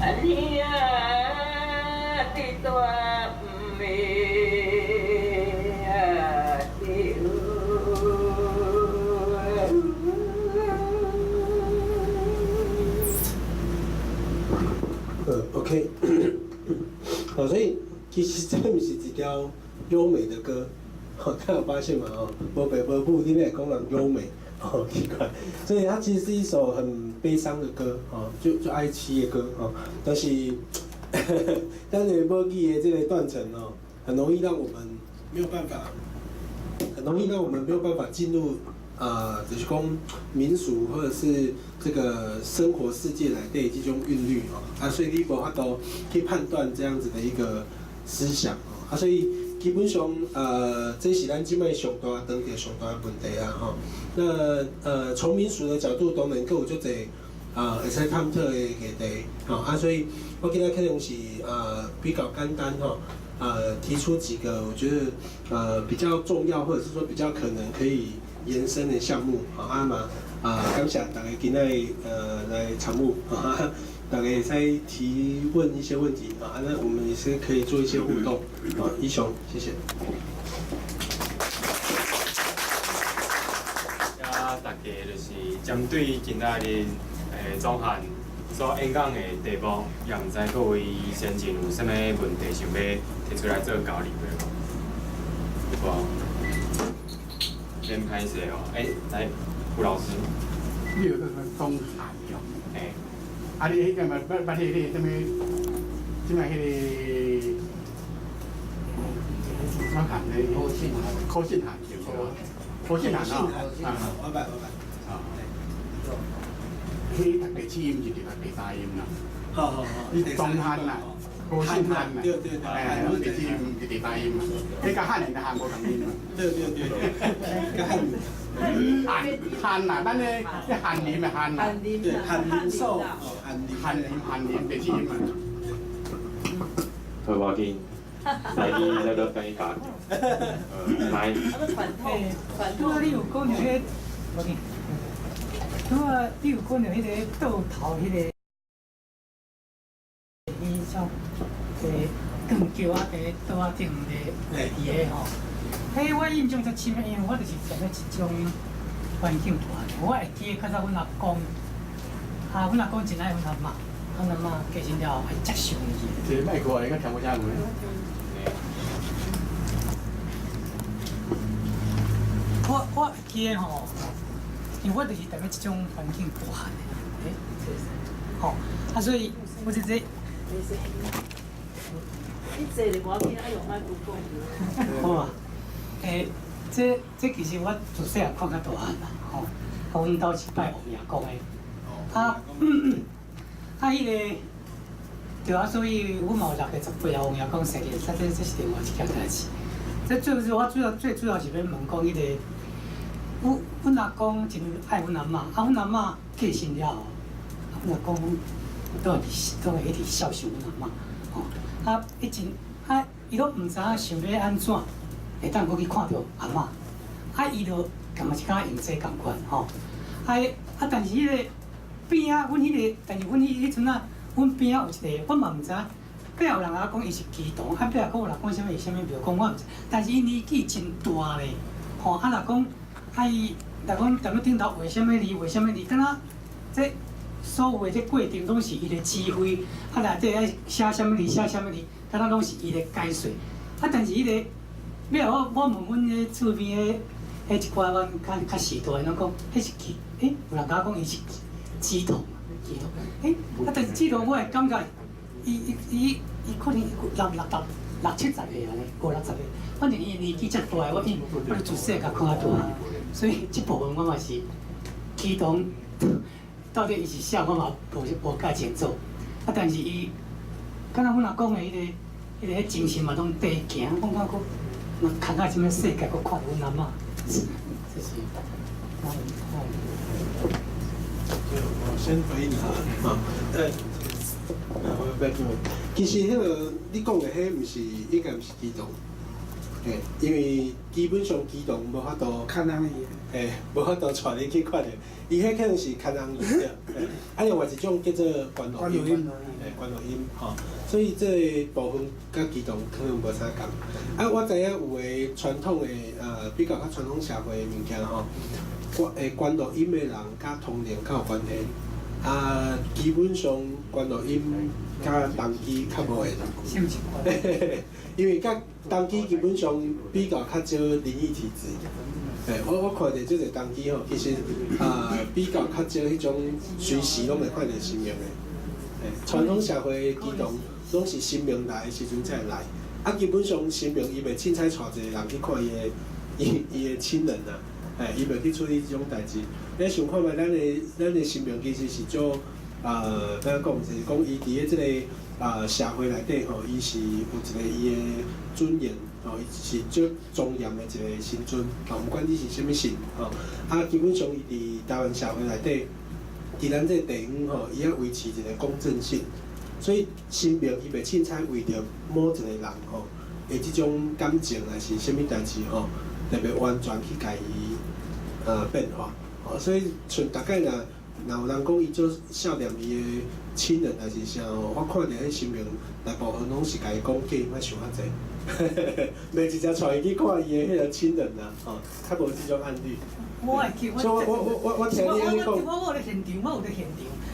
安兄弟大毋会对。OK，好，所以其實這毋是一條優美的歌，好，大家有發現嗎？哦，無爸無母，你會講人優美，好奇怪。所以它其實是一首很悲傷的歌，哦，就哀凄的歌，哦，但是母語的這個斷層哦，很容易讓我們沒有辦法，很容易讓我們沒有辦法進入就是講民俗或者是這個生活世界內底這種韻律哦，啊，所以你無法度去判斷這樣子的一個思想哦，啊，所以基本上這是咱這擺上大當地上大的問題啊吼。那從民俗的角度，當然閣有足濟會使探討的議題吼，啊，所以我今仔可能是比較簡單吼，提出幾個我覺得比較重要，或者是說比較可能可以延伸的項目，好啊嘛，啊感謝大家今仔來參與，大家會使提問一些問題啊，那我們也是可以做一些互動，啊，以上，謝謝。啊，大家就是針對今仔日總翰所演講的題目，也毋知各位先進有啥物問題想欲提出來做交流的無？有無？免歹勢哦，來，胡老師。你有個總翰哦？欸。啊，你彼個嘛，捌捌彼個啥物？這擺彼個總翰的。柯信涵。柯信涵對無？柯信涵哦。啊，我捌我捌。啊。彼讀第四音是讀第三音啦。好好好。你總翰啦，柯信涵啦。對對對。第四音是第三音嘛？彼佮漢人的漢無仝音嘛？對對對。佮漢人。漢漢啦，咱咧漢林的漢啦。對，漢林壽。漢林漢林第四音嘛。好，無要緊，來你再閣等伊教。來。傳統傳統。拄仔你有講著彼，無緊。拄仔你有講著彼個倒頭彼個，伊種鋼橋仔佇桌仔頂咧佇个吼。彼我印象足深的，因為我就是踮咧這種環境大漢，我會記得較早阮阿公，啊，阮阿公真愛阮阿嬤，阮阿嬤過身了後會接受伊。這個麥克應該聽無啥有。我會記得吼，因為我就是踮咧這種環境大漢的，吼，啊，所以我這。你坐就無要緊，愛用麥克風。好啊，這其實我自細漢看較大漢啦，吼，啊，阮兜是拜王爺公的，啊，啊，彼個，對啊，所以阮嘛有6月18啊，王爺公生日，啊，這是另外一件代誌。這最主我主要最主要是欲問講彼個，阮阿公真愛阮阿嬤，啊，阮阿嬤過身了後，啊，阮阿公都會都會一直孝順阮阿嬤，吼，啊，伊真啊，伊攏毋知影想欲按怎會當閣去看著阿嬤，啊，伊就感覺是敢用這仝款吼，啊，啊，但是彼個邊仔，阮彼個，但是阮彼陣仔，阮邊仔有一個，我嘛毋知影，背後有人共我講伊是乩童，啊，背後閣有人講啥物伊啥物廟公，我毋知，但是伊年紀真大咧，吼，啊，若講啊伊，若講踮咧頂頭畫啥物字，畫啥物字，敢若這所有的這過程攏是伊咧指揮，啊，內底愛寫啥物字，寫啥物字，敢若攏是伊咧解說，啊，但是彼個，尾後我問阮彼厝邊的彼一寡阮較較時代攏講，彼是乩，有人共我講伊是乩童，乩童，啊，但是乩童我會感覺，伊伊伊伊可能六六十六七十歲按呢，五六十歲，反正伊年紀遮大，我伊我就自細共看大，所以這部分我嘛是乩童到底伊是啥，我嘛無無介清楚。啊，但是伊，敢若阮阿公的彼個精神嘛，攏綴行，講講閣，嘛看到這物世界，閣看著阮阿嬤，這是我。我先回應你啊，我不要緊。其實彼個你講的彼毋是應該毋是乩童，嘿，因為基本上乩童無法度，牽人伊，嘿，無法度帶你去看著，伊彼可能是牽人魚對，啊，另外一種叫做觀落陰，嘿，觀落陰吼，所以這個部分佮乩童可能無啥仝。啊，我知影有的傳統的比較較傳統社會的物件吼，觀落陰的人佮通靈較有關係，啊，基本上觀落陰佮童乩較無緣。是毋是？因為佮童乩基本上比較較少靈異體質。嘿，我看著這個童乩吼，其實啊比較較少彼種隨時攏會看著神明的。嘿，傳統社會乩童攏是神明來的時陣才會來，啊，基本上神明伊袂凊彩帶一個人去看伊的伊伊的親人啊。嘿，伊袂去處理這種代誌。你想看覓，咱的神明其實是做欲怎講，就是講伊佇咧這個社會內底吼，伊是有一個伊的尊嚴，吼，伊是足莊嚴的一個神尊，吼，毋管你是啥物神，吼，啊，基本上伊佇台灣社會內底，佇咱這個地方吼，伊愛維持一個公正性，所以神明伊袂凊彩為著某一個人吼的這種感情，還是啥物代誌吼，特別完全去共伊變化，吼，所以像大概若若有人講伊做孝念伊的親人還是啥吼，我看著彼神明大部分攏是共伊講叫伊莫想較濟，袂直接帶伊去看伊的彼個親人啊，吼，較無這種案例。我會記，所以我我我我聽你按呢講。我有咧現場，我有咧現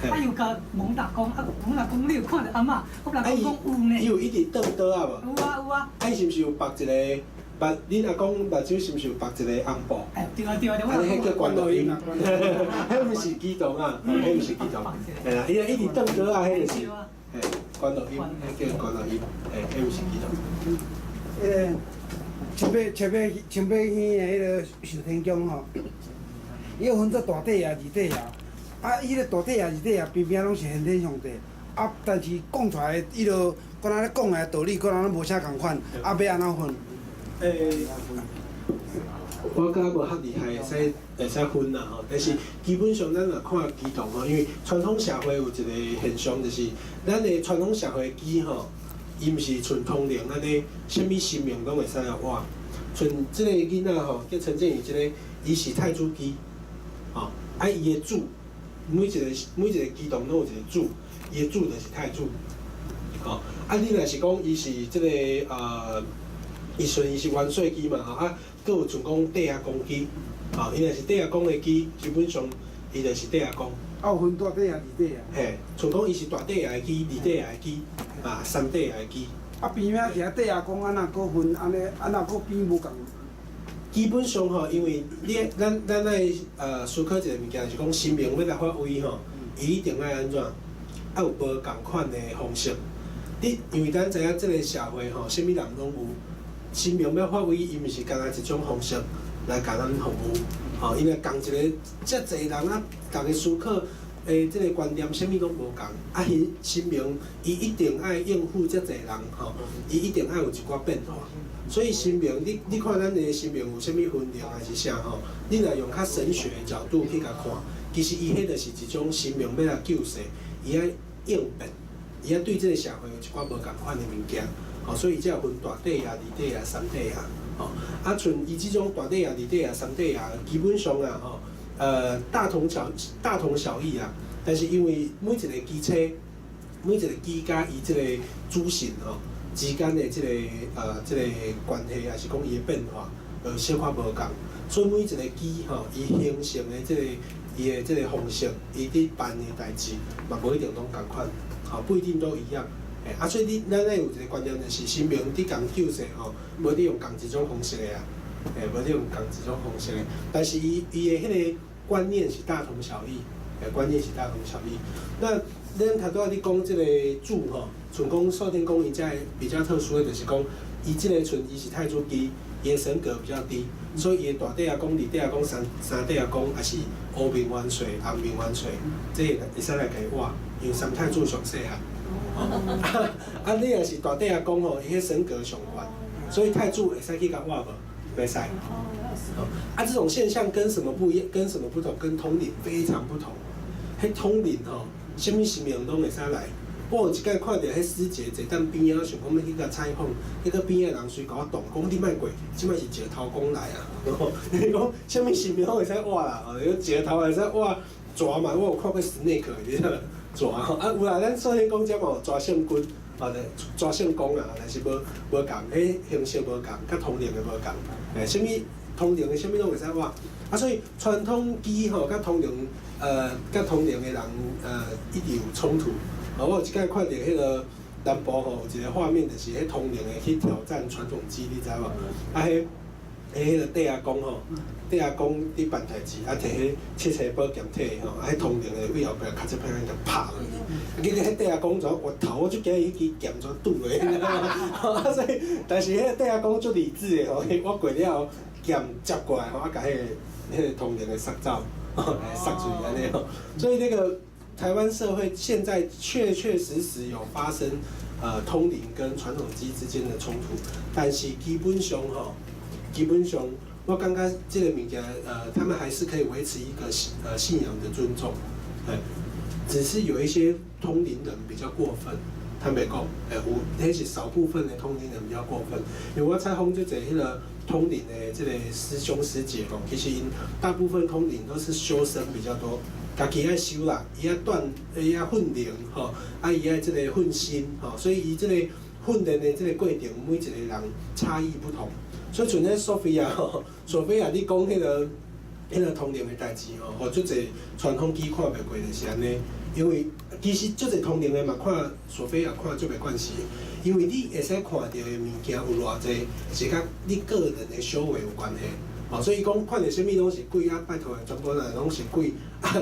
場，啊又共蒙大公，啊蒙大公，你有看著阿嬤？我老公講有呢。伊有一直轉桌仔無？有啊有啊。啊，伊是毋是有縛一個？目，恁阿公目睭是毋是有縛一個紅布？哎，對啊對啊對啊。啊，彼叫觀落陰，彼毋是乩童啊，彼毋是乩童。嘿啦，伊一直轉桌仔，彼就是，嘿，觀落陰，彼叫觀落陰，嘿，彼毋是乩童。彼個七八七八耳的彼個壽天宮吼，伊有分做大帝爺、二帝爺，啊，彼個大帝爺、二帝爺邊邊攏是玄天上帝，啊，但是講出來的彼個，敢若咧講的道理，敢若攏無啥仝款，啊，欲按怎分？我感覺無較厲害，會使分啦吼。但是基本上咱若看乩童吼，因為傳統社會有一個現象，就是咱的傳統社會乩吼，伊毋是像通靈按呢，啥物神明攏會使來倚。像這個囡仔吼，叫陳建宇這個，伊是太子乩，吼，啊伊的主，每一個乩童攏有一個主，伊的主就是太子，吼，啊你若是講伊是這個伊雖伊是元帥乩嘛吼，啊，閣有像講帝阿公乩，吼，伊若是帝阿公的乩，基本上伊就是帝阿公。啊，有分大帝爺、二帝爺。嘿，像講伊是大帝爺的乩、二帝爺的乩，啊，三帝爺的乩。啊，邊仔徛帝阿公，按怎閣分？按呢，按怎閣變無仝？基本上吼，因為你咱愛思考一個物件，就是講神明欲來發威吼，伊一定愛按怎？愛有無仝款的方式。你因為咱知影這個社會吼，啥物人攏有。神明欲發威，伊毋是干焦一種方式來共咱服務，吼，因為仝一個遮濟人啊，逐家思考的這個觀念，啥物攏無仝，啊，神明伊一定愛應付遮濟人，吼，伊一定愛有一寡變化。所以神明，你看咱的神明有啥物分靈還是啥吼？你若用較神學的角度去共看，其實伊彼就是一種神明欲來救世，伊愛應變，伊愛對這個社會有一寡無仝款的物件。吼，所以才有分大帝爺、二帝爺、三帝爺，吼。啊，像伊這種大帝爺、二帝爺、三帝爺，基本上啊，吼，大同小異啊。但是因為每一個乩車，每一個乩佮伊這個主神吼之間的這個關係，抑是講伊的變化，小可無仝。所以每一個乩吼，伊形成的這個伊的這個方式，伊佇辦的代誌嘛，無一定攏仝款，吼，不一定都一樣。啊，所以你咱愛有一個觀念，就是神明佇共救世吼，無得用仝一種方式的啊。欸，無你用仝一種方式的，但是伊伊的彼个觀念是大同小異，欸，觀念是大同小異。那咱頭拄仔你講這个主吼，像講壽天宮伊遮比較特殊的，就是講伊這个像伊是太子乩，伊的神格比較低，所以伊的大伯公、二伯公、三伯公，也是烏面元帥、紅面元帥，這會會使來共伊倚，因為三太子上細漢。啊，你若是大伯公吼，伊彼神格上懸，所以太子會使去共倚無？袂使。啊，這種現象跟什麼不一樣？跟什麼不同？跟通靈非常不同。彼通靈吼，啥物神明攏會使來。我有一擺看著彼師姐坐佇邊仔，想講欲去共採訪，彼個邊仔人隨共我擋，講你莫過，這擺是石頭公來啊！伊講啥物神明攏會使倚啦，哦，石頭會使倚，蛇嘛，我有看過 snake，你知無？蛇吼，啊有啦，咱壽天宮遮嘛有蛇聖君，啊對，蛇聖公啊，但是無無仝，彼形式無仝，佮通靈的無仝，欸，啥物通靈的啥物攏會使倚，啊，所以傳統乩吼，佮通靈，佮通靈的人，一直有衝突。啊，我有一擺看著彼个南部吼，有一个畫面，就是彼通靈的去挑戰傳統乩，你知無？啊，彼彼彼個伯公吼，伯公佇辦代誌，啊，摕彼七星寶劍摕吼，啊，彼通靈的對後壁尻一拍共拍落去，結果彼伯公就我頭，我就驚伊彼支劍怎拄落，你知無？啊，所以，但是彼个伯公足理智的吼，我過了後劍接過來吼，啊，共彼個通靈的殺走，來殺出去按呢吼，所以那個。台灣社會現在確確實實有發生，通靈跟傳統乩之間的衝突，但是基本上吼，基本上我感覺這个物件，他們還是可以維持一個信仰的尊重，只是有一些通靈人比較過分，坦白講，欸，有，彼是少部分的通靈人比較過分，因為我採訪足濟彼个通靈的這个師兄師姐吼，其實𪜶大部分通靈都是修身比較多。家己愛修啦，伊愛鍛，伊愛訓練吼，啊，伊愛這个訓心吼，所以伊這个訓練的這个過程，每一個人差異不同。所以像咧索菲亞吼，索菲亞你講彼個通靈的代誌吼，予足濟傳統乩看袂過就是按呢，因為其實足濟通靈的嘛看索菲亞看足袂慣勢，因為你會使看著的物件有偌濟是佮你個人的修為有關係。哦，所以伊講看著啥物攏是鬼啊，拜託的，全部人攏是鬼。啊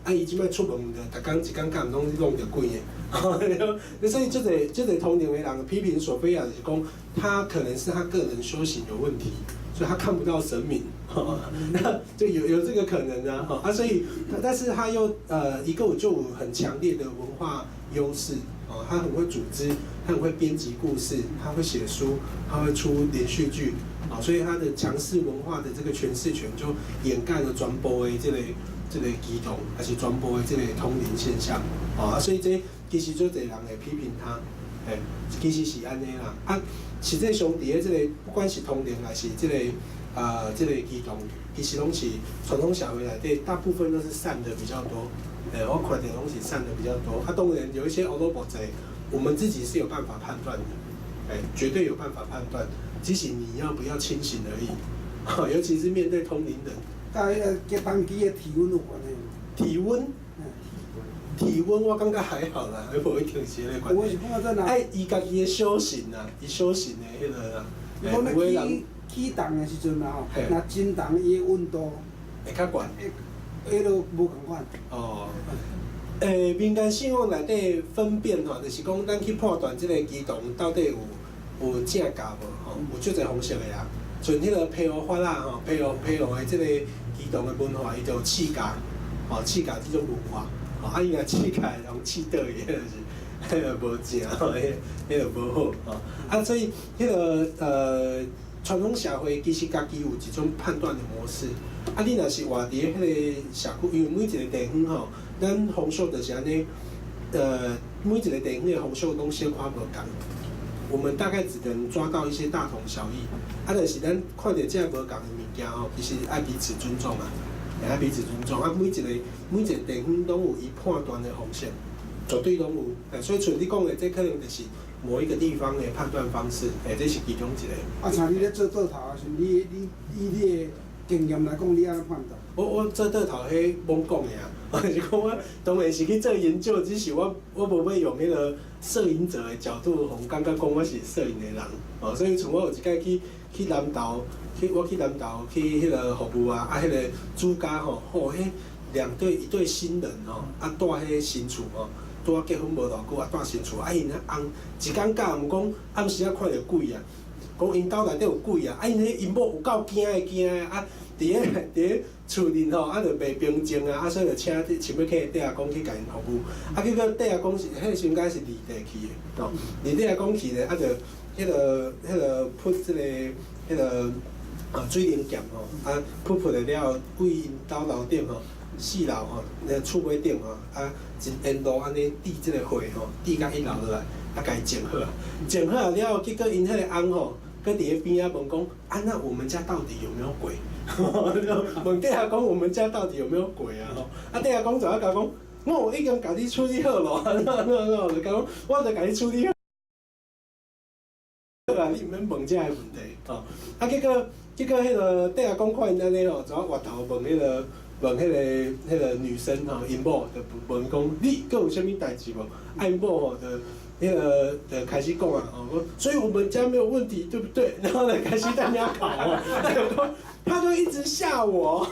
啊！伊這擺出門就逐工一工敢毋攏弄著鬼的。所以足濟足濟通靈的人批評索菲亞，就是講他可能是他個人修行有問題，所以他看不到神明。那就有這個可能啊。啊，所以但是他又一個就有很強烈的文化優勢哦，他很會組織，他很會編輯故事，他會寫書，他會出連續劇。啊，所以他的強勢文化的這個詮釋權就掩蓋了傳播的這個乩童，還是傳播的這個通靈現象。啊，所以這其實足濟人會批評他，欸，其實是按呢啦。啊，實際上佇咧這個不管是通靈還是這個乩童，其實攏是傳統社會內底大部分都是善的比較多。欸，我看著攏是善的比較多。啊，當然有一些烏魯木濟，我們自己是有辦法判斷的，欸，絕對有辦法判斷。只是你要不要清醒而已，尤其是面對通靈人。佮彼个結當機的體溫有關係無？體溫？體溫我感覺還好啦，無一定是彼個關係。我是講真啊。愛伊家己的修行啊，伊修行的彼个啦。講咧起起動的時陣嘛吼，若真凍伊的溫度會較懸。彼落無仝款。哦。欸，民間信仰內底分辨吼，就是講咱去判斷這个乩童到底有正假無吼，有足濟方式的啦。像彼个皮湖法啊吼，皮湖的這个乩童的文化，伊就有試教，吼試教這種文化，吼啊伊若試教予人試倒去，彼就是彼个無正吼，彼個無好吼。啊，所以彼个傳統社會其實家己有一種判斷的模式。啊，你若是活佇彼个社區，因為每一個地方吼，咱風俗就是按呢，每一個地方的風俗攏小可無仝。我們大概只能抓到一些大同小異，啊，但是咱看著這無仝的物件吼，其實愛彼此尊重啊，愛彼此尊重啊。每一個地方攏有伊判斷的方式，絕對攏有。欸，所以像你講的，這可能就是某一個地方的判斷方式，欸，這是其中一個。啊，像你咧做桌頭的時陣，你以你的經驗來講，你按怎判斷？我做桌頭彼罔講的啊，我是講我當然是去做研究，只是我無欲用彼個攝影者的角度，予人感覺講我是攝影的人，哦，所以像我有一擺去去南投，去我去南投去彼个服務啊，啊，彼個主家吼，吼，彼兩對一對新人吼，啊，住彼新厝吼，拄仔結婚無偌久啊，住新厝，啊，𪜶翁一工教毋講暗時仔看著鬼啊，講𪜶兜內底有鬼啊，啊，𪜶彼𪜶某有夠驚的驚的啊，佇咧厝裡吼，啊，就袂平靜啊，啊，所以就請想欲請伯阿公去共𪜶服務，啊，結果伯阿公是彼時陣敢是二弟去的，吼，二弟阿公去咧，啊，就彼個噴這個水靈劍吼，啊，噴噴了了後，對𪜶兜樓頂吼，四樓吼，那厝尾頂吼，啊，一沿路按呢滴這個血吼，滴到一樓落來，啊，共伊種好啊，種好啊了後，結果𪜶彼個翁吼，閣佇咧邊仔問講，啊，那我們家到底有沒有鬼？問伯阿公，我們家到底有沒有鬼啊？吼，啊，伯阿公就啊共講，我已經共你處理好咯，按怎按怎按怎，就講我就共你處理好啊，你毋免問這个問題，吼。啊，結果彼個伯阿公看𪜶按呢吼，就啊回頭問彼個問彼個女生吼，𪜶某就問講，你閣有啥物代誌無？啊，𪜶某吼就彼個就開始講啊，吼，所以我們家沒有問題，對不對？然後呢，開始在那考哦，他就一直嚇我，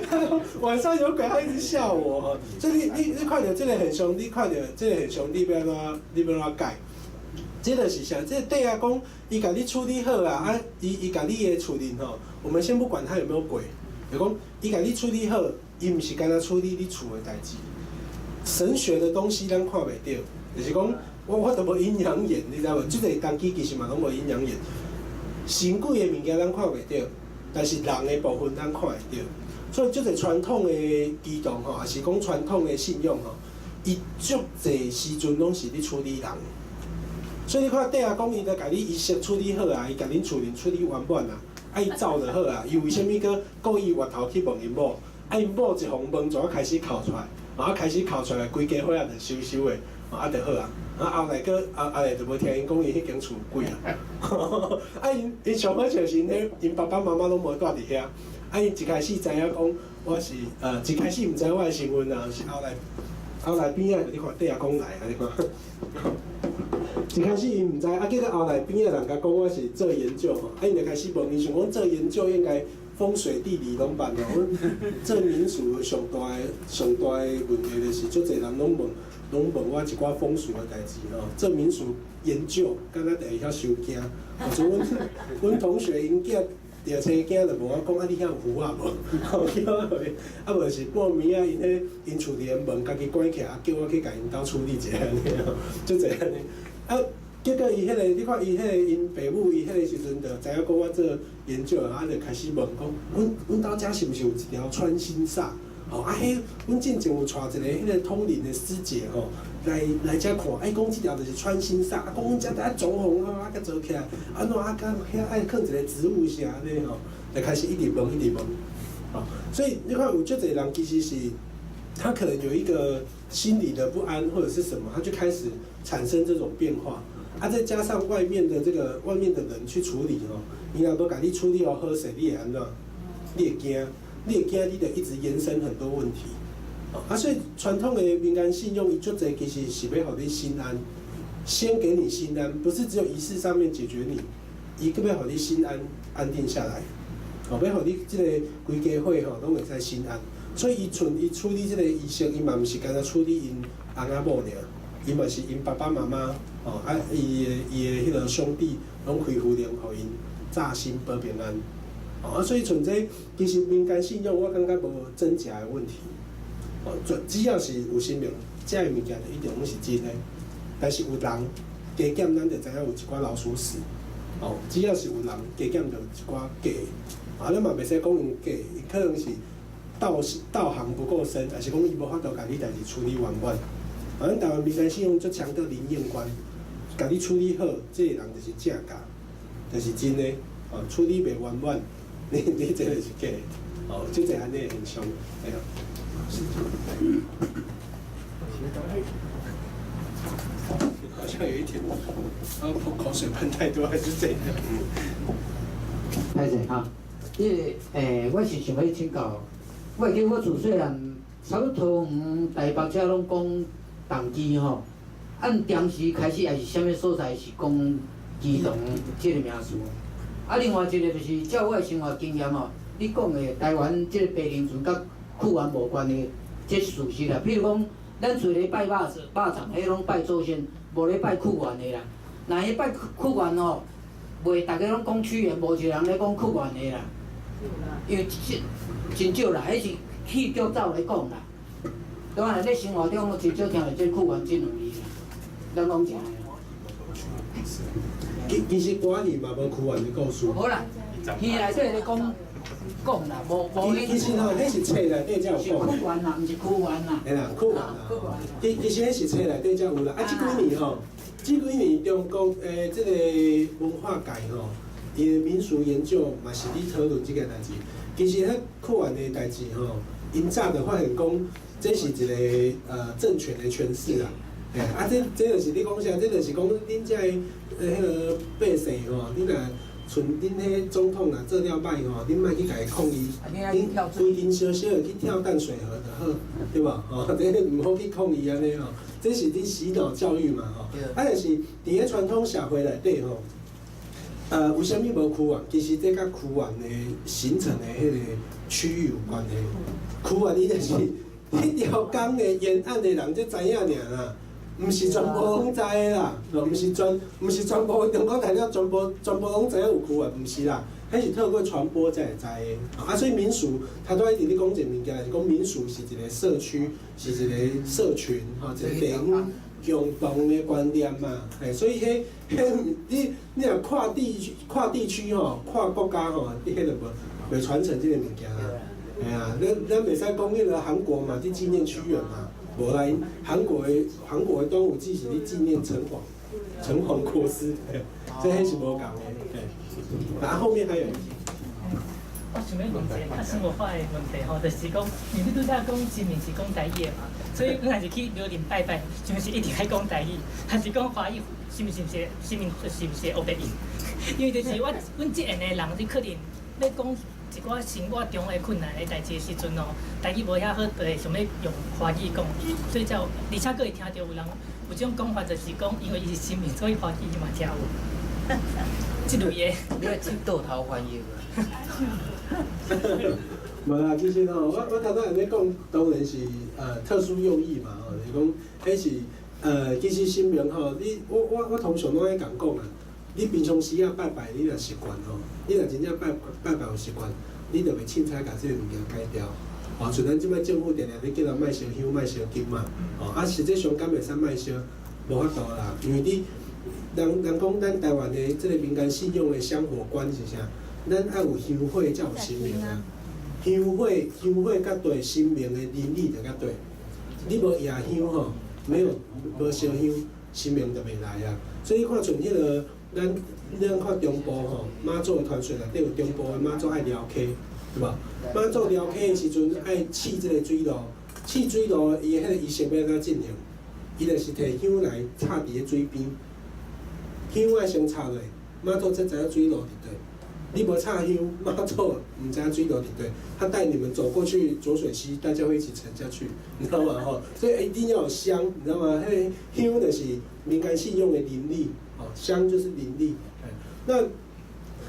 他說晚上有鬼，他一直嚇我。所以你看著這個現象，你看著這個現象，你欲按怎你欲按怎解？這就是啥？這個伯阿公，伊共你處理好啊，啊，伊共你的厝裡吼，我們先不管他有沒有鬼，就講伊共你處理好，伊毋是干焦處理你厝的代誌。神學的東西咱看袂著，就是講我都無陰陽眼，你知無？這個當機其實嘛攏無陰陽眼。神鬼的物件咱看袂著，但是人的部分咱看會著。所以，這個傳統的乩童吼，抑是講傳統的信仰吼，伊足濟時陣攏是咧處理人。所以你看，伯阿公伊就共你儀式處理好啊，伊共恁厝裡處理圓滿啊，啊伊走就好啊。伊為啥物閣故意回頭去問𪜶某？啊𪜶某一予問，就開始哭出來，啊開始哭出來，規家伙仔就收收的，啊就好啊。啊後來閣後來就無聽𪜶講伊彼間厝有鬼啊。啊𪜶上好笑是𪜶彼𪜶爸爸媽媽攏無蹛佇遐。啊𪜶一開始知影講我是一開始毋知我的身份啊，是後來邊仔你看伯阿公來啊，你看。一開始伊毋知，啊，結果後來邊仔人共講我是做研究吼，啊，𪜶就開始問，伊想講做研究應該風水地理攏捌吼，阮做民俗上大的問題就是，足濟人攏問，攏問我一寡風俗的代誌吼。做民俗研究，敢若就會曉收驚。像阮同學𪜶囝著青驚就問我講，啊，你遐有符仔無？吼，叫我予伊，啊無是半暝仔，𪜶彼𪜶厝裡的門家己關起來，啊叫我去共𪜶兜處理一下按呢吼，足濟按呢。啊，結果伊彼個，你看伊彼個𪜶爸母，伊彼個時陣就知影講我做研究，啊就開始問講，阮兜遮是毋是有一條穿心煞？吼，啊，彼阮進前有帶一個彼個通靈的師姐吼，來遮看，啊伊講這條就是穿心煞，啊講阮遮愛裝潢啊，啊閣做起來，按怎啊閣遐愛囥一個植物啥按呢吼，就開始一直問一直問，吼，所以你看有足濟人其實是，他可能有一個心理的不安或者是什麼，他就開始產生這種變化，啊，再加上外面的這個外面的人去處理吼，伊若無共你處理好好勢，你會按怎？你會驚，你會驚，你就一直延伸很多問題。啊，所以傳統的民間信仰，伊足濟其實是欲予你心安，先給你心安，不是只有儀式上面解決你，伊閣欲予你心安安定下來，哦，欲予你這個規家伙吼攏會使心安。所以伊賰伊處理這個儀式，伊嘛毋是干焦處理𪜶翁仔某爾，伊嘛是𪜶爸爸媽媽，吼啊，伊的彼個兄弟攏開符靈，予𪜶紮心保平安。哦，啊，所以像這其實民間信仰，我感覺無真假的問題。哦，只要是有神明，這个物件就一定攏是真的。但是有人加減，咱就知影有一寡老鼠屎。哦，只要是有人加減，就有一寡假的。啊，咱嘛袂使講𪜶假，伊可能是道行不夠深，還是講伊無法度共你代誌處理圓滿。啊，咱台灣民間信仰足強調靈驗觀，共你處理好，這個人就是正假，就是真的。哦，處理袂圓滿，你這個是假的。哦，足濟按呢現象，對啊。是。好像有一點，啊，口水噴太多還是怎樣？歹勢哈，這個我是想欲請教，我會記我自細漢，差不多桃園、台北遮攏講乩乩吼，按當時開始抑是啥物所在是講乩童這個名詞，啊，另外一个就是照我的生活經驗吼，你講的台灣這個白靈船佮屈原無關係，這是事實啦。譬如講，咱厝咧拜肉肉粽，彼攏拜祖先，無咧拜屈原的啦。若伊拜屈原吼，袂逐家攏講屈原，無一個人咧講屈原的啦。因為真少啦，彼是戲劇走咧講啦。當然，咧生活中真少聽著這屈原這兩字啦。咱講真的。其實歌戲嘛無屈原的故事。無啦，戲內底咧講講啦，無無。其實吼，彼是冊內底才有講。是屈原啦，毋是屈原啦。嘿啦，屈原啦。其實彼是冊內底才有啦。啊，這幾年吼，這幾年中國這個文化界吼，伊的民俗研究嘛是佇討論這個代誌。其實彼屈原的代誌吼，𪜶早就發現講，這是一個政權的權勢啊。嘿，啊，這就是你講啥？這就是講恁遮的彼個百姓吼，你若像恁彼總統若做了歹吼，恁莫去共伊抗議，恁規間小小的去跳淡水河就好，對無？吼，這毋好去抗議按呢吼，這是佇洗腦教育嘛吼。啊，但是佇咧傳統社會內底吼，為啥物無屈原？其實這佮屈原的形成的彼個區域有關係。屈原伊就是彼條江的沿岸的人才知影爾啦。毋是全部攏知的啦，毋是全部中國大陸全部攏知影有屈原，毋是啦，彼是透過傳播才會知的。啊，所以民俗，頭拄仔一直咧講一個物件，就是講民俗是一個社區，是一個社群，吼，一個地方共同的觀念嘛。嘿，所以彼彼你若跨地區吼，跨國家吼，你彼就無袂傳承這個物件啊。嘿啊，咱袂使講彼個韓國嘛，佇紀念屈原嘛。無啦，韓國的端午節是咧紀念城隍國師，這彼是無仝的。然後後面還有一題。我想欲問一個較生活化的問題吼，就是講，因為你拄才講神明是講台語的嘛，所以咱若是去廟裡拜拜，是毋是一定愛講台語？還是講華語？是毋是神明是毋是會烏白應？因為就是我阮這緣的人，你可能欲講一寡生活中的困難的代誌的時陣哦，台語無遐好，就會想欲用華語講，所以才有，而且閣會聽著有人有這種講法，就是講因為伊是神明，所以華語伊嘛聽有。這類的。你愛做倒頭翻譯啊？無啦，其實吼，我頭拄按呢講，當然是特殊用意嘛吼，就是講，彼是其實神明吼，你我通常攏愛共講啊，你平常時啊拜拜，你若習慣吼，你若真正拜拜拜有習慣，你就袂凊彩共這個物件改掉。哦，像咱這擺政府定定咧叫人莫燒香、莫燒金嘛，哦，啊，實際上敢會使莫燒？無法度啦，因為你人講咱台灣的這個民間信仰的香火觀是啥？咱愛有香火才有神明啊。香火較對，神明的靈力就較對。你無夜香吼，沒有無燒香，神明就袂來啊。所以你看像彼個咱看中部吼，媽祖的傳說內底有中部的媽祖愛寮溪，對無？媽祖寮溪的時陣愛試這個水路，試水路伊的彼個儀式欲按怎進行？伊就是提香來插佇咧水邊，香愛先插落，媽祖才知影水路佇佗。你無插香，媽祖毋知影水路佇佗。他帶你們走過去濁水溪，大家會一起沉下去，你知道嗎？吼，所以一定要有香，你知道嗎？彼個香就是民間信仰的靈力，哦，香就是靈力。那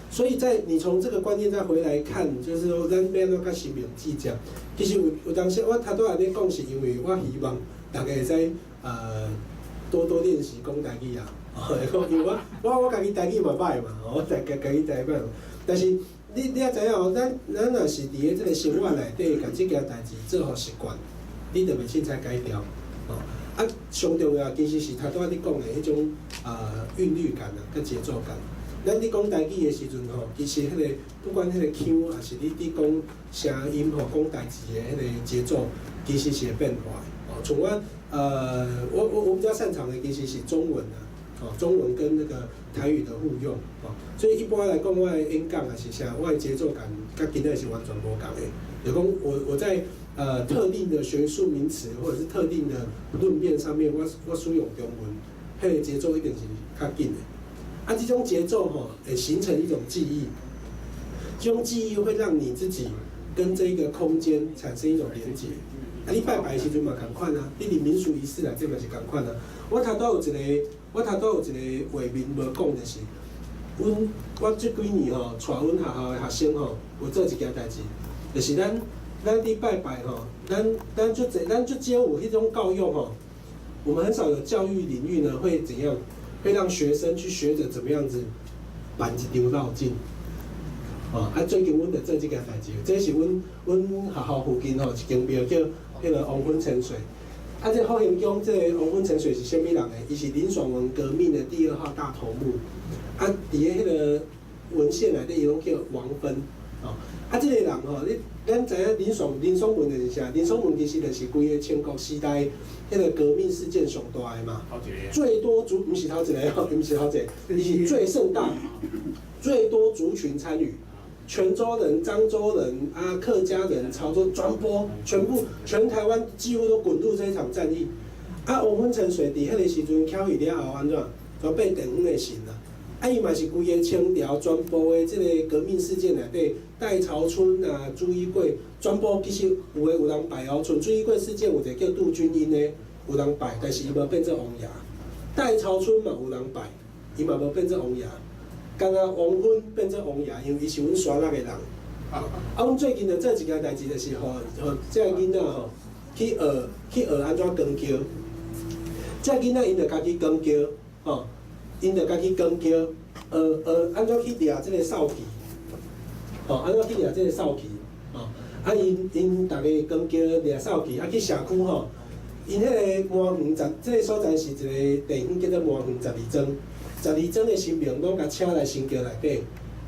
所以在你從這個觀念再回來看，就是說咱欲按怎佮神明計較？其實有當時我頭拄仔按呢講，是因為我希望大家會使多多練習講台語啊。因為我家己台語嘛歹嘛，我家己台語歹，但是你也知影哦，咱若是佇咧這個生活內底，共這件代誌做予習慣，你就袂凊彩改掉。哦，啊，上重要其實是頭拄仔你講的彼種韻律感啊，佮節奏感。咱佇講台語的時陣吼，其實彼個不管彼個腔，抑是你佇講聲音吼，講代誌的彼個節奏，其實是會變化的。哦，像我比較擅長的其實是中文啊，哦，中文跟那個台語的互用，哦，所以一般來講，我的演講抑是啥，我的節奏感佮今仔是完全無仝的。就講我在特定的學術名詞或者是特定的論辯上面，我使用中文，彼個節奏一定是較緊的。啊，這種節奏吼，會形成一種記憶，這種記憶會讓你自己跟這個空間產生一種連結。啊，你拜拜的時陣嘛仝款啊，你佇民俗儀式內底嘛是仝款啊。我頭拄有一個畫面無講，就是阮我這幾年吼，帶阮學校的學生吼，有做一件代誌，就是咱佇拜拜吼，咱足濟，咱足少有彼種教育吼。我們很少有教育領域呢，會怎樣？會讓學生去學着怎麼樣子辦一場繞境。哦，啊，最近阮就做這件代誌，這是阮學校附近吼一間廟叫彼個黃昏沉水。啊，這福興宮這个黃昏沉水是啥物人呢？伊是林爽文革命的第二號大頭目。啊，佇咧彼個文獻內底，伊攏叫王芬。哦，啊，這個人吼，你咱知影林爽文就是啥？林爽文其實就是規个清國時代彼個革命事件上大的嘛。最多族毋是頭一个吼，毋是頭一个，伊是最盛大、最多族群參與。泉州人、漳州人、啊客家人、潮州，全部全部全台灣幾乎都滾入這一場戰役。啊，黃昏沉水佇彼個時陣起去了後，按怎？就變地方的神啦。啊，伊嘛是規个清朝全部的這个革命事件內底，戴潮春啊、朱一貴，全部其實有的有人拜哦。像朱一貴事件有一个叫杜君英的，有人拜，但是伊無變做王爺。戴潮春嘛有人拜，伊嘛無變做王爺。敢若黃昏變做王爺，因為伊是阮沙鹿的人。啊，阮最近就做一件代誌，就是予予這个囡仔吼去學按怎扛轎。這个囡仔𪜶就家己扛轎，吼，𪜶就家己扛轎，學按怎去掠這个掃旗，吼，按怎去掠這个掃旗，吼，啊，𪜶逐个扛轎掠掃旗，啊，去社區吼，𪜶彼个麻園十，這个所在是一个地方叫做麻園十二莊。十二莊的神明攏共請來神轎內底，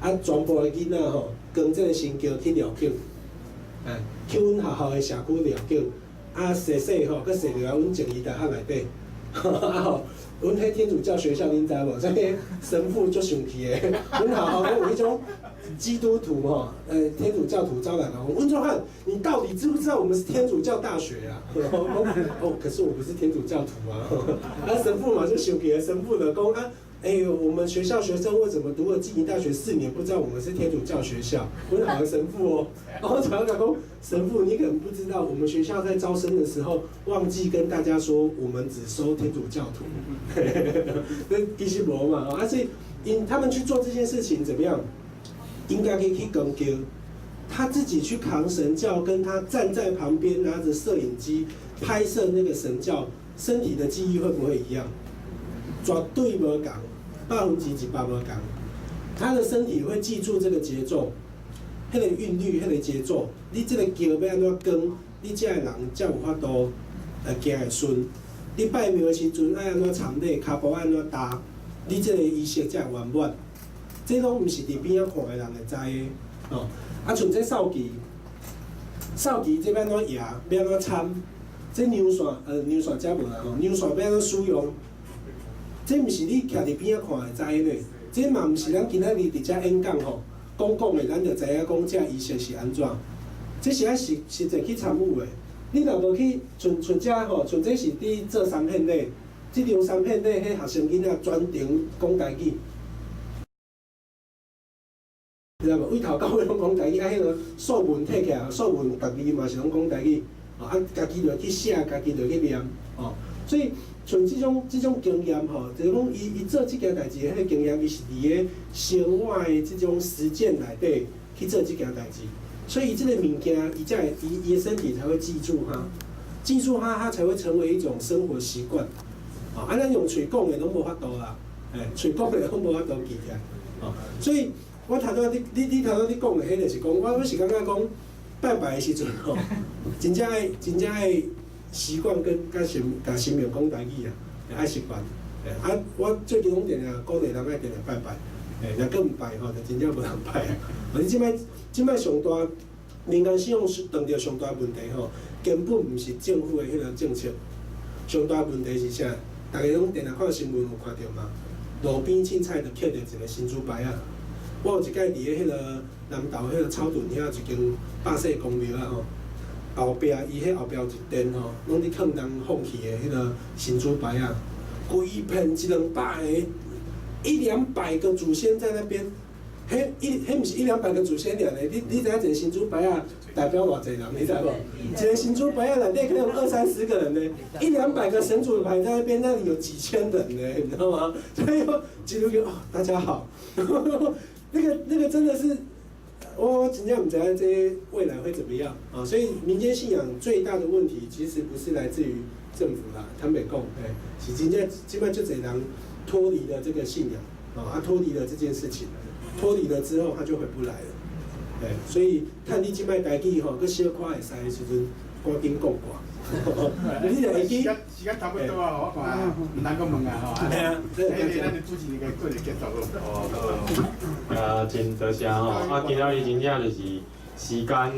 啊，全部的囡仔吼，扛這个神轎去掠景，哎，去阮學校的社區掠景，啊，踅踅吼，閣踅入來阮靜宜大學內底，啊吼，阮彼天主教學校恁知無？這個神父足生氣的，阮學校攏有彼種基督徒吼，天主教徒走來講，溫宗翰，你到底知不知道我們是天主教大學啊？哦，可是我不是天主教徒啊，啊，神父嘛就生氣，神父就講啊。哎呦，我們學校學生為什麼讀了靜宜大學4年，不知道我們是天主教學校？我好的神父哦，我常常講，神父，你可能不知道，我們學校在招生的時候忘記跟大家說，我們只收天主教徒。那其實無嘛，啊，所以𪜶他們去做這件事情怎麼樣？應該可以去扛轎，他自己去扛神轎，跟他站在旁邊拿着攝影機拍攝那個神轎，身體的記憶會不會一樣？絕對無仝。100%無仝，他的身體會記住這個節奏，彼個韻律，彼個節奏。你這個轎欲按怎扛，你這个人才有法度行會順。你拜廟的時陣愛按怎參禮，跤步愛按怎踏，你這個儀式才會圓滿。這攏毋是佇邊仔看的人會知的，哦。啊，像這掃旗，掃旗這欲按怎搖，欲按怎參，這娘線，娘線遮無啦吼，娘線欲按怎使用？這毋是你徛佇邊仔看會知的，這嘛毋是咱今仔日佇遮演講吼，講講的，咱就知影講這儀式是按怎。這是愛實際去參與的。你若無去，像這吼，像這是佇做三獻禮，這場三獻禮，彼學生囡仔全程講台語，知影無？對頭到尾攏講台語，啊，彼个素文摕起來，素文逐字嘛是攏講台語，啊，家己就去寫，家己就去念，哦，所以。像這種經驗吼，就是講伊做這件代誌，彼個經驗，伊是佇个生活的這種實踐內底去做這件代誌，所以這個物件，伊才會伊伊的身體才會記住它，記住它，它才會成為一種生活習慣。啊，咱用喙講的攏無法度啦，欸，喙講的攏無法度記起來。哦，所以我頭拄仔你頭拄仔你講的彼就是講，我是感覺講拜拜的時陣吼，真正愛習慣跟佮神共神明講台語啊，愛習慣。啊，我最近攏定定鼓勵人愛定定拜拜，若閣毋拜吼，就真正無人拜啊。你這擺上大民間信仰遇著上大問題吼，根本毋是政府的彼个政策，上大問題是啥？逐家攏定定看新聞有看著嘛？路邊凊彩就刻著一个神主牌仔。我有一擺佇咧彼个南投彼个草屯遐一間百世公廟啊吼。後壁伊彼後壁有一殿吼，攏佇囥人放棄的彼个神主牌仔，規片一兩百個，一兩百個祖先在那邊，彼一彼毋是一兩百個祖先爾呢？你知影一個神主牌仔代表偌濟人？你知無？一個神主牌仔內底可能有二三十個人呢，一兩百個神主牌在那邊，那裡有幾千人呢，你知道嗎？所以基督教哦，大家好，那個真的是，我真正毋知影這未來會怎麼樣啊？所以民間信仰最大的問題，其實不是來自於政府啦，坦白講，欸，是真正這擺足濟人脫離了這個信仰啊，脫離了這件事情。脫離了之後，他就回不來了。對，所以趁你這擺台語吼，閣小可會使的時陣，趕緊講掛。你就會記。時間差不多啊，我看毋通閣問啊吼。對啊，這個咱的主持人該做一個結束哦，啊，真多謝吼！啊，今仔日真正就是時間，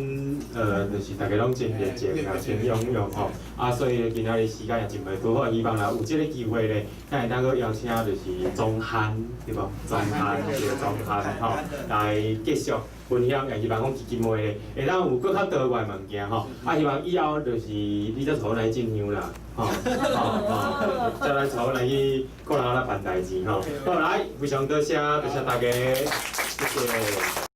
就是大家攏真熱情啊，真踴躍吼。啊，所以今仔日時間也真袂拄好，希望若有這個機會咧，咱會當閣邀請就是鍾漢，對無？鍾漢，對，鍾漢吼，來繼續分享，也希望講基金會咧，會當有閣較多元物件吼。啊，希望以後就是你才帶阮來進香啦，吼，吼，再來帶阮來去鼓樓來辦代誌吼。好，來，非常多謝，多謝大家，謝謝。